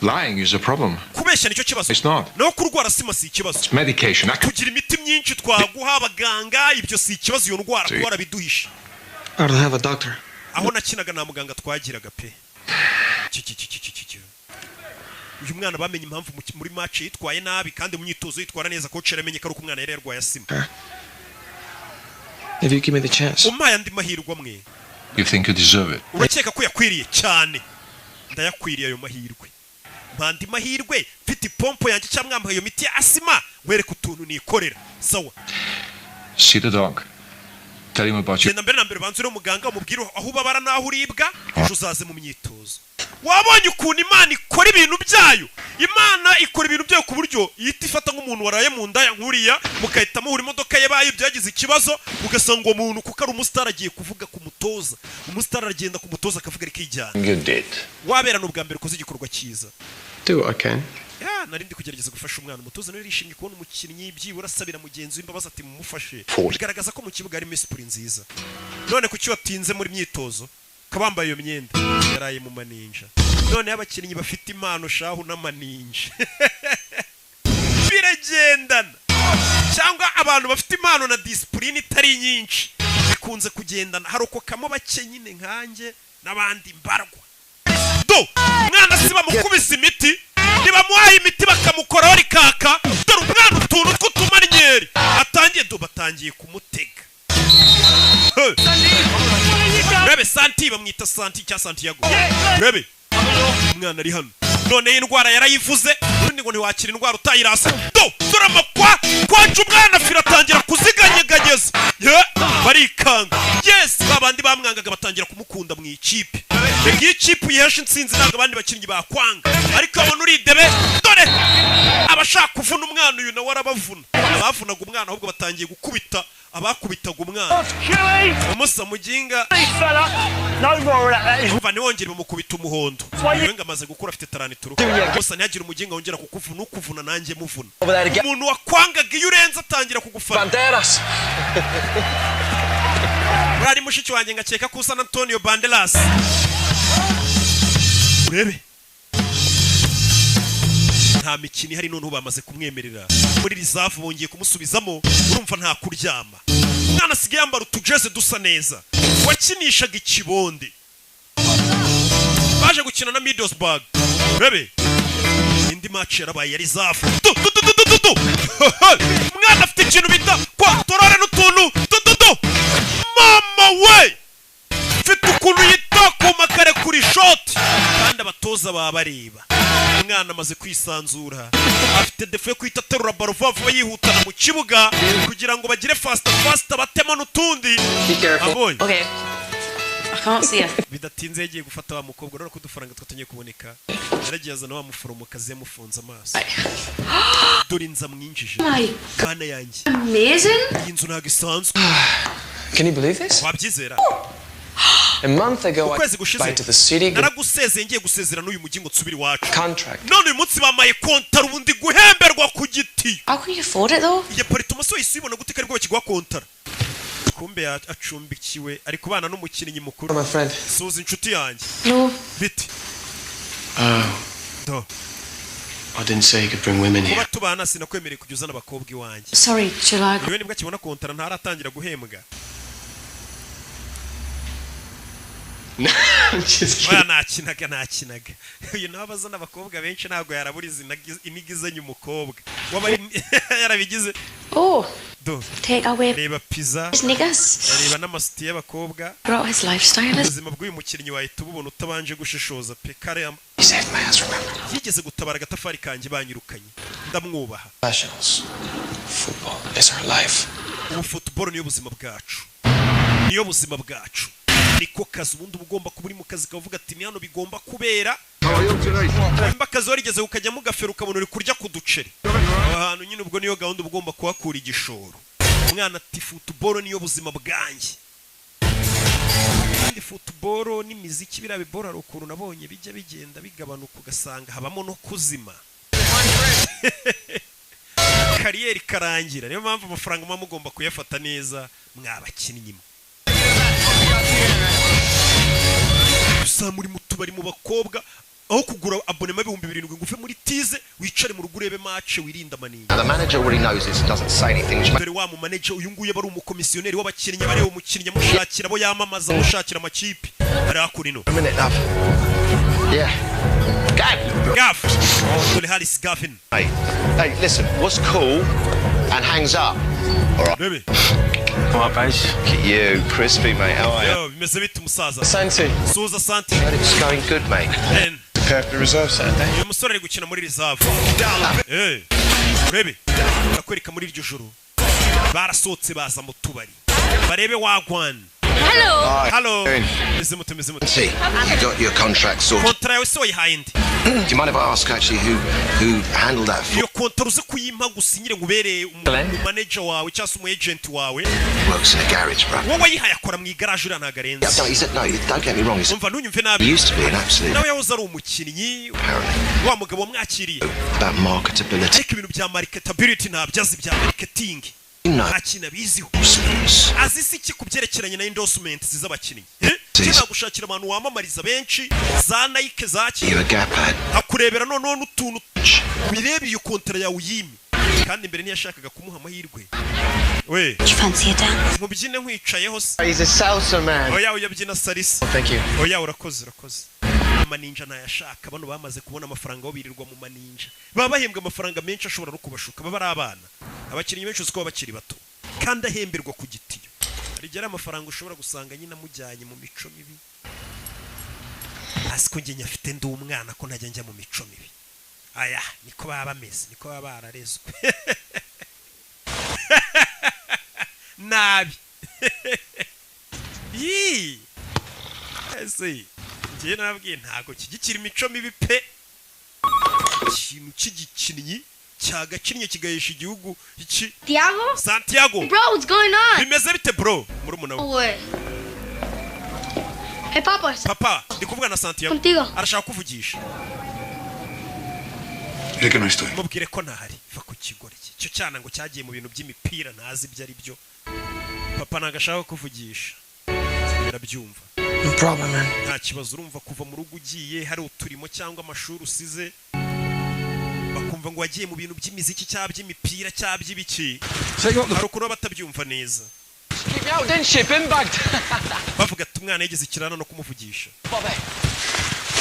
Speaker 12: Lying is a problem.
Speaker 2: Kubeshya nicyo kibazo.
Speaker 12: It's not.
Speaker 2: Naho kurwara asima si ikibazo.
Speaker 12: It's medication. I
Speaker 2: Tugira imiti myinshi twaguha abaganga, ibyo si ikibazo. Iyo ndwara kuba warabiduhishe.
Speaker 1: I don't have a doctor.
Speaker 2: Aho nakinaga nta muganga twagiraga pe. Ki, ki, ki, ki, ki, ki, ki. Uyu mwana bamenye impamvu muri match yitwaye nabi kandi mu myitozo yitwara neza. Coach yaramenye ko ari uko umwana yari yarwaye asima.
Speaker 1: If you give me the chance.
Speaker 2: Umpaye andi mahirwe amwe.
Speaker 12: You think you deserve it?
Speaker 2: Urakeka ko yakwiriye cyane? Ndayakwiriye ayo mahirwe. Mpandi mahirwe mfite ipompo yanjye cyangwa mwampaye iyo miti ya asima, wereka utuntu nikorera. Sawa.
Speaker 12: See the doc. Tell him about your
Speaker 2: Genda mbere na mbere banze uriho muganga, umubwire aho ubabara n'aho uribwa, ejo uzaze mu myitozo. Wabonye ukuntu Imana ikora ibintu byayo? Imana ikora ibintu byayo ku buryo ihita ifata nk'umuntu waraye mu ndaya nk'uriya, mugahita muhura imodoka ye bayo byagize ikibazo, ugasanga uwo muntu kuko ari umusitari agiye kuvuga ku mutoza, umusitari aragenda ku mutoza akavuga rikijyana.
Speaker 9: You did.
Speaker 2: Wabera ni ubwa mbere ukoze igikorwa cyiza.
Speaker 1: Do what I can.
Speaker 2: Ya, nari ndi kugerageza gufasha umwana. Umutoza nawe yarishimye kubona umukinnyi byibura asabira mugenzi we imbabazi, ati mumufashe. Bigaragaza ko mu kibuga harimo esprit nziza. None kuki watinze muri myitozo ukaba wambaye iyo myenda? Yaraye mu maninja. Noneho abakinnyi bafite impano shahu n'amaninja biragendana, cyangwa abantu bafite impano na disipurine itari nyinshi bikunze kugendana. Harokokamo bake nyine nkanjye n'abandi mbarwa. Do umwana si bamukubise imiti, ntibamuhaye imiti bakamukoraho rikaka. Dore umwana utuntu tw'utumanyeri atangiye, do batangiye kumutega. Hey. Rebe Santi, bamwita Santi cya Santiago. Rebe umwana ari hano, none iyi ndwara yarayivuze. Urundi ngo ntiwakira indwara utayirasa. Do dore amakwa kwaca umwana fira atangira kuziganyeganyeza. Ye, barikanga. Yes, babandi bamwangaga batangira kumukunda mu ikipe. Reka iyo ikipe uyihesha intsinzi ntabwo abandi bakinnyi bakwanga, ariko abona uridebe. Dore abashaka kuvuna umwana, uyu nawe arabavuna. Abavunaga umwana ahubwo batangiye gukubita abakubitaga umwana. Umusa muginga umva, ntiwongere bamukubita umuhondo. Uyu ngo amaze gukura afite tarani turuka gusa. Ntihagire umuginga wongera kukuvuna, ukuvuna nanjye muvuna. Umuntu wakwangaga iyo urenze atangira kugufana.
Speaker 1: Banderas.
Speaker 2: Urari mushiki wanjye, ngakeka ko usa na Antonio Banderas. Urebe nta mikino ihari, noneho bamaze kumwemerera muri reserve, bongeye kumusubizamo. Urumva nta kuryama, umwana asigaye yambara utujeze dusa neza. Wakinishaga ikibonde baje gukina na Middlesbrough. Urebe indi match yarabaye ya reserve. Du du du du du du. Umwana afite ikintu bita contrôle n'utuntu du du du. Mama we, mfite ukuntu yita ku makare kuri shoti, kandi abatoza baba bareba. Umwana amaze kwisanzura, afite défaut yo guhita aterura ballon vuba vuba, yihutana mu kibuga kugira ngo bagire faster faster, batemo n'utundi abonye.
Speaker 11: Okay. I can't see her.
Speaker 2: Bidatinze yagiye gufata wa mukobwa. Urabona ko udufaranga twatangiye kuboneka. Yaragiye azana wa muforomokazi, yamufunze amaso. Dore inzu amwinjije.
Speaker 11: My
Speaker 2: Mana yanjye!
Speaker 11: Amazing.
Speaker 2: Iyi nzu ntabwo isanzwe.
Speaker 1: Can you believe this?
Speaker 2: Wabyizera?
Speaker 1: A month ago, I
Speaker 2: Ukwezi gushize
Speaker 1: bye to the city
Speaker 2: naragusezeye, ngiye gusezera n'uyu mujyi ngo nsubire iwacu.
Speaker 1: contract.
Speaker 2: None uyu munsi bamaye kontara, ubundi guhemberwa ku giti.
Speaker 11: How can you afford it though?
Speaker 2: Iyi appartement se wahise uyibona gute ko aribwo bakiguha kontara? Kumbe acumbikiwe, ari kubana n'umukinnyi mukuru.
Speaker 1: My friend.
Speaker 2: Suza inshuti yanjye.
Speaker 11: No.
Speaker 2: Biti?
Speaker 1: Oh,
Speaker 2: Do
Speaker 1: I didn't say you could bring women
Speaker 2: Kuba
Speaker 1: here.
Speaker 2: tubana sinakwemereye kujya uzana abakobwa iwanjye.
Speaker 11: Sorry, shall I?
Speaker 2: Iwe nibwo akibona kontara, ntaratangira guhembwa.
Speaker 1: I'm just
Speaker 2: Oya,
Speaker 1: kidding.
Speaker 2: nakinaga nakinaga. Uyu nawe abazana abakobwa benshi, ntabwo yaraburiza inigizanye umukobwa waba yarabigize.
Speaker 11: Oh,
Speaker 2: Do
Speaker 11: take away
Speaker 2: reba pizza,
Speaker 11: his niggas.
Speaker 2: reba n'amasutiye y'abakobwa.
Speaker 11: Brought his lifestyle.
Speaker 2: Ubuzima bw'uyu mukinnyi wahita ububona utabanje gushishoza pe. Kare
Speaker 1: He saved my ass, remember?
Speaker 2: yigeze gutabara agatafari kanjye banyirukanye, ndamwubaha.
Speaker 1: Professionals. Football is our life.
Speaker 2: Ubu football niyo buzima bwacu, niyo buzima bwacu, niko kazi. Ubundi uba ugomba kuba uri mu kazi kavuga ati ni hano bigomba kubera. Nimba akazi warigeze ukajyamo ugafera, ukabona uri kurya ku duceri aho hantu nyine, ubwo niyo gahunda uba ugomba kuhakura igishoro. Umwana ati football niyo buzima bwanjye. Kandi football n'imiziki, biriya biboro hari ukuntu nabonye bijya bigenda bigabanuka, ugasanga habamo no kuzima, carrière ikarangira. Niyo mpamvu amafaranga muba mugomba kuyafata neza mwabakinnyi mwe. Gusa muri mu tubari, mu bakobwa, aho kugura abonnement 7000 ngo uve muri tize, wicare mu rugo urebe match, wirinde amaninja.
Speaker 4: The manager already knows this and doesn't say anything, which
Speaker 2: Dore wa mu manager uyu nguyu aba ari umukomisiyoneri w'abakinnyi, bareba umukinnyi amushakira abo yamamaza, amushakira amakipe. Ari hakurino.
Speaker 4: A minute, love. Yeah. Gav.
Speaker 2: Gav. Dore Harris Gavin.
Speaker 4: Hey, hey, listen. What's cool and hangs up? All right.
Speaker 2: Baby.
Speaker 1: Come on, base.
Speaker 4: Look at you, crispy, mate. How are you?
Speaker 2: Yo, bimeze bite, umusaza?
Speaker 1: Santi.
Speaker 2: Suza Santi.
Speaker 4: Heard it's going good, mate.
Speaker 2: Ben.
Speaker 1: Prepare for the reserve Saturday.
Speaker 2: Uyu musore ari gukina muri reserve. Eh, urebe, barakwereka muri iryo joro barasohotse baza mu tubari barebe wagwan.
Speaker 11: Hello.
Speaker 2: Hello, meze mute, meze mute?
Speaker 4: See, you got your contract sorted.
Speaker 2: Kontara yawe se wayihaye nde?
Speaker 4: Do you mind if I ask actually who handled that for
Speaker 2: Iyo kontara uze kuyimpa gusinyire ngo ubereye manager wawe cyangwa se umu agent wawe.
Speaker 4: Works in a garage, bro.
Speaker 2: Wowe wayihaye akora mu igaraje, uriya ntabwo arenze.
Speaker 4: Yeah, no, he's a, no, don't get me wrong. He's
Speaker 2: Umva, ntunyumve
Speaker 4: he
Speaker 2: nabi.
Speaker 4: used to be an absolute
Speaker 2: Nawe yahoze ari umukinnyi, wa mugabo wamwakiriye.
Speaker 4: about marketability.
Speaker 2: Ariko ibintu bya marketability ntabyo azi, bya marketing
Speaker 4: No.
Speaker 2: nta kintu abiziho.
Speaker 4: Endorsements.
Speaker 2: Azi si iki ku byerekeranye na endorsement z'abakinnyi? Eh? Cyangwa gushakira abantu wamamariza benshi za Nike za ki.
Speaker 4: You a gap ad.
Speaker 2: Akurebera noneho n'utuntu bireba iyo kontara yawe uyime, kandi mbere ntiyashakaga kumuha amahirwe we.
Speaker 11: Do you fancy a dance?
Speaker 2: Mubyine nkwicayeho se?
Speaker 6: He's a salsa man.
Speaker 2: Oya, uyabyina salsa.
Speaker 6: Oh, thank you.
Speaker 2: Oya, urakoze, urakoze. Amaninja ntayashaka. Bano bamaze kubona amafaranga, aho birirwa mu maninja, baba bahembwa amafaranga menshi ashobora no kubashuka. Baba ari abana, abakinnyi benshi uzi ko baba bakiri bato kandi ahemberwa ku gitiyo. Hari igihe ari amafaranga ushobora gusanga nyine amujyanye mu mico mibi. Hasi ko njye nyafite, ndi umwana, ko ntajya njya mu mico mibi. Aya niko baba bameze, niko baba bararezwe nabi. Yii, ese njyewe narabwiye, ntabwo kigikira imico mibi pe. Ikintu cy'igikinnyi cyagakinnye kigahesha igihugu iki.
Speaker 11: Tiago?
Speaker 2: Santiago.
Speaker 11: Bro, what's going on?
Speaker 2: Bimeze bite, bro? Murumuna we.
Speaker 11: What? Hey, Papa.
Speaker 2: Papa, ndi kuvuga na Santiago.
Speaker 11: Contigo.
Speaker 2: Arashaka kuvugisha.
Speaker 12: Dile que no estoy.
Speaker 2: Mubwire ko ntahari. Va ku kigoryi icyo cyana ngo cyagiye mu bintu by'imipira, ntazi ibyo ari byo. Papa ntabwo ashaka kuvugisha, birabyumva.
Speaker 1: No problem, man.
Speaker 2: Nta kibazo. Urumva kuva mu rugo ugiye hari uturimo cyangwa amashuri usize, bakumva ngo wagiye mu bintu by'imiziki cyangwa by'imipira cyangwa by'ibiki, hari ukuntu baba batabyumva neza.
Speaker 1: Keep me out, didn't she? Bin bagged.
Speaker 2: Bavuga ati umwana yigeze ikirana no kumuvugisha.
Speaker 1: Bobby.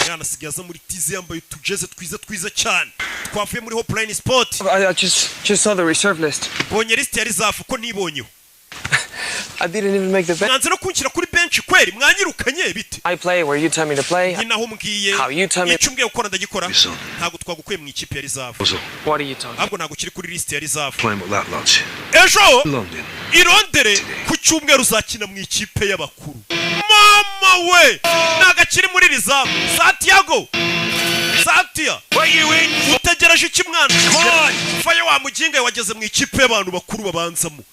Speaker 2: Umwana asigaye aza muri tize yambaye utujeze twiza twiza cyane twavuye muri Hopeline Sport.
Speaker 6: I just saw the reserve list.
Speaker 2: Mbonye lisiti ya reserve ko nibonyeho.
Speaker 6: I didn't even make the bench.
Speaker 2: Mwanze no kunshyira kuri bench kweri, mwanyirukanye bite?
Speaker 6: I play where you tell me to play.
Speaker 2: Ni naho umbwiye.
Speaker 6: How you tell me.
Speaker 2: Icyo umbwiye gukora ndagikora. Ntabwo twagukuye mu ikipe ya reserve.
Speaker 6: What are you talking?
Speaker 2: Ahubwo ntabwo ukiri kuri lisiti ya reserve.
Speaker 12: Playing with that lot.
Speaker 2: Ejo
Speaker 12: London.
Speaker 2: i Londres ku cyumweru uzakina mu ikipe y'abakuru. Mama we, ntabwo akiri muri reserve. Santiago, Santia, utegereje iki, mwana? Fayo wa muginga, wageze mu ikipe y'abantu bakuru babanzamo.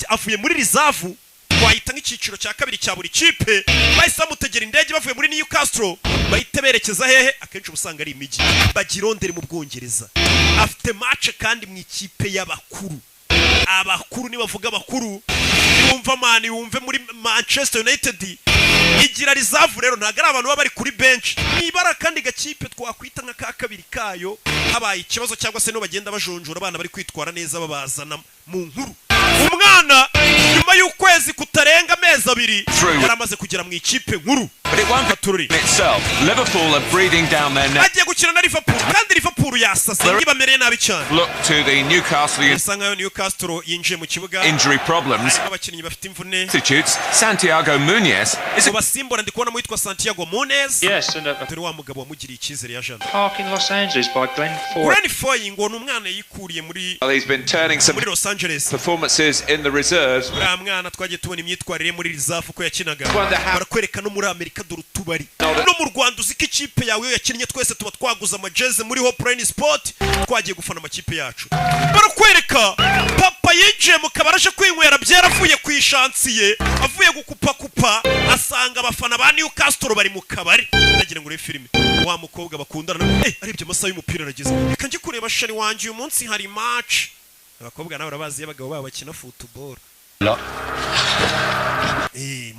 Speaker 2: Avuye muri reserve, twahita nk'icyiciro cya kabiri cya buri kipe. Bahise bamutegera indege bavuye muri Newcastle, bahita berekeza hehe? Akenshi uba usanga ari imijyi. Bajya i Londres mu Bwongereza. Afite match kandi mu ikipe y'abakuru. Abakuru, nibavuga abakuru wumva mani, wumve muri Manchester United igira reserve. Rero ntabwo ari abantu baba bari kuri bench, nibara kandi gakipe twakwita nka ka kabiri kayo. Habaye ikibazo cyangwa se no bagenda bajonjora abana bari kwitwara neza, babazana mu nkuru. Umwana nyuma y'ukwezi kutarenga amezi 2 yari amaze kugera mu ikipe nkuru.
Speaker 15: But it won't
Speaker 2: Tururi.
Speaker 15: itself. Liverpool are breathing down their neck.
Speaker 2: Agiye gukina na Liverpool, kandi Liverpool yasaze, ibamereye nabi cyane.
Speaker 15: Look to the Newcastle
Speaker 2: Bisa nkaho Newcastle yinjiye mu kibuga
Speaker 15: injury problems.
Speaker 2: harimo abakinnyi bafite imvune.
Speaker 15: Substitutes Santiago Munez is
Speaker 2: Mu basimbura ndi kubonamo witwa Santiago Munez.
Speaker 7: Yes, and a
Speaker 2: Dore wa mugabo wamugiriye icyizere ya jana.
Speaker 7: park in Los Angeles by Glenn Foy.
Speaker 2: Glenn Foy ngo ni umwana yikuriye muri
Speaker 15: Well, he's been turning some
Speaker 2: muri Los Angeles.
Speaker 15: performances in the reserves.
Speaker 2: Uriya mwana twagiye tubona imyitwarire ye muri reserve uko yakinaga.
Speaker 15: Wonder how-
Speaker 2: Barakwereka no muri Amerika, dore utubari. No mu Rwanda uzi ko ikipe yawe iyo yakinnye twese tuba twaguze amajeze muri Hopeline Sport, twagiye gufana amakipe yacu. Barakwereka papa yinjiye mu kabari aje kwinywera byera, avuye ku ishansiye, avuye gukupakupa, asanga abafana ba Newcastle bari mu kabari. Ndagira ngo urebe filime, wa mukobwa bakundana arebye amasaha y'umupira arageze, reka njye kureba chéri wanjye, uyu munsi hari match. Abakobwa nawe urabazi iyo abagabo babo bakina football.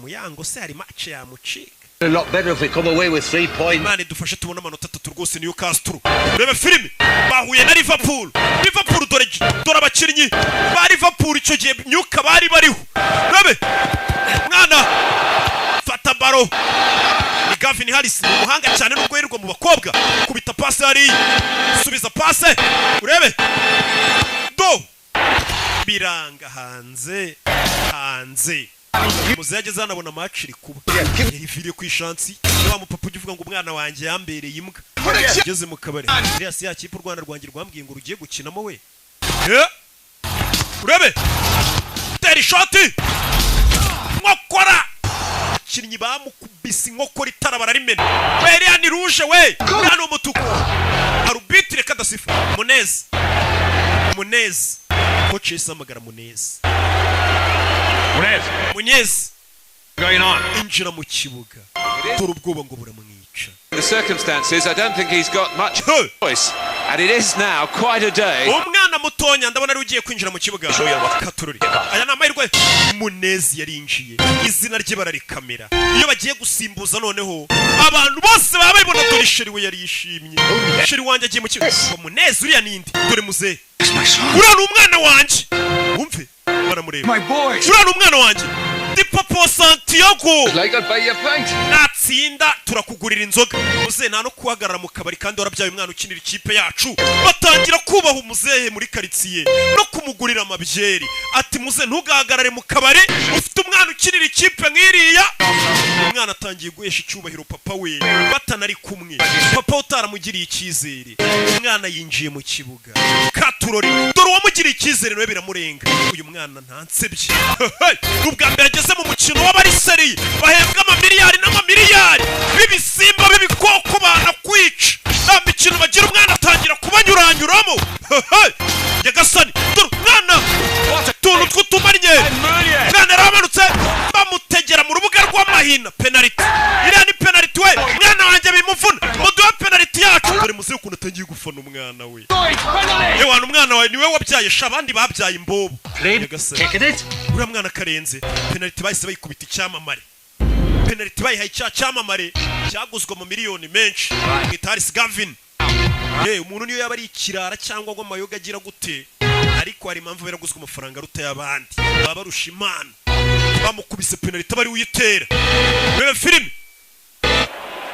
Speaker 2: Muyango se hari match yamucika?
Speaker 9: A lot better if we come away with 3 points.
Speaker 2: Imana idufashe tubone amanota 3 rwose. Newcastle, urebe filime, bahuye na Liverpool. Liverpool, dore dore abakinnyi ba Liverpool icyo gihe myuka bari bariho. Urebe mwana fata baro. Gavin Harris ni umuhanga cyane nubwo yirirwa mu bakobwa. Kubita pase hariya, subiza pase urebe do, biranga hanze hanze. Muzehe ageze hano abona match iri kuba, yariviriye ku ishansi. Wa mupapa ujya uvuga ngo umwana wanjye yambereye imbwa, ageze mu kabari, iriya si ya kipe u Rwanda rwanjye rwambwiye ngo rugiye gukinamo we. Urebe tera ishoti, nkokora abakinnyi bamukubise inkokora, itara bararimena. We, iriya ni rouge we, uriya ni umutuku. Arbitre kadasifa Munez, Munez, coach yahise ahamagara Munez.
Speaker 8: Munez.
Speaker 2: Munez.
Speaker 8: Going on.
Speaker 2: Injira mu kibuga. Dore ubwoba ngo buramwica.
Speaker 15: The circumstances, I don't think he's got much choice. And it is now quite a day.
Speaker 2: Umwana mutonya ndabona ari ugiye kwinjira mu kibuga. Katururi, aya ni amahirwe. Munezi yarinjiye, izina rye bararikamera. Iyo bagiye gusimbuza noneho abantu bose baba babibona. Dore chéri we yari yishimye, chéri wanjye agiye mu kibuga. Ngo Munezi uriya ninde? Dore muzehe, uriya ni umwana wanjye. Wumve baramureba, uriya ni umwana wanjye, ndi papa wa Santiago.
Speaker 13: Like I'd buy you a pint.
Speaker 2: Natsinda turakugurira inzoga. Muzehe nta no guhagarara mu kabari kandi warabyaye umwana ukinira ikipe yacu. Batangira kubaha umuzehe muri karitsiye no kumugurira amabyeri. Ati muzehe, ntugahagarare mu kabari ufite umwana ukinira ikipe nk'iriya. Umwana atangiye guhesha icyubahiro papa we batanari kumwe, papa utaramugiriye icyizere. Umwana yinjiye mu kibuga, katurori, dore uwamugiriye icyizere nawe biramurenga. Uyu mwana ntansebye, ubwa mbere ageze mu mukino w'abariseriye bahembwa amamiliyari n'amamiliyari, b'ibisimba b'ibikoko banakwica, nta mikino bagira. Umwana atangira kubanyuranyuramo. Nyagasani, dore umwana, utuntu tw'utumanye. Umwana yaramanutse bamutegera mu rubuga rw'amahina. Penaliti, iriya ni penaliti we. Mwana wanjye bimuvuna, muduhe penaliti yacu. Dore muzehe ukuntu atangiye gufana umwana we. Ewana, umwana wawe niwe wabyaye sha, abandi babyaye imbobo. Nyagasani, uriya mwana karenze. Penaliti bahise bayikubita icyamamare, penaliti bayihaye cya cyamamare cyaguzwe mu miliyoni menshi, mwita Harris Gavin. Umuntu niyo yaba ari ikirara cyangwa ngo amayoga agira gute, ariko hari impamvu yaraguzwe amafaranga aruta y'abandi, baba barusha imana. Bamukubise penaliti bari uyitera. Reba filime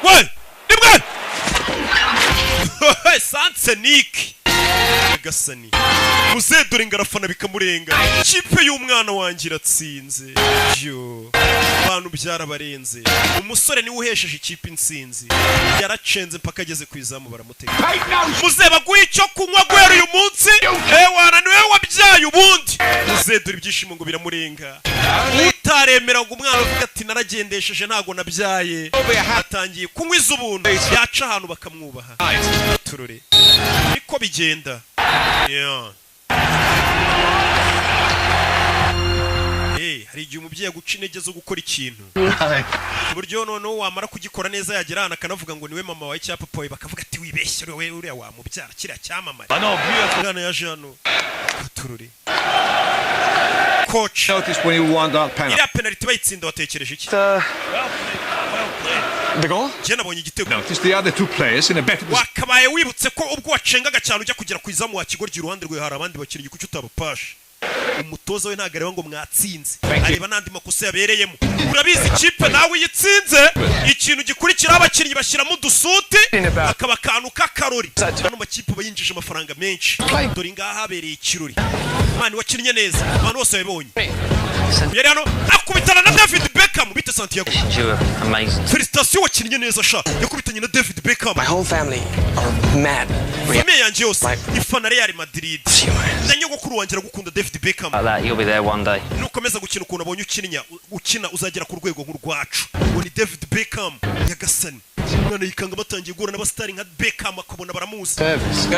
Speaker 2: we, rimwe sanse niki. Nyagasani, muzehe dore ngarafana bikamurenga, kipe y'umwana wanjye iratsinze yo, abantu byarabarenze. Umusore niwe uhesheje ikipe intsinzi, yaracenze mpaka ageze ku izamu baramutega. Muzehe baguhe icyo kunywa guhera uyu munsi, ewana niwe wabyaye ubundi. Muzehe dore ibyishimo ngo biramurenga, utaremera ngo umwana avuga ati naragendesheje ntago nabyaye, atangiye kunywa iz'ubuntu, yaca ahantu bakamwubaha. Turore niko bigenda. Yeah. Hey, hari igihe umubyeyi aguca intege zo gukora ikintu ku buryo noneho wamara kugikora neza yagera ahantu akanavuga ngo niwe mama wawe cyangwa papa wawe, bakavuga ati wibeshye wowe, uriya wamubyara kiriya cyamamare. Umwana yaje hano, katurore coach.
Speaker 13: Notice when you won that penalty.
Speaker 2: Iriya penalty bayitsinda watekereje iki?
Speaker 1: The goal?
Speaker 2: Njye nabonye igitego.
Speaker 12: Notice the other two players in a better position.
Speaker 2: Wakabaye wibutse ko ubwo wacengaga cyane ujya kugera ku izamu wa kigoryi, iruhande rwawe hari abandi bakinnyi, kuki utabapashe? Umutoza we ntabwo areba ngo mwatsinze, areba n'andi makosa yabereyemo. Urabizi, ikipe nawe uyitsinze, ikintu gikurikiraho abakinnyi bashyiramo udusuti, akaba akantu k'akarori. Ano makipe aba yinjije amafaranga menshi. Dore ngaha habereye ikirori. Mani, wakinnye neza, abantu bose babibonye. Yari hano akubitana na David Beckham. Bite Santiago?
Speaker 1: You were amazing.
Speaker 2: Félicitations, wakinnye neza sha. Yakubitanye na David Beckham.
Speaker 1: My whole family are mad.
Speaker 2: Famille yanjye yose ifana Real Madrid na nyogokuru wanjye aragukunda, David Beckham.
Speaker 1: Like that, you'll be there one day.
Speaker 2: Nukomeza gukina ukuntu abonye ukininya ukina, uzagera ku rwego nk'urwacu. Uwo ni David Beckham. Nyagasani, umwana yikanga batangiye guhura n'abasitari nka Beckham, akabona baramuzi.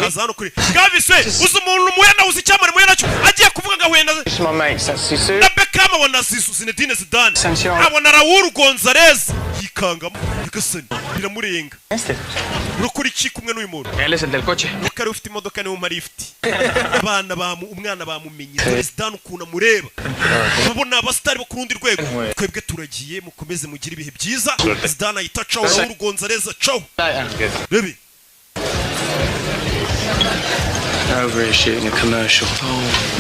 Speaker 2: Aza hano kuri Gavis we, uzi umuntu muhuye nawe, uzi icyamamare muhuye nacyo. Agiye kuvuga ngo ahuye
Speaker 1: My mates, that's Sisu.
Speaker 2: na Beckham, abona Zizou, Zinedine Zidane, abona Raul Gonzalez, yikangamo. Nyagasani, biramurenga. Urakora iki kumwe n'uyu muntu?
Speaker 1: Él es el del coche.
Speaker 2: Nuko ari ufite imodoka, niwe umpa lift. Abana bamu umwana bamumenye. Dore Zidane ukuntu amureba, babona abasitari bo ku rundi rwego. Twebwe turagiye, mukomeze mugire ibihe byiza. Zidane ahita acaho, Raul Gonzalez acaho. Rebe.
Speaker 1: Over here shooting a commercial.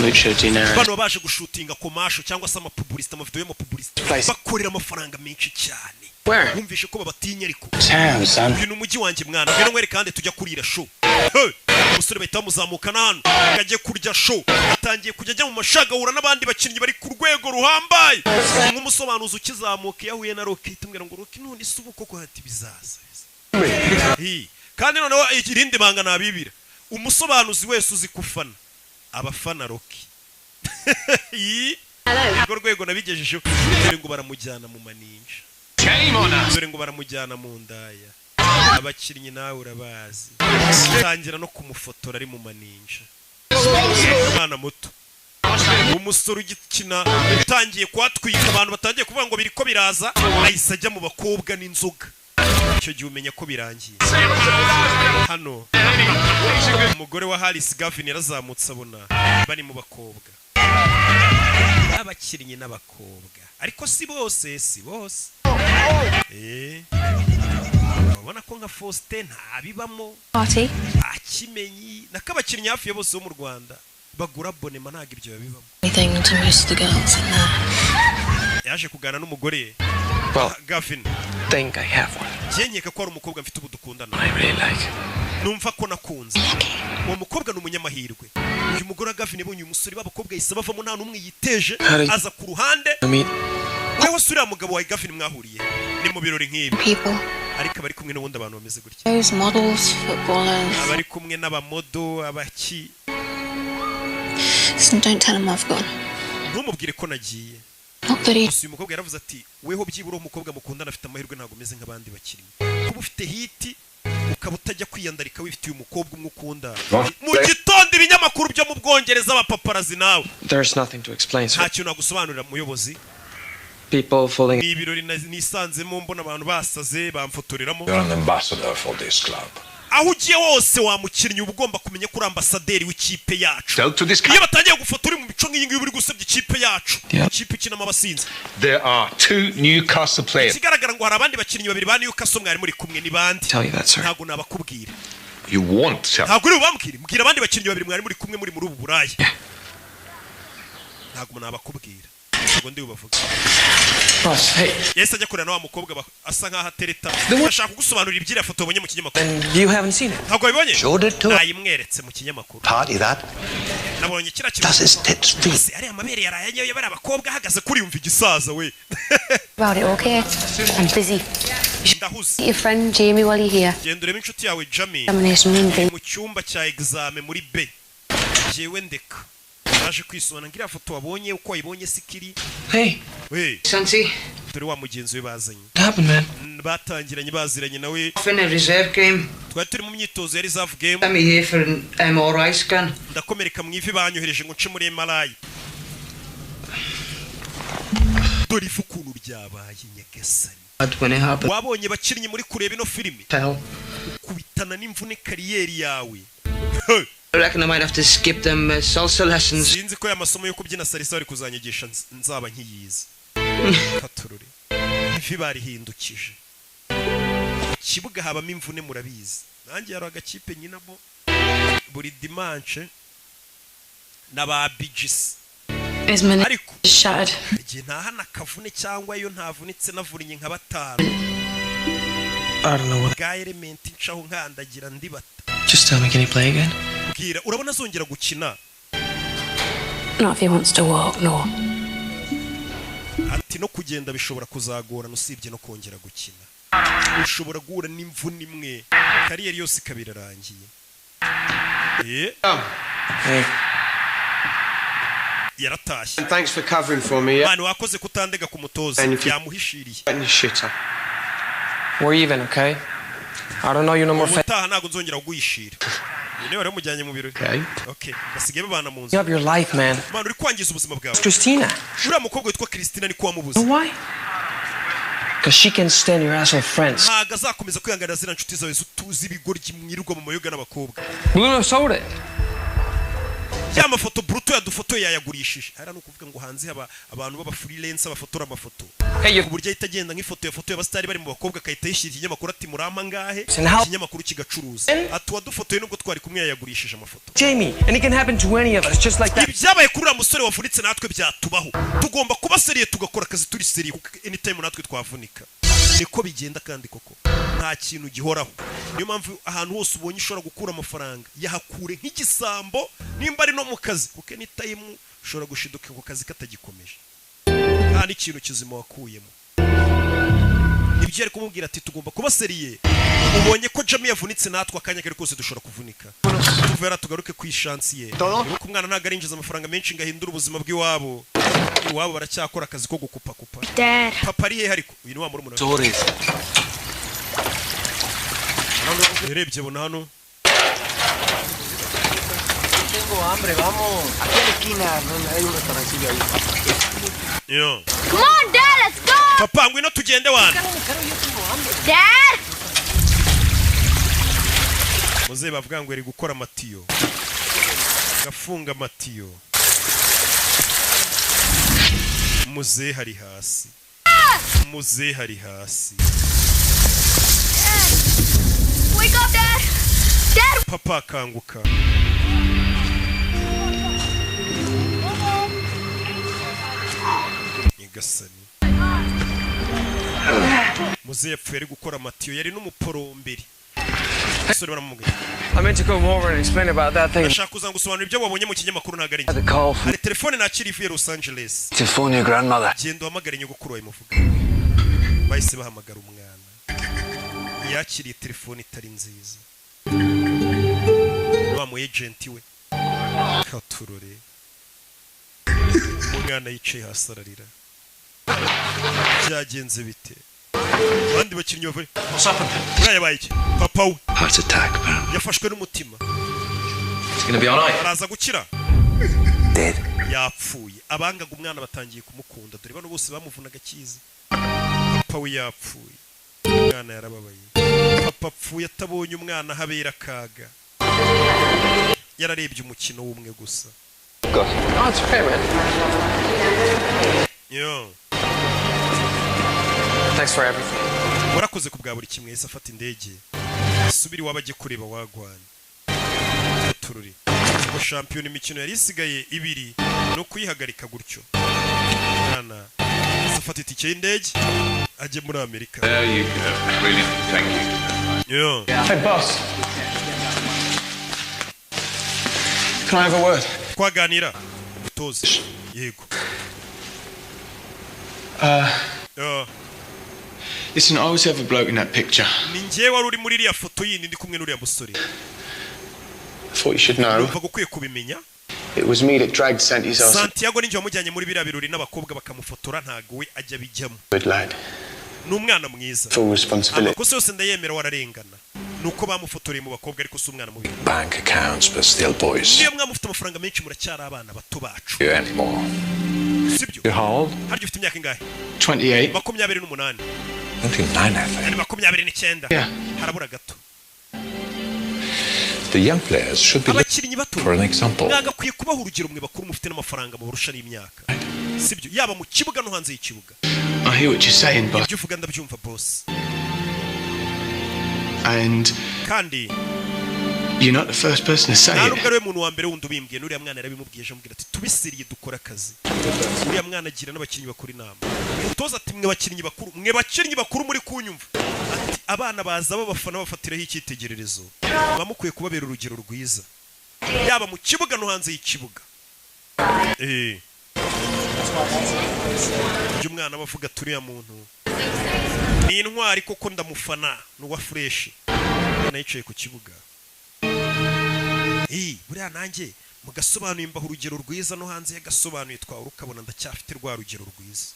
Speaker 1: Mucho dinero.
Speaker 2: Bano baje gushutinga commercial cyangwa se amapublicité, amavideo y'amapublicité, bakorera amafaranga menshi cyane.
Speaker 1: Where?
Speaker 2: Wumvishe ko babatinya ariko.
Speaker 7: Town, son.
Speaker 2: Uyu ni umujyi wanjye, mwana. Ngwino nkwereke kandi tujya kurira show. Hey! Umusore bahita bamuzamukana hano ngo ajye kurya show. Atangiye kujya ajya mu mashagahura n'abandi bakinnyi bari ku rwego ruhambaye. Nk'umusobanuzi ukizamuka, iyo ahuye na Rocky, tumubwira ngo: "Rocky, none se ubu koko?" Hati bizaza. Hi. Kandi noneho irindi banga nabibira, umusobanuzi wese uzi kufana abafana Rocky. Hi. Urwo rwego nabigejejeho. Dore ngo baramujyana mu maninja, dore ngo baramujyana mu ndaya. Abakinnyi nawe urabazi, tangira no kumufotora ari mu maninja. Umwana muto, umusore ugikina, utangiye kuhatwika, abantu batangiye kuvuga ngo biriko biraza, ahise ajya mu bakobwa n'inzoga. Icyo gihe umenya ko birangiye. Hano umugore wa Harris Gavin yarazamutse, abona bari mu bakobwa, abakinnyi n'abakobwa, ariko si bose, si bose. Urabona ko nka Faustin ntabibamo.
Speaker 11: Party.
Speaker 2: Akimenyi nako abakinnyi hafi ya bose bo mu Rwanda bagura abonnement, ntabwo ibyo babibamo.
Speaker 11: Anything to most of the girls in there.
Speaker 2: Yaje kuganira n'umugore
Speaker 1: Well,
Speaker 2: Gavin.
Speaker 1: think I have one.
Speaker 2: Njye nkeka ko hari umukobwa mfite ubu dukundana.
Speaker 1: I really like.
Speaker 2: Numva ko nakunze uwo mukobwa, ni umunyamahirwe. Uyu mugore wa Gavin yabonye uyu musore, b'abakobwa yahise bavamo, nta n'umwe yiteje.
Speaker 1: Hari-
Speaker 2: Aza ku ruhande.
Speaker 1: Meet
Speaker 2: Weho se uriya mugabo wa Gavin mwahuriye ni mu birori nk'ibi?
Speaker 11: People.
Speaker 2: Ariko abari kumwe n'ubundi abantu bameze gutya.
Speaker 11: Those models, footballers.
Speaker 2: Abari kumwe n'abamodo, abaki.
Speaker 11: Listen, don't tell him I've gone.
Speaker 2: Ntumubwire ko nagiye.
Speaker 11: Not that he
Speaker 2: Gusa uyu mukobwa yaravuze ati: "Weho byibura uwo mukobwa mukundana afite amahirwe, ntabwo umeze nk'abandi bakinnyi, kuba ufite hit ukaba utajya kwiyandarika, wifitiye umukobwa umwe ukunda." Mu gitondo ibinyamakuru byo mu Bwongereza, abapaparazzi nawe.
Speaker 1: There's nothing to explain, sir.
Speaker 2: Nta kintu nagusobanurira, muyobozi.
Speaker 1: People falling.
Speaker 2: Ni ibirori nisanzemo, mbona abantu basaze bamfotoreramo.
Speaker 12: You're an ambassador for this club.
Speaker 2: Aho ugiye hose, wa mukinnyi, uba ugomba kumenya ko uri ambasaderi w'ikipe yacu.
Speaker 12: Tell to this
Speaker 2: Iyo batangiye gufotora uri mu mico nk'iyi ngiyi, uba uri gusebya ikipe yacu, ikipe ikinamo abasinzi.
Speaker 12: There are two Newcastle players.
Speaker 2: Ikigaragara ngo hari abandi bakinnyi babiri ba Newcastle mwari muri kumwe. Ni bande?
Speaker 1: Tell you that, sir.
Speaker 2: Ntabwo nabakubwira.
Speaker 12: You won't tell.
Speaker 2: Ntabwo uri bubambwire? Mbwira abandi bakinnyi babiri mwari muri kumwe, muri ubu buraya. Ntabwo nabakubwira, ntabwo ndi bubavuge.
Speaker 1: Boss, hey.
Speaker 2: Yahise ajya kureba na wa mukobwa asa nkaho atereta, ashaka kugusobanurira iby'iriya foto wabonye mu kinyamakuru.
Speaker 1: And you haven't seen it.
Speaker 2: Ntabwo wabibonye?
Speaker 4: Showed it to her.
Speaker 2: Nayimweretse mu kinyamakuru.
Speaker 4: Party that.
Speaker 2: Nabonye kiriya kintu.
Speaker 4: Does his tits feel?
Speaker 2: Ese ariya mabere yaraye anyoye bariya bakobwa ahagaze kuri? Yumva igisaza we.
Speaker 11: About it, okay? I'm busy.
Speaker 2: Ndahuze.
Speaker 11: Meet your friend Jamie while you're here.
Speaker 2: Genda urebe inshuti yawe Jamie.
Speaker 11: Examination room B.
Speaker 2: Mu cyumba cya exam muri B. Jewe ndeka, naje kwisobanura ngo iriya foto wabonye uko wayibonye sikiri.
Speaker 1: Hey.
Speaker 2: We.
Speaker 6: Santi.
Speaker 2: Dore wa mugenzi we bazanye.
Speaker 1: What happened, man?
Speaker 2: Batangiranye, baziranye nawe.
Speaker 6: Off in a reserve game.
Speaker 2: Twari turi mu myitozo ya reserve game.
Speaker 6: Sent me here for an MRI scan.
Speaker 2: Ndakomereka mu ivi, banyohereje ngo nce muri MRI. Dore ifu ukuntu ryabaye, nyagasani.
Speaker 6: Bad when it happened.
Speaker 2: Wabonye bakinnyi muri kureba ino filimi,
Speaker 6: Tell.
Speaker 2: kubitana n'imvune career yawe.
Speaker 6: I reckon I might have to skip them salsa lessons.
Speaker 2: Sinzi ko aya masomo yo kubyina salsa bari kuzanyigisha nzaba nkiyizi. Katurore, ivi barihindukije mu kibuga, habamo imvune murabizi. Nanjye hari agakipe nyinamo buri dimanche na ba bijisi.
Speaker 11: His meniscus
Speaker 2: Ariko
Speaker 11: shattered.
Speaker 2: igihe ntahana akavune, cyangwa iyo ntavunitse navunnye nka batanu.
Speaker 1: I don't know what.
Speaker 2: Bwa elementi ncaho nkandagira ndibata.
Speaker 1: Just tell me, can he play again?
Speaker 2: Bwira, urabona azongera gukina?
Speaker 11: Not if he wants to walk, no.
Speaker 2: Ati no kugenda bishobora kuzagorana, usibye no kongera gukina. Ushobora guhura n'imvune imwe, career yose ikaba irarangiye.
Speaker 1: Hey.
Speaker 2: Yaratashye.
Speaker 13: And thanks for covering for me, yeah?
Speaker 2: Mani, wakoze kutandega ku mutoza.
Speaker 13: And if you-
Speaker 2: Yamuhishiriye.
Speaker 13: And shitter.
Speaker 1: We're even, okay? I don't know you no more.
Speaker 2: Ubutaha ntabwo nzongera kuguhishira. Uyu niwe wari wamujyanye mu birori.
Speaker 13: Okay.
Speaker 2: Okay, basigaye babana mu nzu.
Speaker 1: You up your life, man.
Speaker 2: Mani, uri kwangiza ubuzima bwawe.
Speaker 1: Christina.
Speaker 2: Uriya mukobwa witwa Christina niko wamubuze.
Speaker 1: You know why? Because she can stand your asshole friends.
Speaker 2: Ntabwo azakomeza kwihanganira ziriya nshuti zawe z'ibigoryi mwirirwa mu mayoga n'abakobwa.
Speaker 1: Bruno sold it.
Speaker 2: Ya mafoto Bruto yadufotoye yayagurishije. Hariya ni ukuvuga ngo hanze haba abantu b'aba freelance bafotora amafoto, ku buryo ahita agenda nk'ifoto yafotoye abasitari bari mu bakobwa, agahita yishyira ikinyamakuru ati: "Murampa ngahe?" Ikinyamakuru kigacuruza. Ati uwadufotoye nubwo twari kumwe yayagurishije amafoto.
Speaker 1: Jamie, and it can happen to any of us, just like that.
Speaker 2: Ibyabaye kuri uriya musore wavunitse natwe byatubaho. Tugomba kuba sérieux, tugakora akazi turi sérieux, kuko anytime natwe twavunika. Niko bigenda kandi koko nta kintu gihoraho. Niyo mpamvu ahantu hose ubonye ushobora gukura amafaranga, yahakure nk'igisambo, nimba ari no mu kazi, kuko anytime ushobora gushiduka ku kazi katagikomeje, nta n'ikintu kizima wakuyemo. Ibyo yari kumubwira ati tugomba kuba sérieux, ubonye ko Jamie yavunitse, natwe akanya kari kose dushobora kuvunika. Tuvera tugaruke ku ishansi ye. Nuko umwana ntabwo arinjiza amafaranga menshi ngo ahindure ubuzima bw'iwabo. Iwabo baracyakora akazi ko gukupakupa.
Speaker 11: Dad.
Speaker 2: Papa ari hehe? Ariko uyu ni wa murumuna we.
Speaker 1: Stories.
Speaker 2: Yarebye bona hano.
Speaker 6: Tengo hambre, vamos. Aquí a la esquina, donde hay un restaurancillo ahí.
Speaker 2: Yo.
Speaker 11: Come on, Dad, let's go.
Speaker 2: Papa, ngwino tugende wana.
Speaker 11: Dad.
Speaker 2: Muzehe bavuga ngo yari gukora amatiyo, gafunga amatiyo. Muzehe hari hasi, muzehe hari hasi.
Speaker 11: Wake up, Dad. Dad.
Speaker 2: Papa, akanguka. Nyagasani, muzehe yapfuye ari gukora amatiyo, yari n'umuporomberi. Umusore baramubwira.
Speaker 1: I meant to come over and explain about that thing.
Speaker 2: Ndashaka kuza gusobanura ibyo wabonye mu kinyamakuru, ntabwo ari njye.
Speaker 1: The call from
Speaker 2: Hari telefone nakira ivuye Los Angeles.
Speaker 9: To phone your grandmother.
Speaker 2: Genda uhamagare nyogokuru wawe muvuga. Bahise bahamagara umwana, yakiriye telefone itari nziza, wa mu agent we katurore. Umwana yicaye hasi ararira. Byagenze bite? Abandi bakinnyi bavuye uriya yabaye iki? Papa we.
Speaker 9: Heart attack, apparently.
Speaker 2: Yafashwe n'umutima.
Speaker 1: It's gonna be alright.
Speaker 2: Araza gukira.
Speaker 9: Dead.
Speaker 2: Yapfuye. Abangaga umwana batangiye kumukunda. Dore bano bose bamuvunaga akizi. Papa we yapfuye, umwana yarababaye. Papa apfuye atabonye umwana habera akaga, yararebye umukino w'umwe gusa.
Speaker 1: Oh, it's okay, man.
Speaker 2: Yo.
Speaker 1: Thanks for everything.
Speaker 2: Warakoze ku bwa buri kimwe. Yahise afata indege asubira iwabo, ajye kureba wagwana tururi ngo shampiyona imikino yari isigaye ibiri no kuyihagarika gutyo. Mwana yahise afata itike y'indege ajye muri Amerika.
Speaker 12: There you go. Brilliant. Thank you.
Speaker 2: Yo.
Speaker 13: Hey, boss. Can I have a word?
Speaker 2: Twaganira utoze? Yego.
Speaker 7: Listen, I was the other bloke in that picture.
Speaker 2: Ni njyewe wari uri muri iriya foto yindi, ndi kumwe n'uriya musore.
Speaker 7: I thought you should know.
Speaker 2: Numvaga ukwiye kubimenya.
Speaker 7: It was me that dragged Santi's ass.
Speaker 2: Santiago ninjye wamujyanye muri biriya birori n'abakobwa bakamufotora, ntago we ajya abijyamo.
Speaker 7: Good lad.
Speaker 2: Ni umwana mwiza.
Speaker 7: Full responsibility.
Speaker 2: Amakosa yose ndayemera, wararengana, ni uko bamufotoreye mu bakobwa, ariko si umwana mubi.
Speaker 12: Bank accounts, but still boys.
Speaker 2: Niyo mwaba mufite amafaranga menshi, muracyari abana bato bacu.
Speaker 12: You anymore.
Speaker 2: Sibyo?
Speaker 12: You're how old?
Speaker 2: Harya ufite imyaka ingahe?
Speaker 7: 28.
Speaker 2: 28.
Speaker 12: 29, I think.
Speaker 2: Ni 29.
Speaker 7: Yeah.
Speaker 2: Harabura gato.
Speaker 12: The young players should be
Speaker 2: Abakinnyi bato
Speaker 12: for an example.
Speaker 2: mwagakwiye kubaha urugero, mwe bakuru mufite n'amafaranga mubarusha n'imyaka, sibyo? Yaba mu kibuga no hanze y'ikibuga.
Speaker 7: I hear what you're saying, boss.
Speaker 2: Ibyo uvuga ndabyumva, boss.
Speaker 7: And
Speaker 2: Kandi
Speaker 7: you're not the first person to say
Speaker 2: nta
Speaker 7: it.
Speaker 2: nubwo ari we muntu wa mbere wundi ubimbwiye. N'uriya mwana yarabimubwiye ejo, amubwira ati tubisiriye dukore akazi. Uriya mwana agira n'abakinnyi bakuru inama. Umutoza ati mwe bakinnyi bakuru, mwe bakinnyi bakuru muri kunyumva, ati abana baza babafana bafatiraho icyitegererezo, muba mukwiye kubabera urugero rwiza yaba mu kibuga no hanze y'ikibuga. Ibyo umwana aba avuga ati uriya muntu ni intwari koko, ndamufana, ni uwa fresh. Umwana yicaye ku kibuga. Buriya nanjye mugasobanuye mbaha urugero rwiza, no hanze yagasobanuye twawe ukabona ndacyafite rwa rugero rwiza.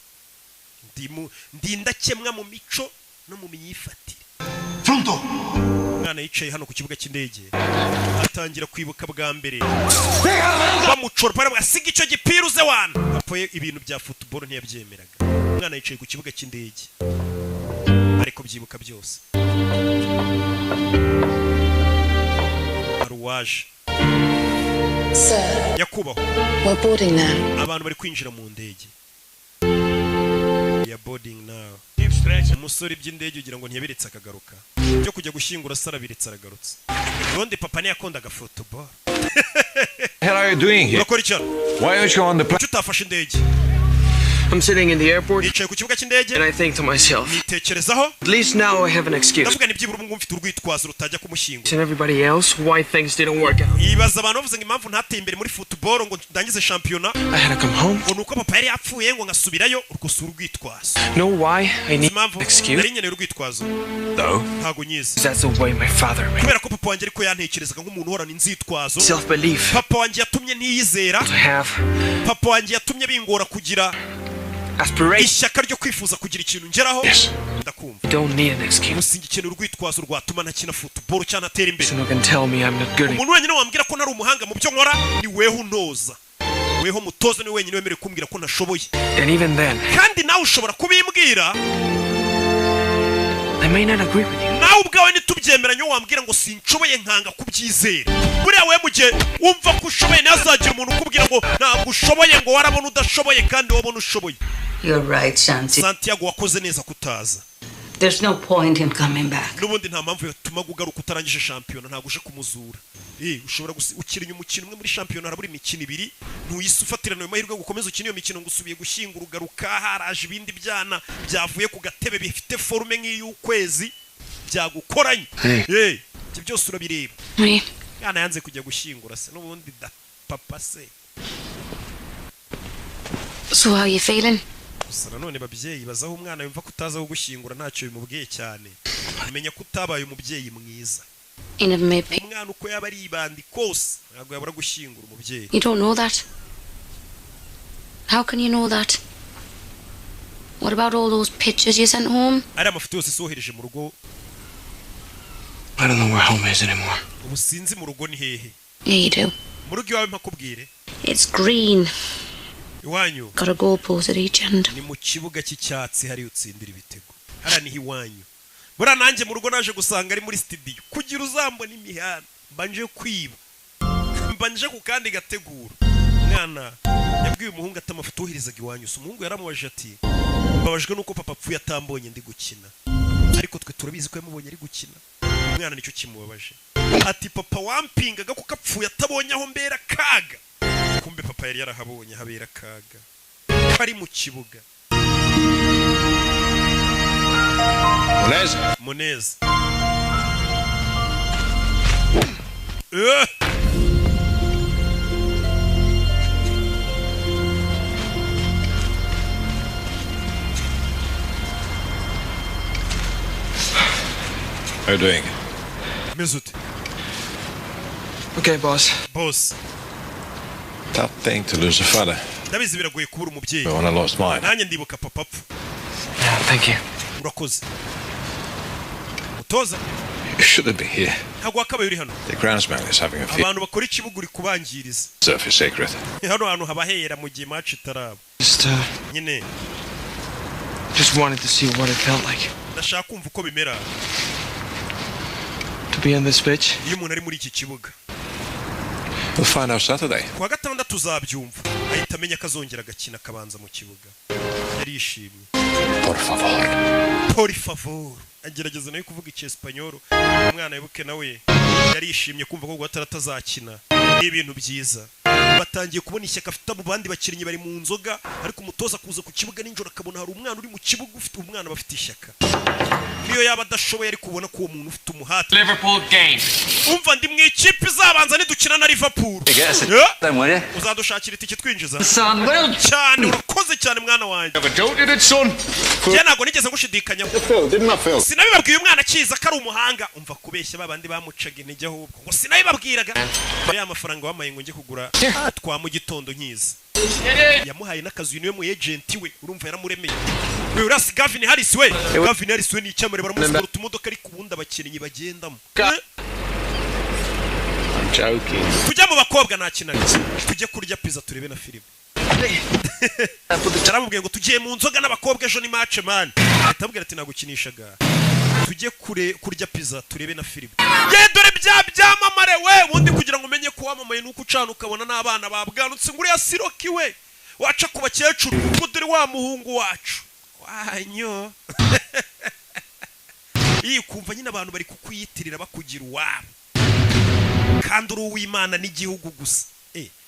Speaker 2: Ndi indakemwa mu mico no mu myifatire. Umwana yicaye hano ku kibuga cy'indege atangira kwibuka bwa mbere bamucora, baravuga asiga icyo gipira uze wana. Papa we ibintu bya football ntiyabyemeraga. Umwana yicaye ku kibuga cy'indege ariko byibuka byose. Hari uwaje.
Speaker 17: Sir,
Speaker 2: Nyakubahwa.
Speaker 17: we're boarding now.
Speaker 2: Abantu bari kwinjira mu ndege ya boarding now. Umusore iby'indege ugira ngo ntiyabiretse akagaruka, byo kujya gushyingura se arabiretse aragarutse. Ubundi papa ntiyakundaga football.
Speaker 12: Hell are you doing here?
Speaker 2: Urakora iki hano?
Speaker 12: Why aren't you on the plane?
Speaker 2: Kuki utafashe indege?
Speaker 1: I'm sitting in the airport
Speaker 2: Nicaye ku kibuga cy'indege
Speaker 1: and I think to myself,
Speaker 2: nitekerezaho,
Speaker 1: at least now I have an excuse.
Speaker 2: Ndavuga ni byibura ubu ngubu mfite urwitwazo rutajya kumushyingura.
Speaker 1: And everybody else why things didn't work out.
Speaker 2: Ibaza abantu bavuze ngo impamvu ntateye imbere muri football ngo ndangize shampiyona
Speaker 1: I had to come home.
Speaker 2: ngo ni uko papa yari yapfuye ngo ngasubirayo, urwo si urwitwazo.
Speaker 1: Know why I need
Speaker 2: Impamvu
Speaker 1: an excuse?
Speaker 2: nari nkeneye urwitwazo?
Speaker 12: No.
Speaker 2: Ntago nyizi.
Speaker 1: That's the way my father made.
Speaker 2: Kubera ko papa wanjye ariko yantekerezaga nk'umuntu uhorana inzitwazo.
Speaker 1: Self-belief.
Speaker 2: Papa wanjye yatumye ntiyizera.
Speaker 1: To have
Speaker 2: Papa wanjye yatumye bingora kugira
Speaker 1: aspiration.
Speaker 2: Ishyaka ryo kwifuza kugira ikintu ngeraho. Ndakumva.
Speaker 1: I don't need an excuse.
Speaker 2: Ubu singikeneye urwitwazo rwatuma ntakina football cyangwa ntatera imbere.
Speaker 1: Someone can tell me I'm not good enough.
Speaker 2: Umuntu wenyine wambwira ko ntari umuhanga mu byo nkora ni weho untoza, weho mutoza, ni wenyine wemerewe kumbwira ko ntashoboye.
Speaker 1: And even then,
Speaker 2: Kandi nawe ushobora kubimbwira.
Speaker 1: I may not agree with you.
Speaker 2: Nawe ubwawe ntitubyemeranye, wambwira ngo sinshoboye nkanga kubyizera. Buriya we mu gihe wumva ko ushoboye, ntazagira umuntu ukubwira ngo ntabwo ushoboye, ngo warabona udashoboye kandi wabona ushoboye.
Speaker 5: You're right, Santi.
Speaker 2: Santiago, wakoze neza kutaza.
Speaker 5: There's no point in coming back.
Speaker 2: N'ubundi nta mpamvu yatuma ugaruka utarangije shampiyona, ntabwo uje kumuzura. Ushobora ukina umukino umwe muri shampiyona, harabura imikino ibiri, ntuyise ufatirana ayo mahirwe ngo ukomeze ukine iyo mikino ngo usubiye gushyingura ugaruka haraje ibindi byana byavuye ku gatebe bifite forme nk'iy'ukwezi byagukoranye.
Speaker 1: Hey.
Speaker 2: Ibyo byose urabireba.
Speaker 11: Me.
Speaker 2: Yana yanze kujya gushyingura se n'ubundi da papa se.
Speaker 11: So how you feeling?
Speaker 2: Gusa nanone babyeyi, bazaho umwana yumva ko utaza gushyingura ntacyo bimubwiye cyane, menya ko utabaye umubyeyi mwiza.
Speaker 11: You never made peace.
Speaker 2: Umwana uko yaba ari ibandi kose ntabwo yabura gushyingura umubyeyi.
Speaker 11: You don't know that. How can you know that? What about all those pictures you sent home?
Speaker 2: Ari amafoto yose sohereje mu rugo.
Speaker 1: I don't know where home is anymore.
Speaker 2: Ubu sinzi mu rugo ni hehe.
Speaker 11: Yeah, you do.
Speaker 2: Mu rugo iwawe mpakubwire.
Speaker 11: It's green.
Speaker 2: Iwanyu
Speaker 11: Got a goalpost at each end.
Speaker 2: Ni mu kibuga cy'icyatsi, hariya utsindira ibitego, hariya niho iwanyu. Buriya nanjye mu rugo naje gusanga ari muri studio, kugira uzambona imihanda mbanje kwiba mbanje ku kandi gategura. Umwana yabwiye umuhungu ati amafoto woherezaga iwanyu si? Umuhungu yaramubajije ati mbabajwe nuko papa apfuye atambonye ndi gukina, ariko twe turabizi ko yamubonye ari gukina. Umwana nicyo kimubabaje, ati papa wampingaga kuko apfuye atabonye aho mbera kaga. Kumbe papa yari yarahabonye habera kaga kari mu kibuga.
Speaker 12: Munez.
Speaker 2: Munez.
Speaker 12: How you doing?
Speaker 2: Meze ute?
Speaker 1: Okay, boss.
Speaker 2: Boss.
Speaker 12: Tough thing to lose a father.
Speaker 2: Ndabizi biragoye kubura umubyeyi.
Speaker 12: But when I lost mine,
Speaker 2: Nanjye ndibuka papa apfa.
Speaker 1: Yeah, thank you.
Speaker 2: Urakoze, mutoza.
Speaker 12: You shouldn't be here.
Speaker 2: Ntabwo wakabaye uri hano.
Speaker 12: The groundsman is having a field.
Speaker 2: Abantu bakora ikibuga uri kubangiriza.
Speaker 12: Surface sacred.
Speaker 2: Hano hantu haba hera mu gihe match itaraba.
Speaker 1: Just,
Speaker 2: Nyine
Speaker 1: just wanted to see what it felt like
Speaker 2: ndashaka kumva uko bimera
Speaker 1: to be on this pitch.
Speaker 2: Iyo umuntu ari muri iki kibuga.
Speaker 12: We'll find out Saturday.
Speaker 2: Kuwa gatandatu uzabyumva. Ahita amenya ko azongera agakina akabanza mu kibuga, yarishimye.
Speaker 12: Por favor.
Speaker 2: Por favor. Agerageza nawe kuvuga icyesipanyoro. Umwana wibuke nawe yarishimye kumva ko guhatara atazakina ni ibintu byiza. Batangiye kubona ishyaka afite. Abo bandi bakinnyi bari mu nzoga, ariko umutoza kuza ku kibuga nijoro akabona hari umwana uri mu kibuga ufite umwana bafite ishyaka, niyo yaba adashoboye ariko ubona ko uwo muntu ufite umuhate.
Speaker 15: Liverpool game.
Speaker 2: Umva, ndi mu ikipe izabanza nidukina na Liverpool.
Speaker 9: Get us then, will you?
Speaker 2: Uzadushakira itike twinjiza.
Speaker 6: Son, well
Speaker 2: Cyane, urakoze cyane mwana wanjye.
Speaker 12: Never doubted it, son.
Speaker 2: Njye ntabwo nigeze ngushidikanyaho.
Speaker 12: Phil, didn't I, Phil?
Speaker 2: Sinabibabwiye umwana akiza ko ari umuhanga? Umva kubeshya babandi bamucaga intege, ahubwo ngo sinabibabwiraga. Ya mafaranga wamaye ngo njye kugura twa mu gitondo nkiza, yamuhaye n'akazu, niwe mu agent we, urumva yaramuremeye we. Urasi Gavin Harris we, Gavin Harris we ni icyamare, baramusigura utumodoka ariko ubundi abakinnyi bagendamo.
Speaker 7: I'm joking.
Speaker 2: Tujya mu bakobwa ntakinaga, tujye kurya pizza turebe na filime. Yaramubwiye ngo tugiye mu nzoga n'abakobwa, ejo ni match man. Ahita amubwira ati nagukinishaga, tujye kure kurya pizza turebe na filime. Ye dore bya byamamare we, ubundi kugira ngo umenye ko wamamaye nuko ucana ukabona n'abana babwanutse ngo uriya siroki we, waca ku bakecuru ngo dore wa muhungu wacu wanyo. Iyi kumva nyine abantu bari kukwiyitirira bakugira uwabo kandi uri uw'Imana n'igihugu gusa.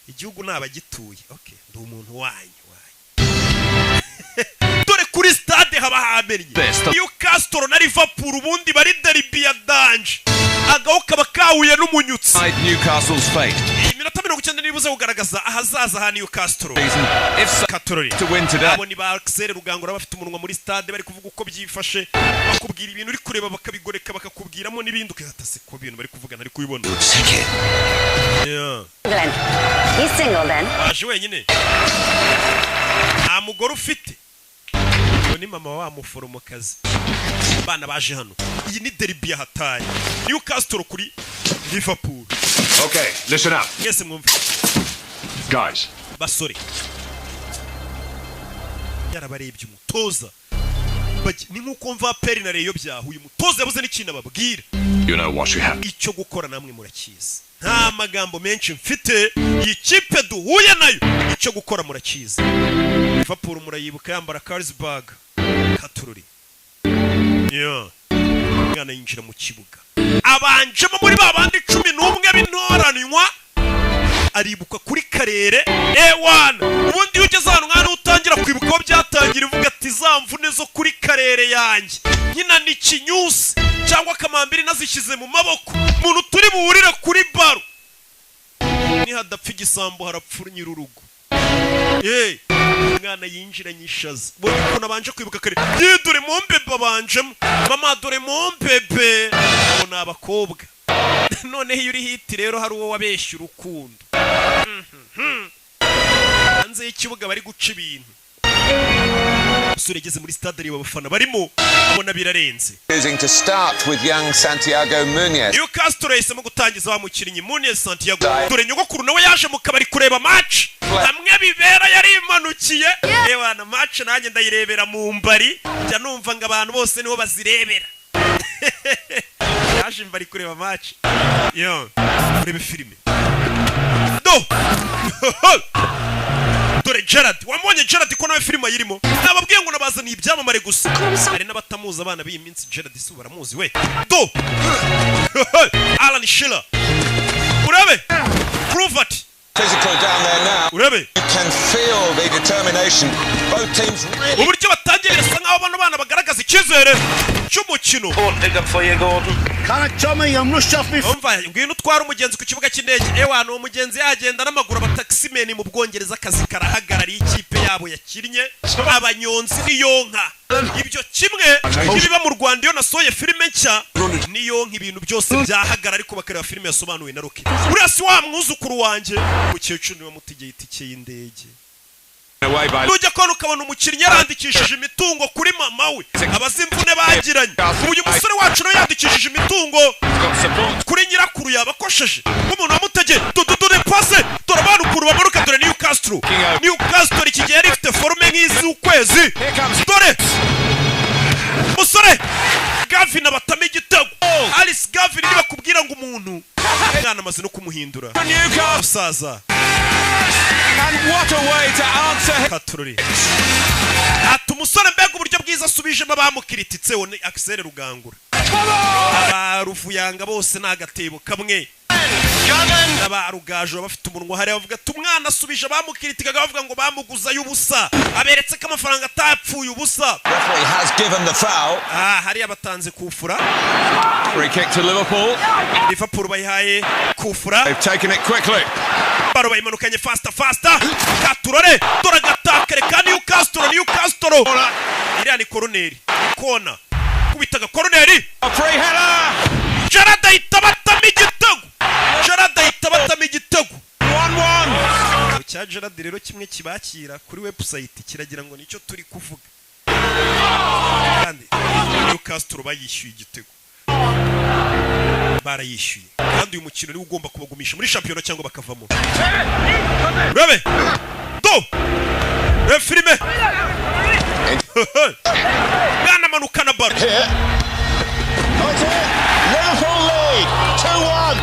Speaker 2: Igihugu ni abagituye. Okay, ndi umuntu wanyu wanyu. Stade haba hamennye. Newcastle na Liverpool ubundi bari derby ya danger, agaho kaba kahuye n'umunyutsi.
Speaker 15: Newcastle's fate.
Speaker 2: Iyi minota 90 nibuze kugaragaza ahazaza ha Newcastle.
Speaker 15: Season, if so,
Speaker 2: Katorori.
Speaker 15: to win today.
Speaker 2: Abo ni ba Axel Rugangura, bafite umunwa muri stade, bari kuvuga uko byifashe, bakubwira ibintu uri kureba bakabigoreka, bakakubwiramo n'ibindi ukihata se ko ibintu bari kuvuga ntari kubibona. Yeah.
Speaker 17: Glenn. He's single then.
Speaker 2: Waje wenyine, nta mugore ufite? Uwo ni mama wa muforomokazi. Abana baje hano, iyi ni derby ya hatari, Newcastle kuri Liverpool.
Speaker 12: Okay, listen up.
Speaker 2: Mwese mwumve.
Speaker 12: Guys,
Speaker 2: Basore, yarabarebye umutoza. Ni nk'uko mva APR na Rayon byahuye, umutoza yabuze n'ikintu ababwira.
Speaker 12: You know what you have.
Speaker 2: Icyo gukora namwe murakizi, nta magambo menshi mfite. Iyi kipe duhuye nayo, icyo gukora murakizi. Liverpool murayibuka yambara Carlsberg. Katururi. Yeah. Umwana yinjira mu kibuga, abanjemo muri ba bandi 11 b'intoranywa, aribuka kuri karere ewana. Ubundi iyo ugeze ahantu nk'aho utangira kwibuka aho byatangira, uvuga ati za mvune zo kuri karere yanjye nkina ni kinyusi cyangwa kamambiri nazishyize mu maboko, umuntu turi buhurire kuri baro, nihadapfa igisambo harapfa nyir'urugo. Ye, umwana yinjiranye ishaza, ubonye ukuntu abanje kwibuka kare. Ye, dore mombebe abanjemo, mama dore mombebe. Abo ni abakobwa. Noneho iyo uri hit rero, hari uwo wabeshya urukundo. Hanze y'ikibuga bari guca ibintu. Umusore yageze muri stade, areba abafana barimo, abona birarenze.
Speaker 15: Choosing to start with young Santiago Munez.
Speaker 2: Newcastle yahisemo gutangiza wa mukinnyi Munez Santiago. Dore nyogokuru nawe yaje mu kabari kureba match, hamwe bibera yarimanukiye. Ewana, match nanjye ndayirebera mu mbari, njya numva ngo abantu bose niho bazirebera. Yaje mbari kureba match yo, urebe filime. Do dore Gerard, wamubonye Gerard ko nawe filime ayirimo. Nababwiye ngo nabazaniye ibyamamare gusa, hari n'abatamuzi abana b'iyi minsi. Gerard si baramuzi we. Do Alan Shearer, urabe Kluivert.
Speaker 15: Physical down there now.
Speaker 2: Urabe.
Speaker 15: You can feel the determination. Both teams really.
Speaker 2: Uburyo batangiye birasa nkaho bano bana bagaragaza icyizere cy'umukino. Umva, ngwino utware umugenzi ku kibuga cy'indege. Ewana, uwo mugenzi yagenda n'amaguru. Abatakisimeni mu Bwongereza akazi karahagarariye ikipe yabo yakinnye, abanyonzi niyo nka ibyo kimwe n'ibiba mu Rwanda. Iyo nasohoye filime nshya niyo nka ibintu byose byahagara, ariko bakareba filime yasobanuwe na Rocky. Uriya si wa mwuzukuru wanjye? Umukecuru niwe mutegeye itike y'indege.
Speaker 15: Away by
Speaker 2: Nujya kubona ukabona umukinnyi yarandikishije imitungo kuri mama we, abazi imvune bagiranye. Uyu musore wacu nawe yandikishije imitungo kuri nyirakuru, yabakosheje nk'umuntu wamutegeye. Dore pase, dore abana ukuntu bamanuka. Dore Newcastle. Newcastle iki gihe yari ifite forme nk'iz'ukwezi. Dore musore Gavin abatama igitego, Alice Gavin. Nibakubwira ngo umuntu umwana amaze no kumuhindura musaza.
Speaker 15: And what a way to answer.
Speaker 2: Katurori ati umusore, mbega uburyo bwiza asubijemo abamukirititse. Wo ni Axel Rugangura, abaruvuyanga bose ni agatebo kamwe n'abarugaje, baba bafite umunwa hariya bavuga ati umwana asubije abamukiritikaga bavuga ngo bamuguzayo ubusa, aberetse ko amafaranga atapfuye ubusa.
Speaker 15: Referee has given the foul.
Speaker 2: Ah, hariya batanze kufura.
Speaker 15: Free kick to Liverpool.
Speaker 2: Liverpool bayihaye kufura.
Speaker 15: They've taken it quickly.
Speaker 2: Baro bayimanukanye faster faster. Katurore, dore agatakare ka Newcastle. Newcastle, iriya ni koroneri, kona kubitaga koroneri.
Speaker 15: Free header.
Speaker 2: Gerard ahita batama igitego. Gerard ahita batama igitego.
Speaker 15: 1-1.
Speaker 2: Cya Gerard rero kimwe kibakira kuri website kiragira ngo nicyo turi kuvuga, kandi Newcastle bayishyuye igitego, barayishyuye. Kandi uyu mukino niwo ugomba kubagumisha muri shampiyona cyangwa bakavamo. Urabe do, reba filime, mwana amanukana baro.
Speaker 4: Liverpool lead 2-1.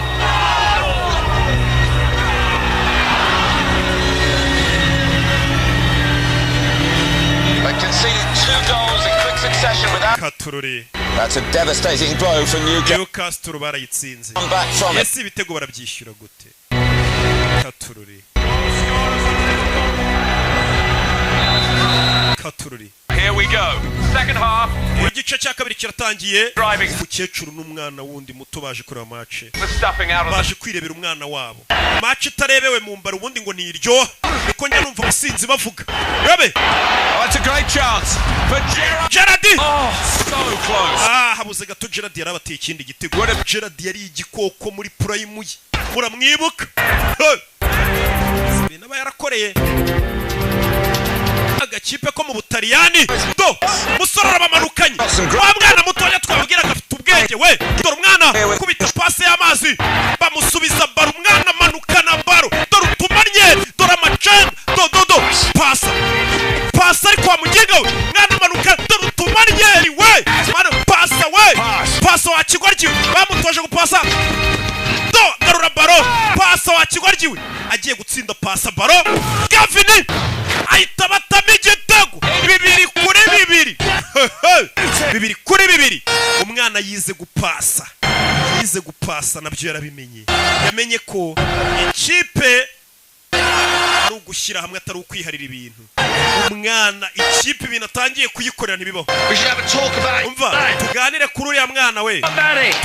Speaker 15: They conceded two goals in quick succession without.
Speaker 2: Katurore.
Speaker 15: That's a devastating blow for Newcastle.
Speaker 2: Newcastle barayitsinze.
Speaker 15: Come back from it.
Speaker 2: Ese ibitego barabyishyura gute? Katurore, katurore.
Speaker 15: Here we go. Second half.
Speaker 2: Igice cya kabiri kiratangiye. Umukecuru n'umwana wundi muto baje kureba match.
Speaker 15: The stuffing out of
Speaker 2: Baje kwirebera umwana wabo. Match itarebewe mu mbara ubundi ngo niryoha, niko njya numva abasinzi bavuga. Rebe.
Speaker 15: Oh, that's a great chance for Gerrard.
Speaker 2: Gerrard.
Speaker 15: Oh, so close.
Speaker 2: Ah, habuze gato. Gerrard yarabateye ikindi gitego. Gerrard yari igikoko muri prime ye, muramwibuka. Hey! Ibintu aba yarakoreye agakipe ko mu Butaliyani. Do musore arabamanukanye, wa mwana mutoya twabwiraga afite ubwenge we. Dore umwana kubita pase y'amazi, bamusubiza baro, umwana amanukana baro. Dore utumanye, dore amacenga, do do do, pasa pasa, ariko wa muginga we, mwana amanuka. Dore utumanyeri we, mwana pasa we, pasa wa kigoryi, bamutoje gupasa. Do garura baro, pasa wa kigoryi we, agiye gutsinda, pasa baro, Gavin ahita batamo igitego. 2-2, 2-2. Umwana yize gupasa, yize gupasa nabyo yarabimenye. Yamenye ko ikipe ari ugushyira hamwe, atari ukwiharira ibintu. Umwana ikipe ibintu atangiye kuyikorera ntibibaho.
Speaker 4: We should have a talk about it.
Speaker 2: Umva, tuganire kuri uriya mwana we.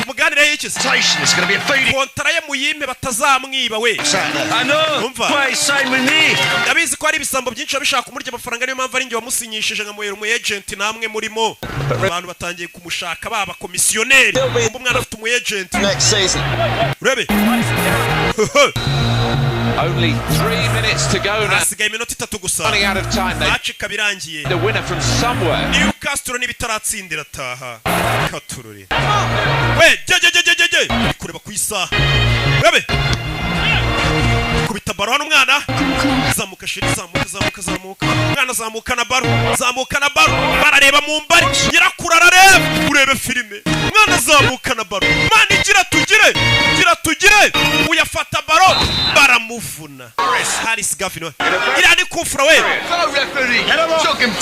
Speaker 2: Tumuganireho iki se?
Speaker 4: It's going to be a feeding.
Speaker 2: Kontara ye muyime, batazamwiba we.
Speaker 9: I know.
Speaker 2: Umva.
Speaker 9: Why sign with me?
Speaker 2: Ndabizi ko hari ibisambo byinshi biba bishaka kumurya amafaranga, niyo mpamvu ari njye wamusinyishije nkamuhera umu agent. Namwe murimo abantu batangiye kumushaka, baba komisiyoneri. Kumva umwana afite umu agent.
Speaker 4: Next season.
Speaker 2: Urebe.
Speaker 15: Only 3 minutes to go now.
Speaker 2: Hasigaye iminota 3 gusa.
Speaker 15: Running out of time. They
Speaker 2: Match ikaba irangiye.
Speaker 15: the winner from somewhere.
Speaker 2: Newcastle niba itaratsindira taha katurore we. Je je je je je je, ari kureba ku isaha. Urebe, kubita baro hano, umwana zamuka, shiri, zamuka, zamuka, zamuka, umwana zamuka na baro, zamuka na baro, barareba mu mbari, nyirakuru arareba. Urebe filime, umwana zamuka na baro. Mana, igira tugire, gira tugire. Uyafata baro, baramuvuna. Harris Gavin we, iriya ni kufura we.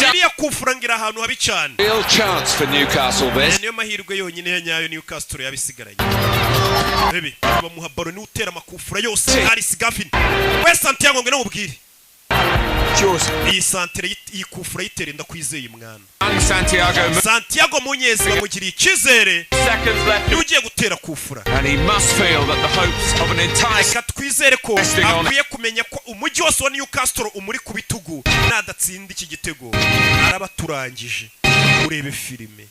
Speaker 2: Iriya kufura ngira ahantu habi cyane.
Speaker 15: Real chance for Newcastle this.
Speaker 2: Niyo mahirwe yonyine ya nyayo Newcastle yabisigaranye. Rebe, bamuha baro, niwe utera amakufura yose, Harris Gavin we. Santiago, ngwino mubwire iyi santere, iyi kufura yitere, ndakwizeye mwana.
Speaker 15: And Santiago
Speaker 2: Santiago Munyezi bamugiriye icyizere,
Speaker 15: seconds left.
Speaker 2: niwe ugiye gutera kufura.
Speaker 15: And he must feel that the hopes of an entire
Speaker 2: Reka twizere ko akwiye kumenya ko umujyi wose wa Newcastle umuri ku bitugu. Nadatsinda iki gitego araba turangije. Urebe filime,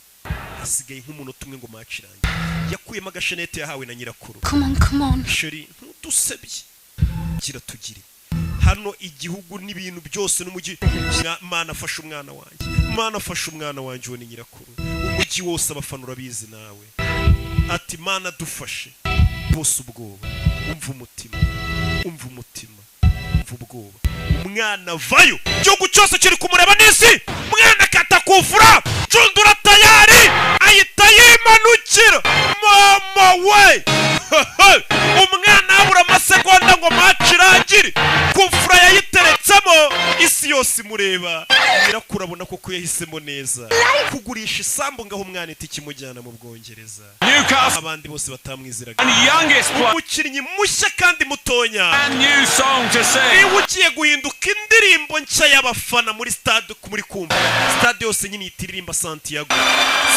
Speaker 2: hasigaye nk'umunota umwe ngo match irangire. Yakuyemo agashenete yahawe na nyirakuru.
Speaker 11: Come on, come on.
Speaker 2: Chérie, ntudusebye, gira tugire hano igihugu n'ibintu byose n'umujyi. Mana afashe umwana wanjye, Mana afashe umwana wanjye. Uwo ni nyirakuru. Umujyi wose, abafana urabizi nawe. Ati Mana dufashe bose. Ubwoba, umva umutima, umva umutima, umva ubwoba. Umwana vayo, igihugu cyose kiri kumureba n'isi. Mwana kata kufura, cundura tayari, ahita yimanukira. Mama we, umwana abura amasegonda ngo match irangire, kufura yayiteretsemo, isi yose imureba. Nyirakuru abona koko yahisemo neza kugurisha isambu ngaho umwana itike imujyana mu Bwongereza.
Speaker 15: Newcastle
Speaker 2: Abandi bose batamwiziraga.
Speaker 15: and youngest player.
Speaker 2: Umukinnyi mushya kandi mutonya.
Speaker 15: Brand new song to sing.
Speaker 2: Niba ugiye guhinduka indirimbo nshya y'abafana muri stade, muri kumva stade yose nyine ihita iririmba Santiago,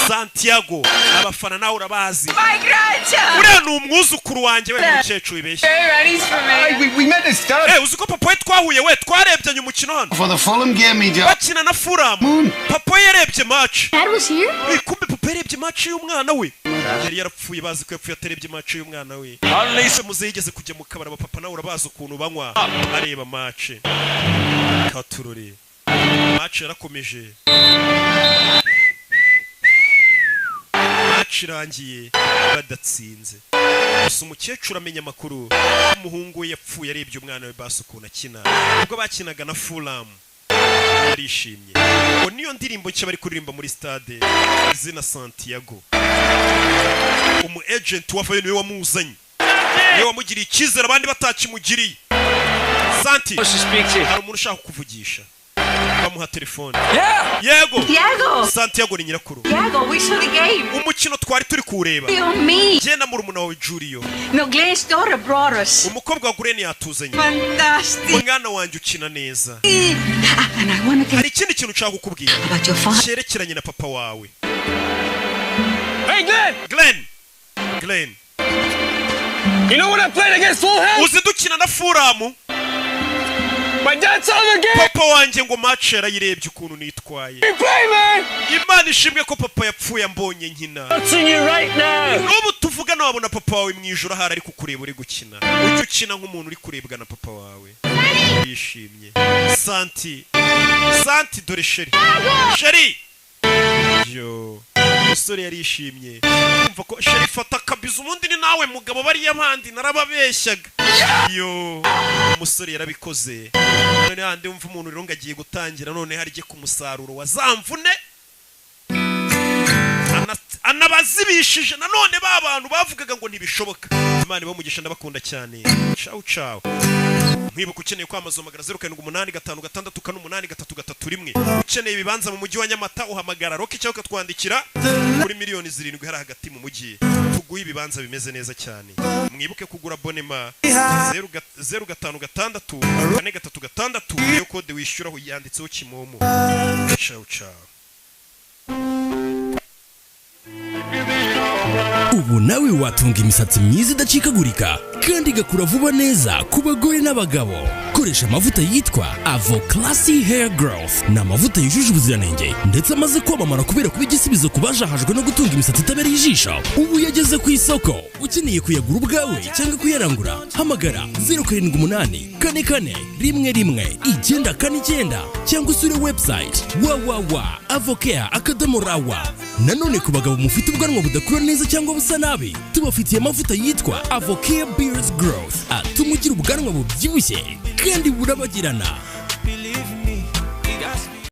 Speaker 2: Santiago. Abafana nawe urabazi.
Speaker 14: My grandchild.
Speaker 2: Uriya ni umwuzukuru wanjye we. Mukecuru wibeshye.
Speaker 13: We met his dad.
Speaker 2: Eh, uzi ko papa we twahuye we, twarebyanye umukino hano
Speaker 7: For the Fulham game, he just.
Speaker 2: bakina na Fulham. Papa we yarebye match.
Speaker 11: Dad was here?
Speaker 2: Eh, kumbe papa yarebye match y'umwana we. Yari yarapfuye, bazi ko yapfuye atarebye match y'umwana we.
Speaker 15: Only
Speaker 2: Se muze yigeze kujya mu kabari, abapapa nawe urabazi ukuntu banywa, areba match. Katurore, match yarakomeje. Match irangiye badatsinze. Gusa umukecuru amenya amakuru ko umuhungu we yapfuye arebye umwana we basi ukuntu akina ubwo bakinaga na Fulham. Yarishimye ngo niyo ndirimbo nshya bari kuririmba muri stade, izina Santiago. Umu agent wavayo niwe wamuzanye, niwe wamugiriye icyizere abandi batakimugiriye. Santi, hari umuntu ushaka kukuvugisha. Bamuha telefone. Yego.
Speaker 5: Diego.
Speaker 2: Santiago, ni nyirakuru.
Speaker 5: Diego, we saw the game.
Speaker 2: Umukino twari turi kuwureba.
Speaker 5: You me.
Speaker 2: Jye na murumuna wawe Julio.
Speaker 5: No, Glenn's daughter brought us.
Speaker 2: Umukobwa wa Glenn yatuzanye.
Speaker 5: Fantastic.
Speaker 2: Mwana wanjye, ukina neza.
Speaker 5: And I want to tell
Speaker 2: Hari ikindi kintu nshaka kukubwira
Speaker 5: about your father.
Speaker 2: cyerekeranye na papa wawe.
Speaker 8: Hey, Glenn!
Speaker 2: Glenn, Glenn.
Speaker 8: You know when I played against Fulham?
Speaker 2: Uzi dukina na Fulham?
Speaker 8: My dad saw the game!
Speaker 2: Papa wanjye ngo match yarayirebye, ukuntu nitwaye.
Speaker 8: We play, man!
Speaker 2: Imana ishimwe ko papa yapfuye ambonye nkina.
Speaker 8: Watching you right now!
Speaker 2: N'ubu tuvugana wabona papa wawe mu ijoro ahari ari kukureba uri gukina. Ujye ukina nk'umuntu uri kurebwa na papa wawe yishimye. Santi, Santi, dore chéri, chéri. Yo, umusore yarishimye kumva ko chéri fata akabizu. Ubundi ni nawe mugabo, bariya bandi narababeshyaga. Yo, umusore yarabikoze. None handi wumva umuntu rero ngo agiye gutangira, none harye ku musaruro wa za mvune anabazibishije nanone ba bantu bavugaga ngo ntibishoboka. Imana ibamugisha, ndabakunda cyane. Ciao ciao. Nkwibuka, ukeneye kwamamaza uhamagara 0785648331. Ukeneye ibibanza mu mujyi wa Nyamata uhamagara Roki cyangwa ukatwandikira kuri miliyoni 7 hari hagati mu mujyi, tuguhe ibibanza bimeze neza cyane. Mwibuke kugura abonnement 056436, niyo kode wishyuraho yanditseho Kimomo. Ciao ciao.
Speaker 3: Ubu nawe watunga imisatsi myiza idacikagurika kandi igakura vuba neza ku bagore n'abagabo. Koresha amavuta yitwa Avo Classy Hair Growth. Ni amavuta yujuje ubuziranenge ndetse amaze kwamamara kubera kuba igisubizo ku bajahajwe no gutunga imisatsi itabereye ijisho. Ubu yageze ku isoko. Ukeneye kuyagura ubwawe cyangwa kuyarangura, hamagara 0784411949 cyangwa usure website www.avocare.rw. Nanone ku bagabo mufite ubwanwa budakura neza cyangwa busa nabi, tubafitiye amavuta yitwa Avocare Beard Growth, atuma ugira ubwanwa bubyibushye kandi burabagirana.